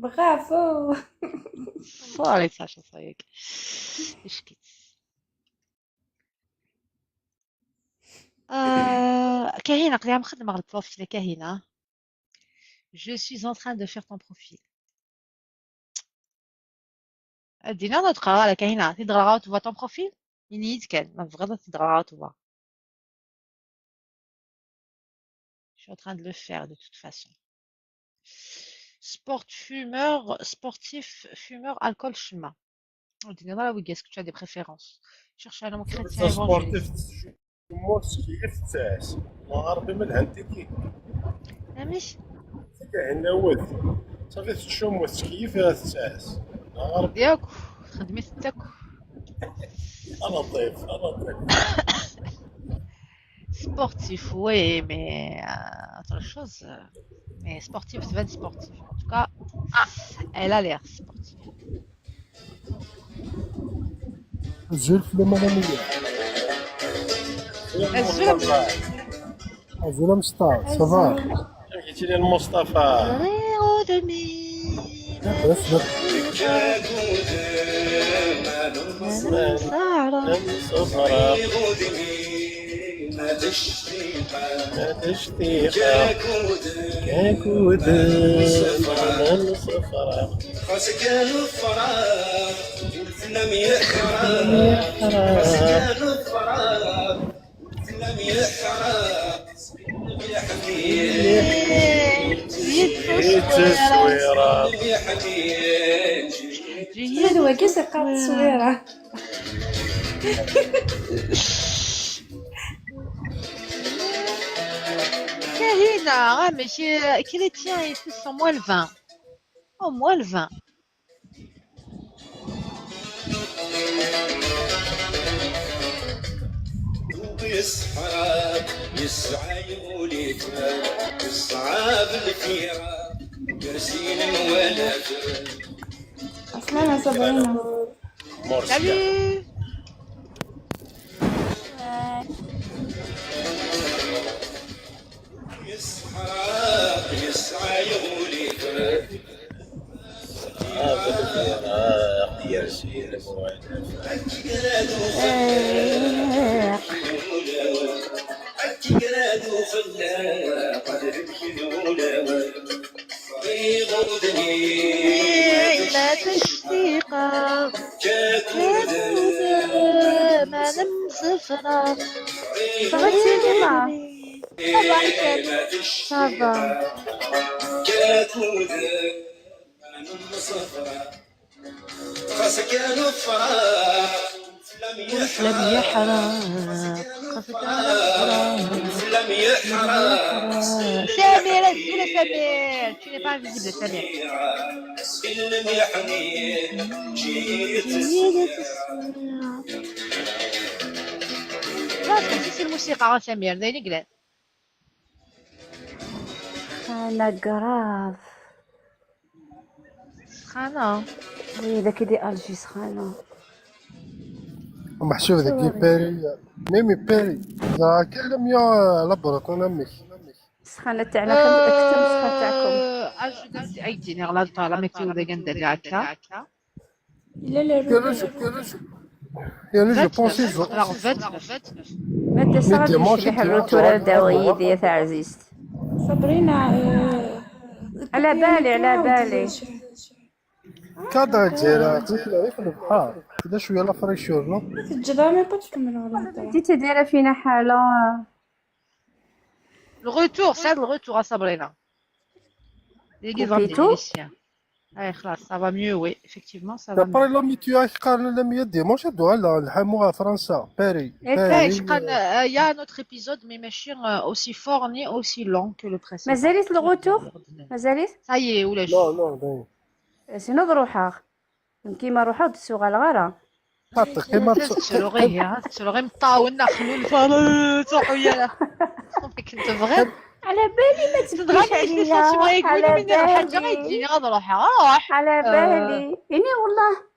R: Bravo.
B: Sorry, Sasha, sorry. إيش كاهنة قليها مخدمة على ال profil كاهنة. Je suis en train de faire ton profil. دينا نتقرا على كاهنة تدغرا tu vois ton profil ينيت كان ما بغض تدغرا tu vois. Je suis en train de le faire de toute façon. Sport fumeur, sportif, fumeur, alcool, chemin. On dit, là, oui, est-ce que tu as des préférences? Cherche un homme chrétien évangéliste.
O: sportif كيف تاس غربي من عندك
B: مش
O: كاين ود صافي تشم وتكيف تاس غربي
B: ياك خدمي ستك.
O: انا ضيف انا ضيف.
B: Sportif, oui, mais autre chose. Mais sportif, c'est pas sportif. En tout cas, elle a l'air sportive.
H: زول في المنامية.
B: الزلم.
H: زول مصطفى ça va؟
O: قلت لي المصطفى.
H: بس
R: هذا هو كيس قاعد التصويرة.
B: كاهنة ماشي chrétien et tout sont moins le 20. Au moins le 20.
R: عسلامة صابرينا.
B: Salut. لا تشتيقة ما نمسفرة.
R: Ça va Silima?
B: Ça va. لم يحرق سمير الزولة سمير tu n'es pas invisible سمير. لا تحسي الموسيقى سمير دايني قلال.
T: أنا grave.
B: سخانة.
T: oui ذاك دي Alger سخانة.
H: محسوب ذاك باري ميمي باري ذا كلم يا لابوراتون امك.
T: السخانة تاعنا أكثر من السخانة تاعكم.
B: أجد أيديني غلط على météo ذا كندير هكا.
R: لا لا.
H: يعني je pensais
T: ما تسرقش اللي حلوتو داويدي يا عزيزتي.
R: صابرينا.
T: على بالي على بالي.
H: كادر ديالها في البحر كذا شويه la fraîcheur non.
R: تجرا ما بقاتش تكمل ولا.
T: انت دايره فينا حاله.
B: Le retour, c'est le retour à Sabrina. Les
T: كوبيتو؟
B: اي خلاص ça va mieux, oui, effectivement ça va mieux.
H: D'après la météo قال la météo dimanche دو الحمو فرنسا باري.
B: ايه قال il y a un autre épisode mais ماشي aussi fort ni aussi long que le précédent.
T: مازالت ال retour مازالت؟
B: Ça y est ولا
H: non non.
T: sinon روحها كيما روحها تسوق الغرا.
H: كيما
B: تسلوغي تسلوغي مطاولنا خلو الفرن تروحوا يا كنت فغير.
T: على بالي ما تبكيش
B: تغني لي
T: عليا
B: sentiments يقولوا
T: على
B: مني الحاجة
T: بالي
B: غيديني غنروح روح
T: على بالي يعني والله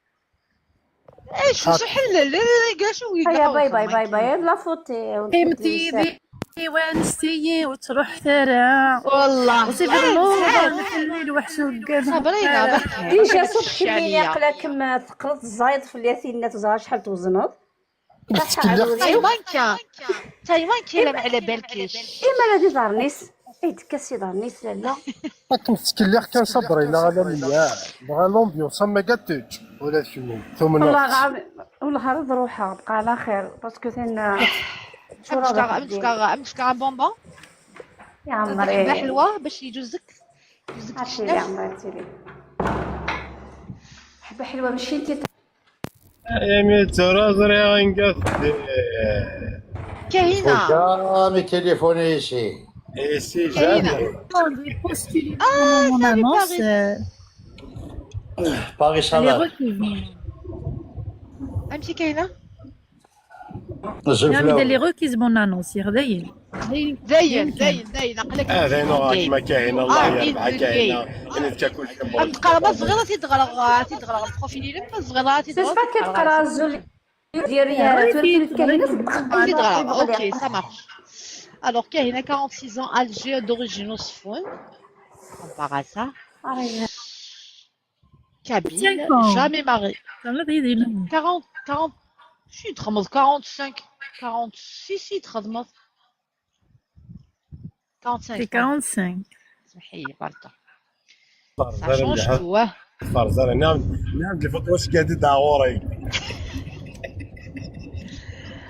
B: ايش شو حل لا شو
T: هيا باي باي باي باي لا فوتي
I: قيمتي ذي وانستي وتروح ثرى
B: والله
I: وسيف النور في الليل وحش وقام
B: صابرينا
T: déjà صبح كمية قلاك ما ثقلت الزايد في الياسين تزهر شحال توزنط
B: تايوان كان تايوان كاين ما على بالكيش
T: اما لا دي دارنيس اي تكاسي دارنيس لا لا
O: راكم تتكلح كان صبري لا غالا ميا لا l'ambiance ما قدتش ولا شنو ثم
T: والله غا والله غير روحها بقى على خير parce que ثين شو راه
B: امسك بونبون
T: يا عمري
B: حلوة باش يجوزك يجوزك
T: عرفتي يا عمري عرفتي لي حبه حلوة ماشي انت
O: يا ميت رازري غنقف
B: كاينه
E: jamais téléphoner ici.
O: Ici
B: كاينه
I: jamais. Ah, mon annonce,
E: Paris, ça
I: elle est
E: va.
I: requise.
B: امشي كاينه
I: نعم elle est requise mon annonce يغداين
B: زين زين زين عقلك
O: هذا نوع ما كاين الله يربح كاينه انا تاكل
B: ام تقرا ما صغيرة تيتغرق تيتغرق ال profil ما صغيرة
T: سي با كتقرا الزول ديال
B: تيتغرق OK ça marche. Alors كاينه 46 ans Alger d'origine Osfoun comparé à ça Kabyle jamais marié 40 40 شي تخمض 45 46 يتخدمض 45
I: C'est 45.
B: سمحي لي غلطة Ça change tout, hein.
O: فرزانة نعم نعم الفوت واش قاعد داوري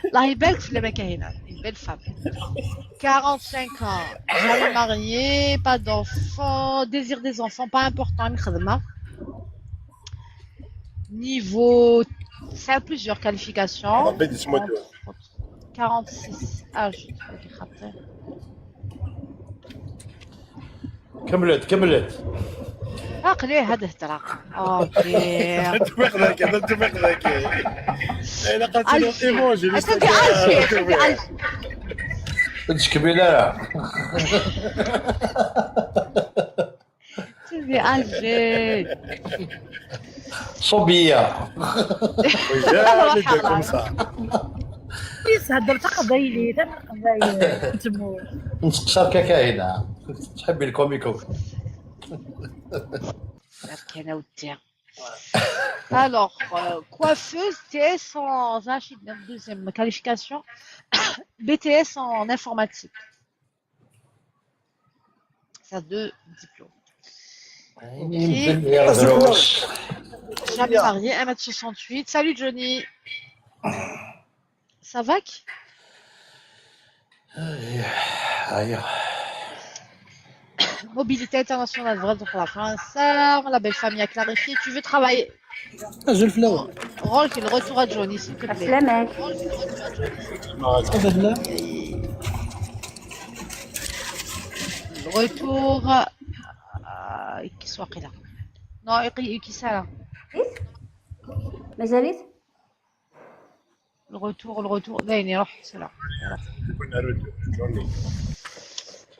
B: الله يبارك في لما كاينة une belle femme 45 ans jamais mariée pas d'enfants désir des enfants pas important خدمة niveau ça a plusieurs qualifications
O: ربي تسمو
B: 46 âge
E: كملت كملت
B: عقلي هذا هدرة OK
O: اتفق لك اتفق لك انا قلت له ايموجي
B: انت Alger انت Alger
E: تشكبي لا
B: انت Alger
E: صوبيه
I: هضرت قبايلي تم قبايل تمو
E: نتقصر كاينه تحبي الكوميكو
B: كان ودي. Alors, coiffeuse, TS en deuxième qualification, BTS en informatique. Ça, deux diplômes. Ok. Jamais marié, 1m68. Salut Johnny. Ça va?
E: ايوه
B: Mobilité internationale, vrai pour la France. La belle famille a clarifié. Tu veux travailler?
J: أزول فلاوة
B: Rolf, le retour à Johnny, s'il te plaît.
T: سلامك
J: تفضل
B: Le retour. Qui soit là? Non, qui ça là?
T: مازالت
B: Le retour, le retour. Là, il est c'est là.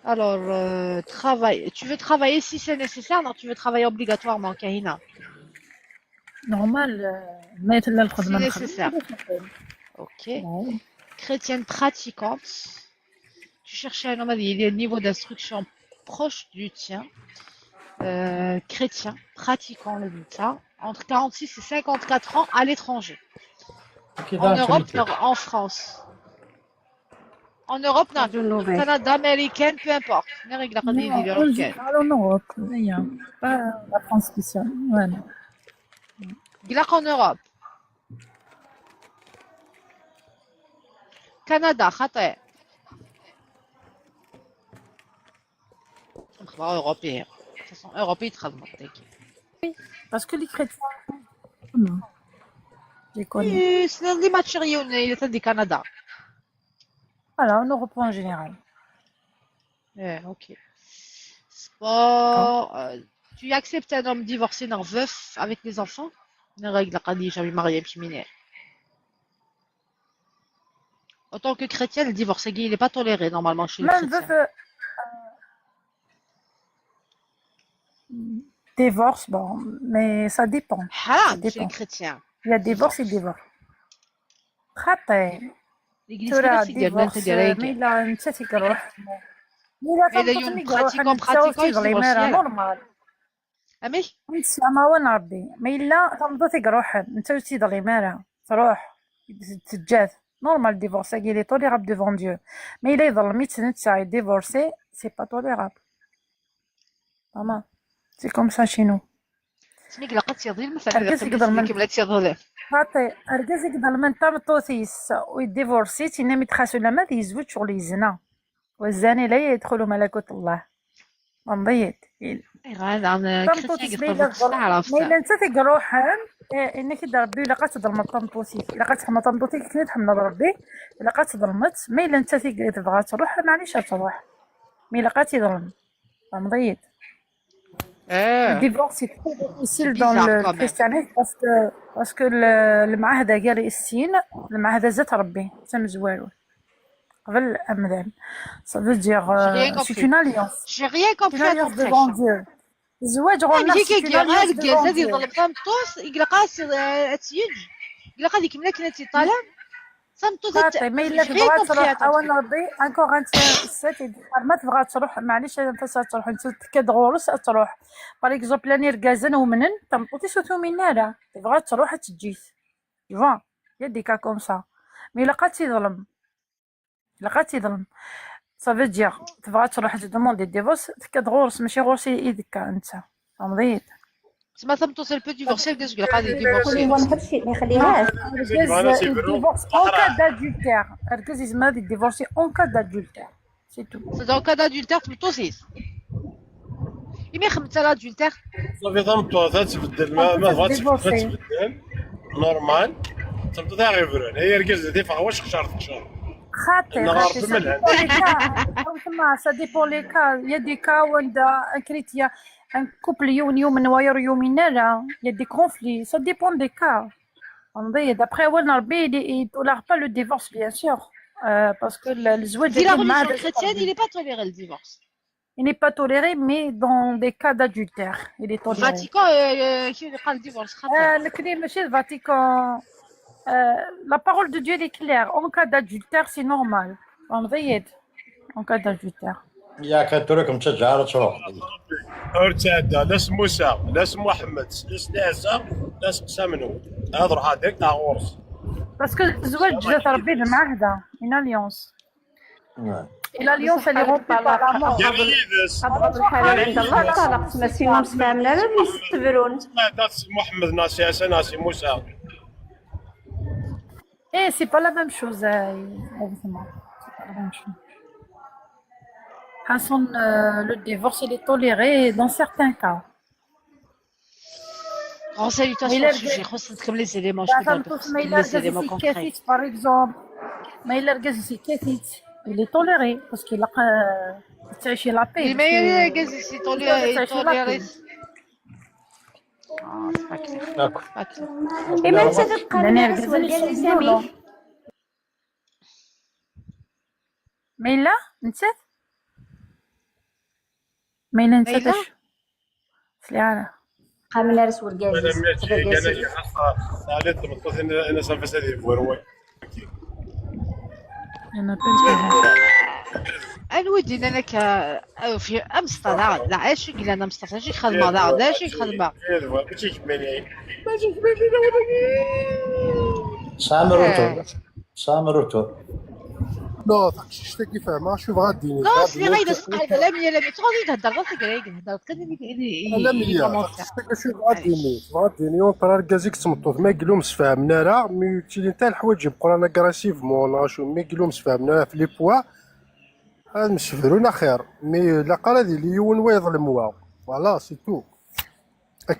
B: Alors, travail. Tu veux travailler si c'est nécessaire? Non, tu veux travailler obligatoirement, Kahina.
I: Normal ما يتلا
B: Si
I: الخدمة نخدم
B: nécessaire. Ok. Chrétienne pratiquante. Tu cherchais un homme, il y a un niveau d'instruction proche du tien. Chrétien, pratiquant le ça, entre 46 et 54 ans à l'étranger. En Europe, non, en France. En Europe, non. Canada, américaine, peu importe.
I: En général en Europe, pas la France spéciale. Voilà.
B: Il en Europe. Canada, خطأ. Européen. De toute façon, européen, تخدم.
I: Parce que les chrétiens, non. Je les connais.
B: C'est les matériaux, il est du Canada.
I: Voilà, en Europe en général.
B: Eh, ok. Sport. Tu acceptes un homme divorcé, non veuf, avec des enfants? Règle jamais marié, petit mineur. En tant que chrétien, le divorce il n'est pas toléré normalement chez les
I: Même
B: chrétiens.
I: veuf, Divorce, bon, mais ça dépend. Ça
B: حرام chez les
I: dépend.
B: chrétiens.
I: Il y a divorce et divorce. خاطي
B: L'église
I: ترى
B: كذا تيدير
I: divorce
B: تدير
I: mais لا انت تيروح mais لا
B: Mais
I: تمطوط
B: يوم
I: مي يروح
B: pratiquant
I: انت
B: pratiquant
I: تيظلم راه
B: يديفورسي
I: normal.
B: امي
I: انت ما وين ربي mais لا تمطوط يروح انت تيظلم راه تروح تجات normal divorce il est tolérable devant Dieu, mais إلا يظلميت نتا divorcer, c'est pas tolérable. تمام, c'est comme ça chez nous.
B: سميك لقد تيظلم مثلا
I: أركز يقدر من
B: كيما تيظلم
I: خاطي أركز يقدر من تمطوطيس ويديفورسي تينا ميتخاسو لما يزوج شغل يزنا والزاني لا يدخل ملكوت الله مضيت
B: هذا chrétien
I: تمطوطيس ما إلا
B: يقدر تعرف
I: ما إلا انت تقروحن انك دا ربي الا قات تظلم تمطوطيك الا قات تحمل تمطوطيك كنت تحمل ربي الا قات تظلمت ما الا انت تبغى تروح معليش تروح mais الا قات يظلم مضيت. Le divorce est très difficile
B: C'est
I: dans
B: bizarre
I: le
B: quand même.
I: christianisme parce que المعاهدة قال السين المعاهدة زات ربي تم زوالو قبل الأمذال, ça veut dire
B: J'ai rien
I: c'est
B: compris.
I: une alliance.
B: J'ai rien
I: C'est une
B: compris à ton
I: alliance
B: prêche.
I: devant Dieu. الزواج غنى
B: هي
I: c'est une
B: كي
I: alliance
B: غير
I: devant
B: الجاز
I: Dieu.
B: يظلم تمطوس يقلق تيج يقلق هذيك ملا كنا تيطالع تمطوس.
I: خاطي ما الا
B: J'ai
I: تبغى
B: rien compris
I: تروح
B: à ton
I: اولا
B: truc.
I: ربي encore انت سات ما تبغى تروح معليش انت تروح انت كدغورس تروح par exemple لاني ركازن ومنن تمطوطي سوتو من نارا تبغى تروح تجيت, tu vois, il y a des cas comme ça, mais الا قات يظلم الا قات يظلم, ça veut dire تبغى تروح demander divorce تكدغورس ماشي غورس يدك انت فهمتي.
B: تسمى تمطوس elle peut divorcer الجاز يقلق هذه
R: هو
B: divorcer.
R: ما نحبش ما يخليهاش.
I: الرجاز divorce en cas d'adultère. الرجاز يزما divorcer en cas d'adultère, c'est tout.
B: C'est dans le cas d'adultère تمطوسيس إما خمسة l'adultère.
O: صافي تمطوط تبدل ما بغاتش تبدل normal تمطوط غير هي ركز تيفا واش خشار تخشار
I: خاطي خاطي
O: نغار
I: ça
O: منها.
I: dépend les cas, ça dépend les cas. Il y a des cas où un chrétien, un couple يوم يوم نواير يوم لا, il y a des conflits, ça dépend des cas. D'après أول ربي il tolère pas le divorce, bien sûr, parce que الزواج
B: Si la
I: يكون مع
B: religion chrétienne, il n'est pas toléré le divorce.
I: Il n'est pas toléré, mais dans des cas d'adultère il est toléré.
B: Vatican كي قال divorce خاطر.
I: الكلمة ماشي الفاتيكان. La parole de Dieu elle est claire. En cas d'adultère, c'est normal. فهمتي؟ En cas d'adultère.
E: ياك تروكم تشجع تروح.
O: ارتدى لا اسم موسى لا اسم محمد لا اسم عيسى لا اسم سامنو هذا روح direct تاع غورس.
I: Parce que الزواج جات ربي المعاهدة, une alliance. Et l'alliance, elle est rompue par la mort.
T: أبغض الحلال عند الله الطلاق تما sinon مسفهمنا لا يستبرون.
O: ناس محمد ناس عيسى ناس موسى.
I: Et c'est pas la même chose, évidemment. C'est pas la même chose. Hassan, le divorce, il est toléré dans certains cas.
B: Renseigne-toi
I: Mais
B: sur
I: il
B: le
I: a
B: sujet, خص les éléments, je
I: ما إلا
B: les éléments concrets.
I: par exemple ما إلا ركز كافيت il est toléré parce qu'il a تعيشي la paix.
B: Mais il c'est toléré,
I: تعيشي la
B: toléré.
I: paix.
B: Ah, c'est pas clair. C'est pas clair.
T: إما أنت تبقى
I: لأن
T: الناس
I: الرجال
T: والرجال
I: يسميولو.
T: سامي
I: ما إلا نسيت ما إلا نسيت
B: إلا؟
I: اش سليانة.
R: قام الارس
O: انا
R: والجازيس
O: ماشي انا خاصه على تمطوط انا سنفس هذه فورو.
I: أنا بنت
B: انا ودي انا ك في امس طلع لا عاش قال انا مصطفى شي خدمه لا لا شي خدمه.
O: ماشي كمالي ماشي
E: سامر retour سامر retour.
H: لا تقشيش كيف ما شوف غاديني.
B: non سلي غير سقال لا مية لا مية تغادي تهضر راسك غير تهضر كان
H: لا مية شوف غاديني غاديني اونتر ركازيك تمطوط ما يقولوا مسفهمنا راه mais تيلي نتا الحوايج يبقوا رانا agressivement شو ما يقولوا مسفهمنا في les points هاد مسفرونا خير mais لا قال هذه اللي يون ويظلم وا voilà c'est tout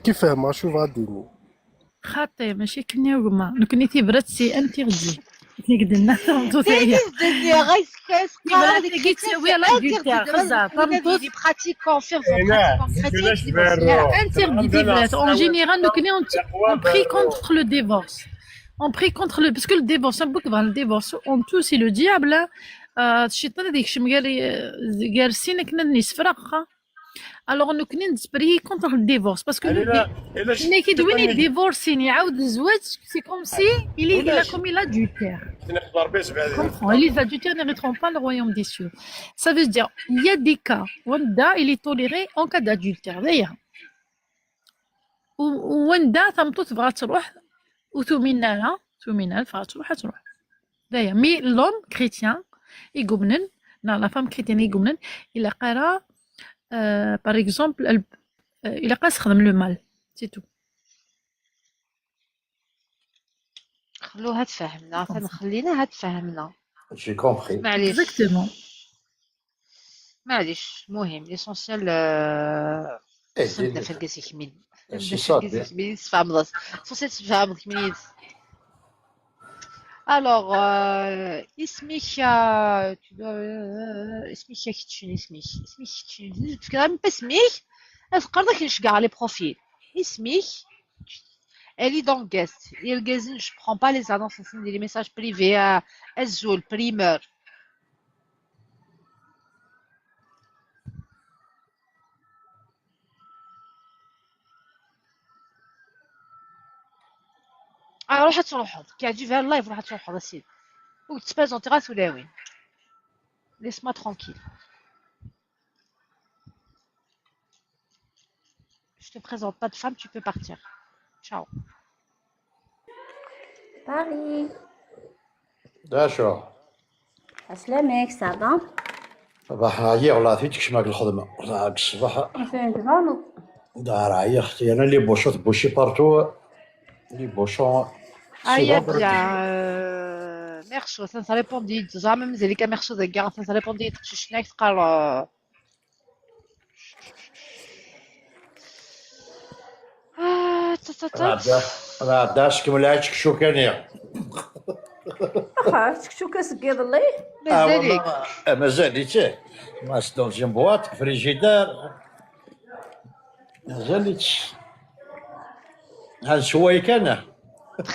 H: كيف ما شوف غاديني.
I: خاطي ماشي كني وما نكوني تيبرت c'est interdit كني قدنا تمطوط هي.
B: الدنيا غير سقال
I: oui l'adultère خزا تمطوط
B: les pratiquants fervents chrétiens.
I: Interdit divorce. En général, nous connaissons, on prie contre le divorce. On prie contre le, parce que le divorce, un peu le divorce, en tout, c'est le diable. Hein. الشيطان هذيك شم قال قال سينا كنا نسفرق. Alors نكني نسبري contre le divorce parce que
O: الا
I: كي دوين divorcé يعاود الزواج c'est comme si il a commis l'adultère. Comprends. Et les adultères n'hériteront pas le royaume des cieux. Ça veut dire, il y a des cas où il est toléré en cas d'adultère. D'ailleurs, وين تمطوط تبغى تروح وتؤمن لها تؤمن تبغى تروح تروح. D'ailleurs, mais l'homme chrétien يقومنن لا la femme chrétienne يقومنن إلا قرا par exemple إلا قاس خدم le mal c'est tout.
B: خلوها تفهمنا خليناها تفهمنا.
E: J'ai compris.
B: معليش.
I: Exactement.
B: معليش المهم l'essentiel سمنا في الكاس كمين.
E: C'est ça.
B: كمين تفهم l'essentiel تفهم كمين. Alors, اسمك tu dois اسمك كيتشين اسمك اسمك كيتشين تكلم باسمك تقدر نشكع les profils اسمك. Elle est dans le guest. Et le guest, je prends pas les annonces, les messages privés à Azul, primeur. روح تروح كي عجبها فيها ال live روح تروح اسيدي وتسبازونتي غاس ولا وين. Laisse-moi tranquille. Je te présente pas de femme, tu peux partir. Ciao.
T: Paris.
E: D'accord.
T: عسلامك ça va؟
E: صباح عيا والله فين تكشمك الخدمة عاد الصباح
T: فين تبانو؟
E: دار عيا اختي انا les bouchons bouchés partout les bouchons.
B: هيا bien merci ça répondit زعما مازال كا ميرسو دكا ça répondit تشناك تقال
E: راه داش كمل شكشوكانية.
T: واخا شكشوكة سكيض الله
B: مازالك
E: مازال تي ما dans une boîte frigidaire مازال هاد شوي كان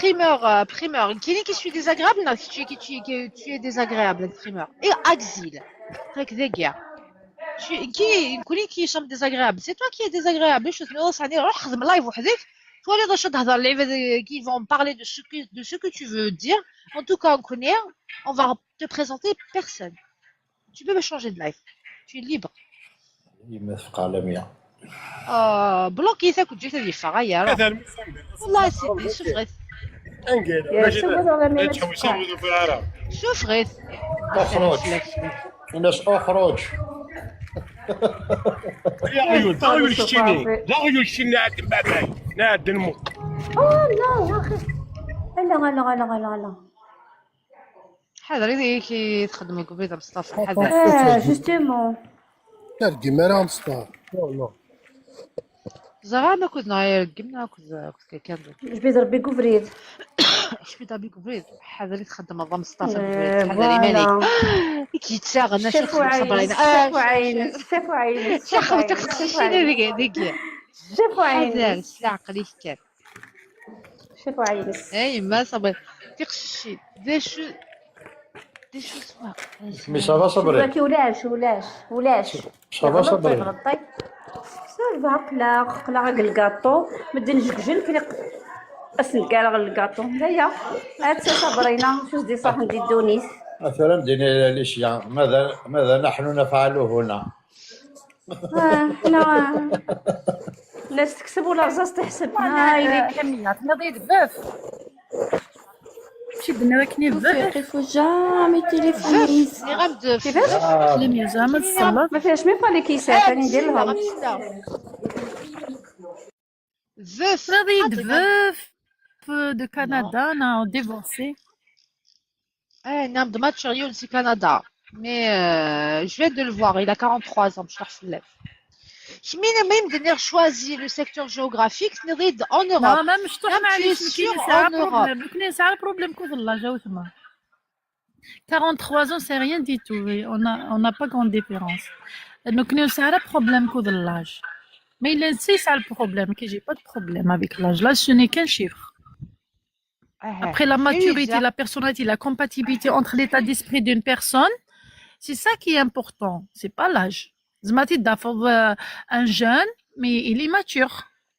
B: Primeur, primeur. Qui suis désagréable, non, tu es désagréable, primeur. Et Axil. Qui sommes désagréable. C'est toi qui es désagréable. Je qui vont parler de ce que tu veux dire. En tout cas, on connaît, on va te présenter personne. Tu peux me changer de live. Tu es libre. Bloqué ça كنت جيت هذه الفرايا والله سيدي شوف غير شوف غير
E: اخرج الناس اخرج
O: يا عيون ضروري الشيني ضروري الشيني عاد باباي ناد المو
T: لا يا اخي لا لا لا لا لا
B: حاضر كي تخدم الكمبيوتر مصطفى حاضر
T: justement
H: ترجم راه مصطفى والله
B: زعما ما كنت نغير كنت كان
T: جبيد ربي كوفريد
B: جبيد ربي كوفريد حاضر تخدم الضم مصطفى كوفريد حاضر مالك كي تساغ
T: شافوا عيني شافوا عيني شافوا عيني
B: شافوا عيني ديك
T: شافوا عيني
B: حاضر عقلي كان
T: شافوا عيني
B: اي ما صبر تقششي دي شو سوا
E: mais ça va صبري
T: ولاش ولاش ولاش
E: ça va صبري
T: ça va قلا قلا غير الكاطو مدي نجكجل كلي اسنكال غير الكاطو هيا هاد صبرينا شوف دي صح ندي دونيس
E: مثلا ديني les chiens ماذا نحن نفعله هنا؟
T: حنا الناس تكسب ولا رزاز تحسب
I: هاي كميات نضيد بف مشي درنا كني
R: بف il faut jamais téléphoner.
T: كيفاش؟
I: لم زعما الصلاة
T: ما فيهاش même pas les كيسات راني ندير لهم
B: veuf
I: نضيد veuf de Canada انا divorcée.
B: نعم de matériaux c'est Canada mais je viens de le voir il a 43 ans je suis شمينا même دنير choisi le secteur géographique نريد en Europe.
I: لا ما مشطوح معليش كاين ساعة problème كاين ساعة problème كوز الله جاو تما 43 ans c'est rien du tout on n'a pas grande différence donc كاين ساعة problème كوز l'âge mais il c'est ça le problème que j'ai pas de problème avec l'âge l'âge ce n'est qu'un chiffre. Après la maturité, la personnalité, la compatibilité entre l'état d'esprit d'une personne, c'est ça qui est important, c'est pas l'âge. زعما تيضافض un jeune mais il est mature.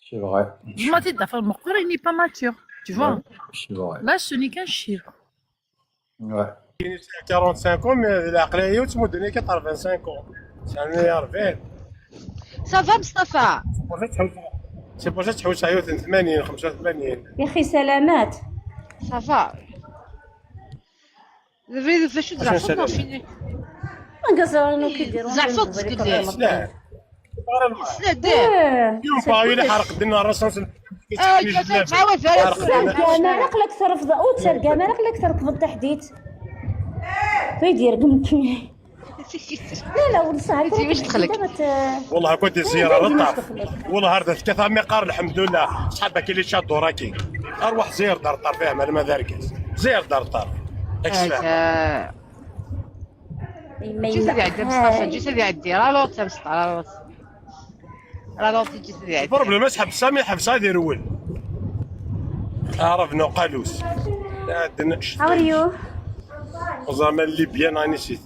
E: C'est vrai.
I: زعما تيضافض مقر il n'est pas mature. Tu vois?
E: C'est vrai.
I: Là, ce n'est qu'un chiffre.
E: Ouais.
O: 45 ans, mais العقلية وتمدني 85 ans. C'est 40.
B: Ça va مصطفى؟
O: c'est pour ça تحوس على 80 85.
T: يا اخي سلامات.
B: Ça va. فاش تزعفض فيني
T: نقصر كيديروا
B: زعفض تقدر
O: لا
B: سلا دير
O: يوم باغي حرق دينا الراس.
T: ترقى عقلك ترفض او ترقى ما عقلك ترفض التحديد فيدير قمت. لا لا والله صح.
B: واش دخلك؟
O: والله كنت زيارة للطرف والله هرد كثر مقار الحمد لله صحابك اللي شادوا راكي اروح زير دار الطرف فاهم انا ما ذاركز زير دار الطرف.
B: جي سيدي عندي مصطفى جي سيدي عندي رالوت مصطفى رالوت رالوت جي سيدي عندي
O: البروبليم سحب سامي حبس هذه رول عرفنا قالوس عندنا.
T: How are you?
O: زعما اللي بيان راني نسيت.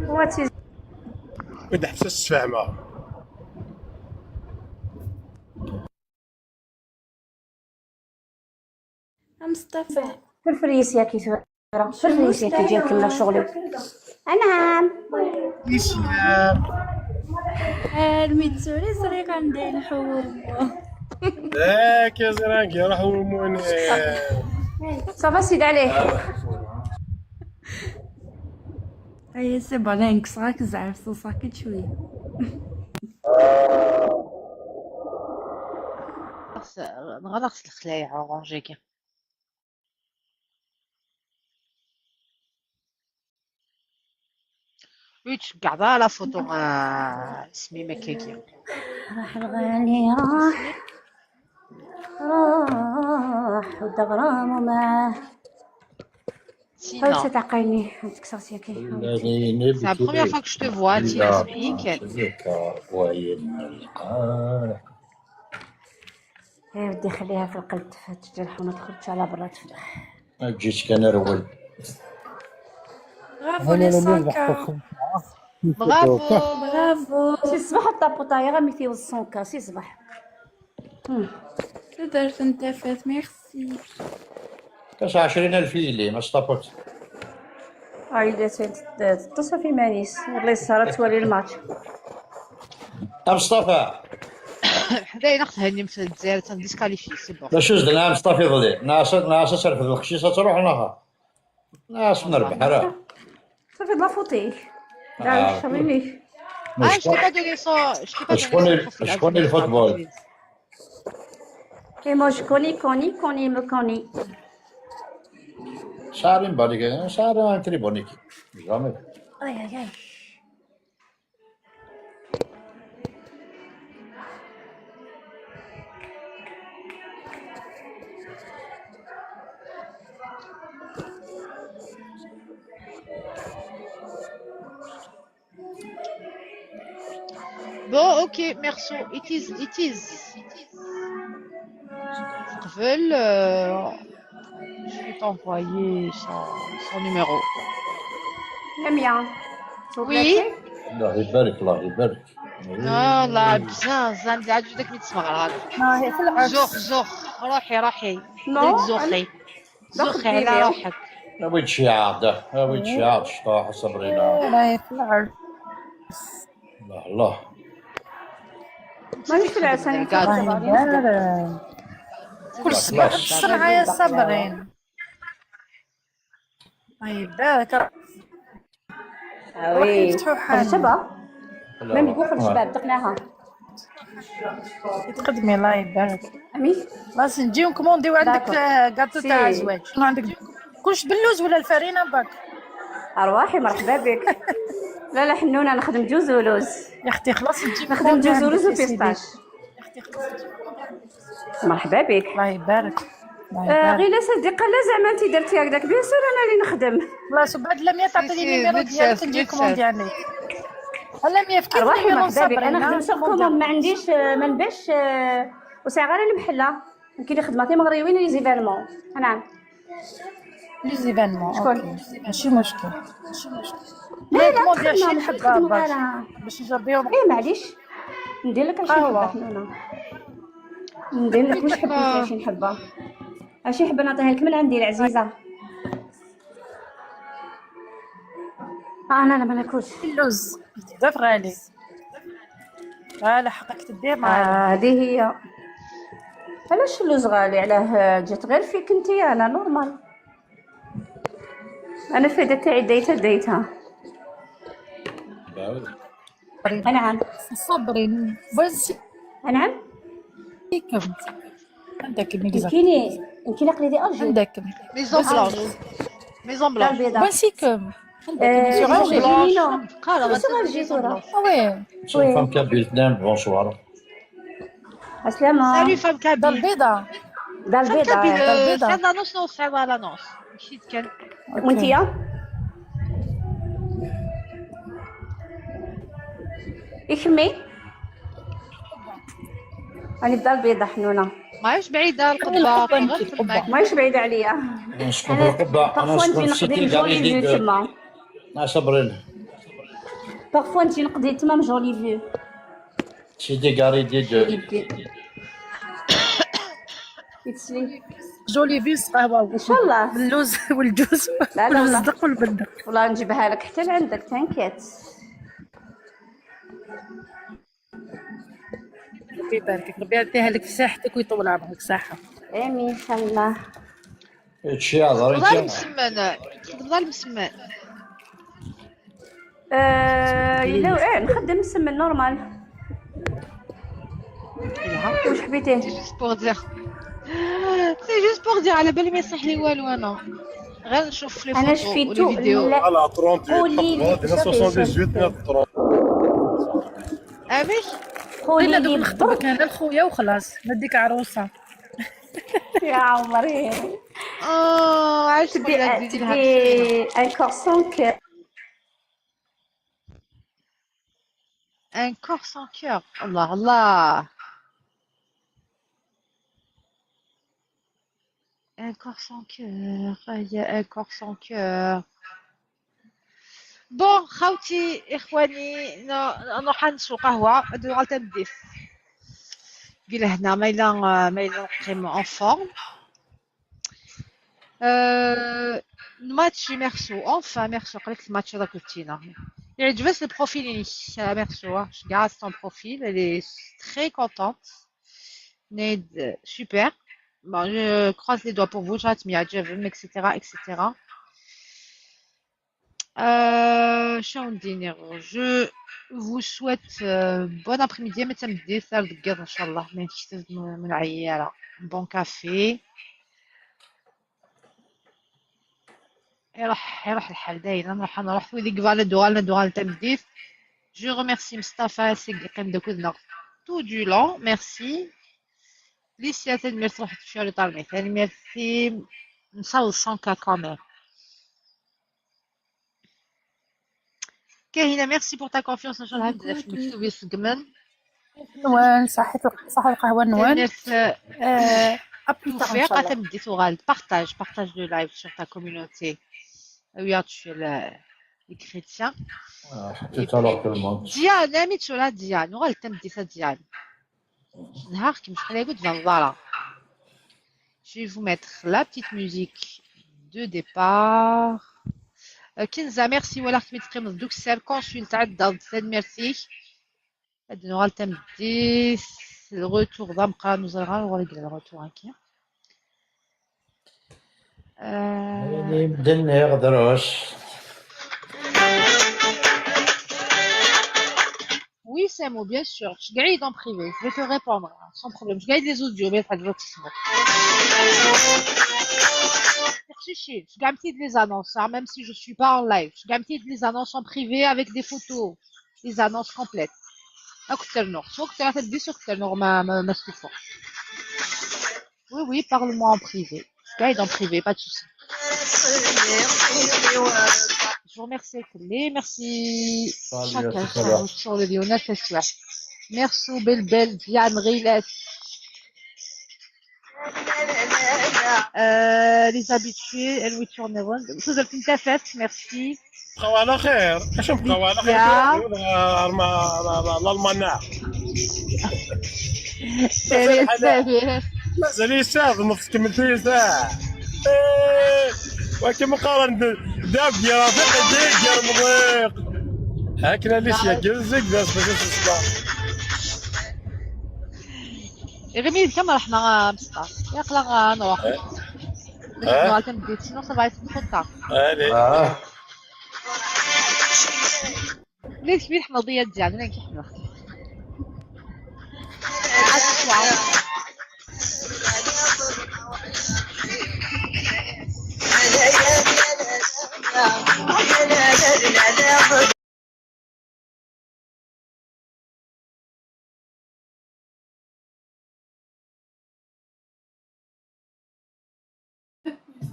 T: What is
O: ودي حبس فاهمه.
R: مصطفى
T: فرفريس يا كي فرفريس يا كي جي نكمل شغلي. نعم.
R: الميتسوري زريق عندي الحور.
O: ذاك يا زرانكي راح موني.
T: ça va سيد عليه.
R: اي c'est bon نكسراك زعف ساكت شويه.
B: نغلق الخلايع اورانجيكي. ويتشكع la photo اسمي مكاكي.
T: راح الغالي راح راح ودغرام معاه. حاول تعقلني تكسرت يا كي.
B: C'est la première fois que je te vois, Tina اسمي
T: يا ودي خليها في القلب تجرح وما تخرجش على برا تفرح.
E: جيت كنرول.
R: bravo les 100 K.
B: bravo.
R: bravo.
T: سي الصباح الطابوطايه غا ميتي 100 K سي الصباح.
R: تدرت انت فات ميرسي.
E: كاش 20000 لي ما ستابوت.
T: هاي تتصل في مانيس والله السهرة تولي الماتش.
E: مصطفى
B: حدايا ناخذ في الجزائر تنديسكاليفي c'est bon.
E: لا شو زدنا مصطفى ضلي ناس ناس ترفض الخشيصه تروح نهار ناس نربح راه.
T: صافي la faute لا شريني.
B: Ah, je t'ai pas donné son. Je t'ai pas donné son profil.
E: Je connais le football.
T: Et moi, je connais, connais, connais, me connais.
E: صار بالك صار très bonne équipe. Jamais.
T: Aïe, aïe, aïe.
B: Bon, ok, merci. It is, it is. Veulent, je vais t'envoyer son numéro.
T: Lamia.
B: Oui.
E: الله يبارك الله يبارك.
B: لا بزاف زعما عاد داك ميتسمع
I: هذا.
B: زوخ زوخ روحي روحي. زوخي زوخي على روحك.
E: وين شي عاد وين شي عاد شطاح صبرينا.
I: الله في العرس.
E: الله الله.
T: مانيش في العرس انا.
I: كل صباح الصنعة يا صابرين. الله يبارك.
T: oui شباب ما نقول الشباب دقناها.
I: تقدمي الله يبارك.
T: امي
I: خلاص نجيو نكومونديو عندك كاطو تاع الزواج. شنو عندك؟ كلش باللوز ولا الفرينة باك؟
T: ارواحي مرحبا بك. لا لا حنونه نخدم جوز ولوز.
I: يا اختي خلاص نجي
T: نخدم جوز ولوز و pistache. مرحبا بك.
I: الله يبارك.
T: غير لا صديقه لا زعما انت درتي هكذاك bien sûr انا اللي نخدم.
I: خلاص وبعد لميا تعطيني ال numéro ديالك نجي commander عليك. لميا في كيف
T: ارواحي مرحبا بك. انا نخدم sur commande ما عنديش ما نبيعش وساعة غير المحله كاين خدمه في مغربيين les événements. نعم
I: les événements.
T: شكون؟
I: OK، ماشي مشكل.
T: لا لا،
I: demander
T: تخدم
I: 20
T: ماشي
I: حبه
T: تخدم
I: برك
T: غير.
I: باش نجربيهم.
T: ايه معليش، ندير لك 20 حبه.
I: قهوه.
T: حنونه، ندير لك واش حبيتي. 20 حبه، 20 حبه نعطيها لك من عندي العزيزه. انا ما ناكلش.
I: اللوز بزاف غالي، لا حقك تديه معايا.
T: هذه هي. علاش اللوز غالي؟ علاه جات غير فيك انت؟ انا normal، انا الفايده تاعي ديتها ديتها. نعم.
I: صبري بس.
T: نعم.
I: كم عندك الميكزا؟
T: كايني كاين قليدي Alger.
I: عندك
B: Maison Blanche، Maison
T: دار
B: Blanche.
T: البيضاء.
I: بنسيكم عندك sur Alger.
T: Alger.
B: قال
T: sur Alger ترى.
I: oui.
F: C'est femme kabyle, bonsoir.
T: السلامة.
B: Salut femme
I: دار
B: kabyle.
I: البيضاء.
T: دار
B: femme
T: البيضاء.
B: kabyle.
I: دار البيضاء.
B: سعد l'annonce، نو سعد l'annonce مشيت كان.
T: وانتيا يخمي راني في دار البيضاء حنونه.
B: ماهيش بعيدة القبة
I: القبة
B: غير
I: انت
B: تماك.
I: القبة.
T: ماهيش بعيدة عليا.
F: نسكن في
T: انا
F: القبة، أنا
T: parfois
F: نسكن
T: نجي
F: في
T: نقضي
F: cité
T: من Jolivet.
F: Garidi.
T: تما
F: صبرين.
T: parfois نجي نقضي تما من Jolivet.
F: Cité Garidi 2.
T: يتسلي.
I: Jolivet قهوه.
T: ان شاء الله.
I: باللوز والجوز
T: لا لا والله.
I: والبزدق والبندق.
T: والله نجيبها لك حتى لعندك، t'inquiète.
I: ربي يباركك، ربي يعطيها لك في صحتك ويطول عمرك صحة.
T: امين ان شاء الله.
F: هادشي هضري.
B: تفضل المسمن، تفضل المسمن.
T: الا ايه نخدم نسمن normal. واش حبيتيه؟
B: Juste pour dire، c'est juste pour dire، على بالي ما يصيح لي والو، انا غير نشوف les
T: انا
B: photos
T: شفيتو
B: و les vidéos.
T: لا.
O: على 38.
T: قولي لي
O: حطوا 78.
B: امين.
T: قولي
I: الا دوك
T: لي
I: نخطبك
T: برك.
I: انا لخويا وخلاص، نديك عروسه.
T: يا عمري.
B: اه علاش
T: تدي
B: تبغي تزيدي لها؟
T: تدي un corps sans cœur.
B: Un corps sans cœur، الله الله، un corps sans cœur، هي un corps sans cœur. Bon خوتي اخواني، نروح نشرب قهوه دوغال تنديف قيل هنا ما إلا نقيم en forme. الماتش ميرسو، enfin ميرسو قالت الماتش هذاك التينا يعجبس ال profil ميرسو. Je garde son profil, elle est très contente. Ned, super. Bon, je croise les doigts pour vous, j'arrête, etc., etc. Je vous souhaite bon après-midi, mais samedi, ça le garde, إن شاء الله, mais من العيالة. Bon café. يروح يروح الحال دايما، نروح وذيك فالا دوغال دوغال تمديت. Je remercie Mustafa سيقيم دوكوذنا tout du long. Merci. ليسيا تنمير تروح تمشي على طالمي ثاني merci. نصل 100 K quand même. كاهنة merci pour ta confiance، ان شاء الله هكذا في المكتوب يسقمن.
I: نوال صحيت، صح القهوة نوال.
B: الناس
I: à plus tard ان
B: توفيق
I: شاء الله.
B: تمدي تغال partage، partage le live sur ta communauté ويا les chrétiens.
F: Tout à l'heure tout le monde.
B: ديان امي تشولا ديان وغال تمدي ديان نهار كي مش قلت voilà. Je vais vous mettre la petite musique de départ. كنزة merci ولا كمي تقيم دوك سال consulte عدد merci. هاد نوغال تمدي ال retour ضمقة نزرغال وغادي ال retour هكا.
F: يعني بدنا يغدروش.
B: Oui, Samo, bien sûr. Je gagne en privé. Je vais te répondre, hein, sans problème. Je gagne des audios, mais pas de Je gagne les annonces, hein, même si je suis pas en live. Je gagne les annonces en privé avec des photos, les annonces complètes. أكثر نور شو أكثر تدي شو أكثر نور ما ما Oui, oui, parle-moi en privé. Je gagne en privé, pas de souci. Je vous remercie les merci
F: Salut, à
B: chacun
F: tout à l'heure.
B: sur le Lionel Festival. Merci Belle Belle Diane Riles. les habitués الويتور نيفون تزال تنتفات merci.
O: بقاو على خير، اش نبقاو على خير؟
B: ليديا
O: الالمان
B: سيري سيري
O: مازال يساعد نص كملتي ساعة. إيه، ولكن مقارنة داب يا رفيق ديك يا مضيق هاكنا ليش يا كلزك بس باش تصبح.
B: غير كم رحنا مسطا يا قلا نروح باش
O: اه
B: نروح تنبيت sinon ça va être trop tard.
O: allez.
B: ليش مين حمضية ديالنا كي حنا À ce soir.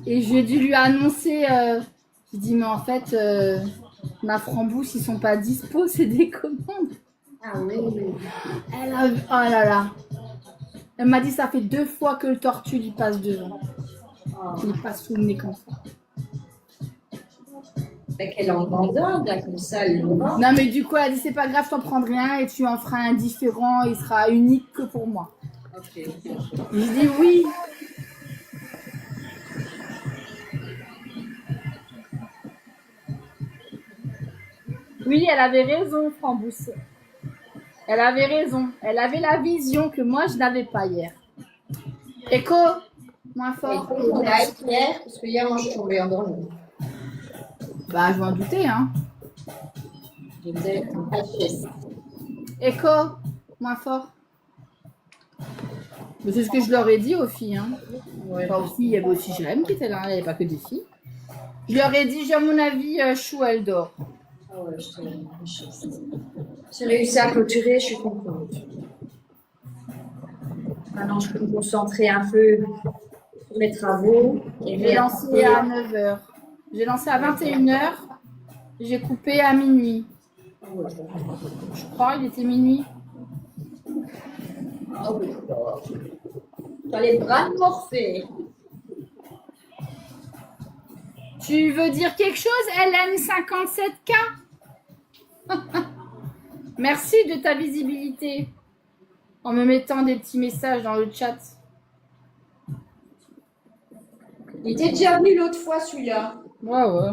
U: Et j'ai dû lui annoncer, j'ai dit, mais en fait, ma frambousse, ils sont pas dispo, c'est des commandes.
V: Ah oui.
U: Elle a... Oh là là. Elle m'a dit, ça fait 2 fois que le tortue lui passe devant. Il passe sous le nez comme ça.
V: Fait qu'elle en abandonne, là, comme ça, elle le vend.
U: Non, mais du coup, elle a dit, c'est pas grave, je t'en prendrai un et tu en feras un différent, il sera unique que pour moi.
V: Ok.
U: Je dis oui. Oui, elle avait raison, Frambousse. Elle avait raison. Elle avait la vision que moi, je n'avais pas hier. Écho, moins
V: Et
U: fort.
V: on a hier, parce que hier, moi, je suis tombée endormie.
U: Bah, je m'en doutais, hein.
V: J'étais en HS.
U: Écho, moins fort. Mais c'est ce que je leur ai dit aux filles. Hein.
V: Ouais.
U: Enfin, aux filles, il y avait aussi Jérém qui était là, il n'y avait pas que des filles. Je leur ai dit, j'ai à mon avis, Chou, elle dort.
V: Ah ouais, j'ai réussi à clôturer, je suis contente. Maintenant, je peux me concentrer un peu sur mes travaux. Et
U: J'ai lancé à 9h. J'ai lancé à 21h. J'ai coupé à minuit. Je crois, il était minuit.
V: Ah oui. T'as les bras de Morphée.
U: Tu veux dire quelque chose, LM57K? Merci de ta visibilité en me mettant des petits messages dans le chat.
V: Il était déjà venu l'autre fois, celui-là.
U: Ouais, ouais.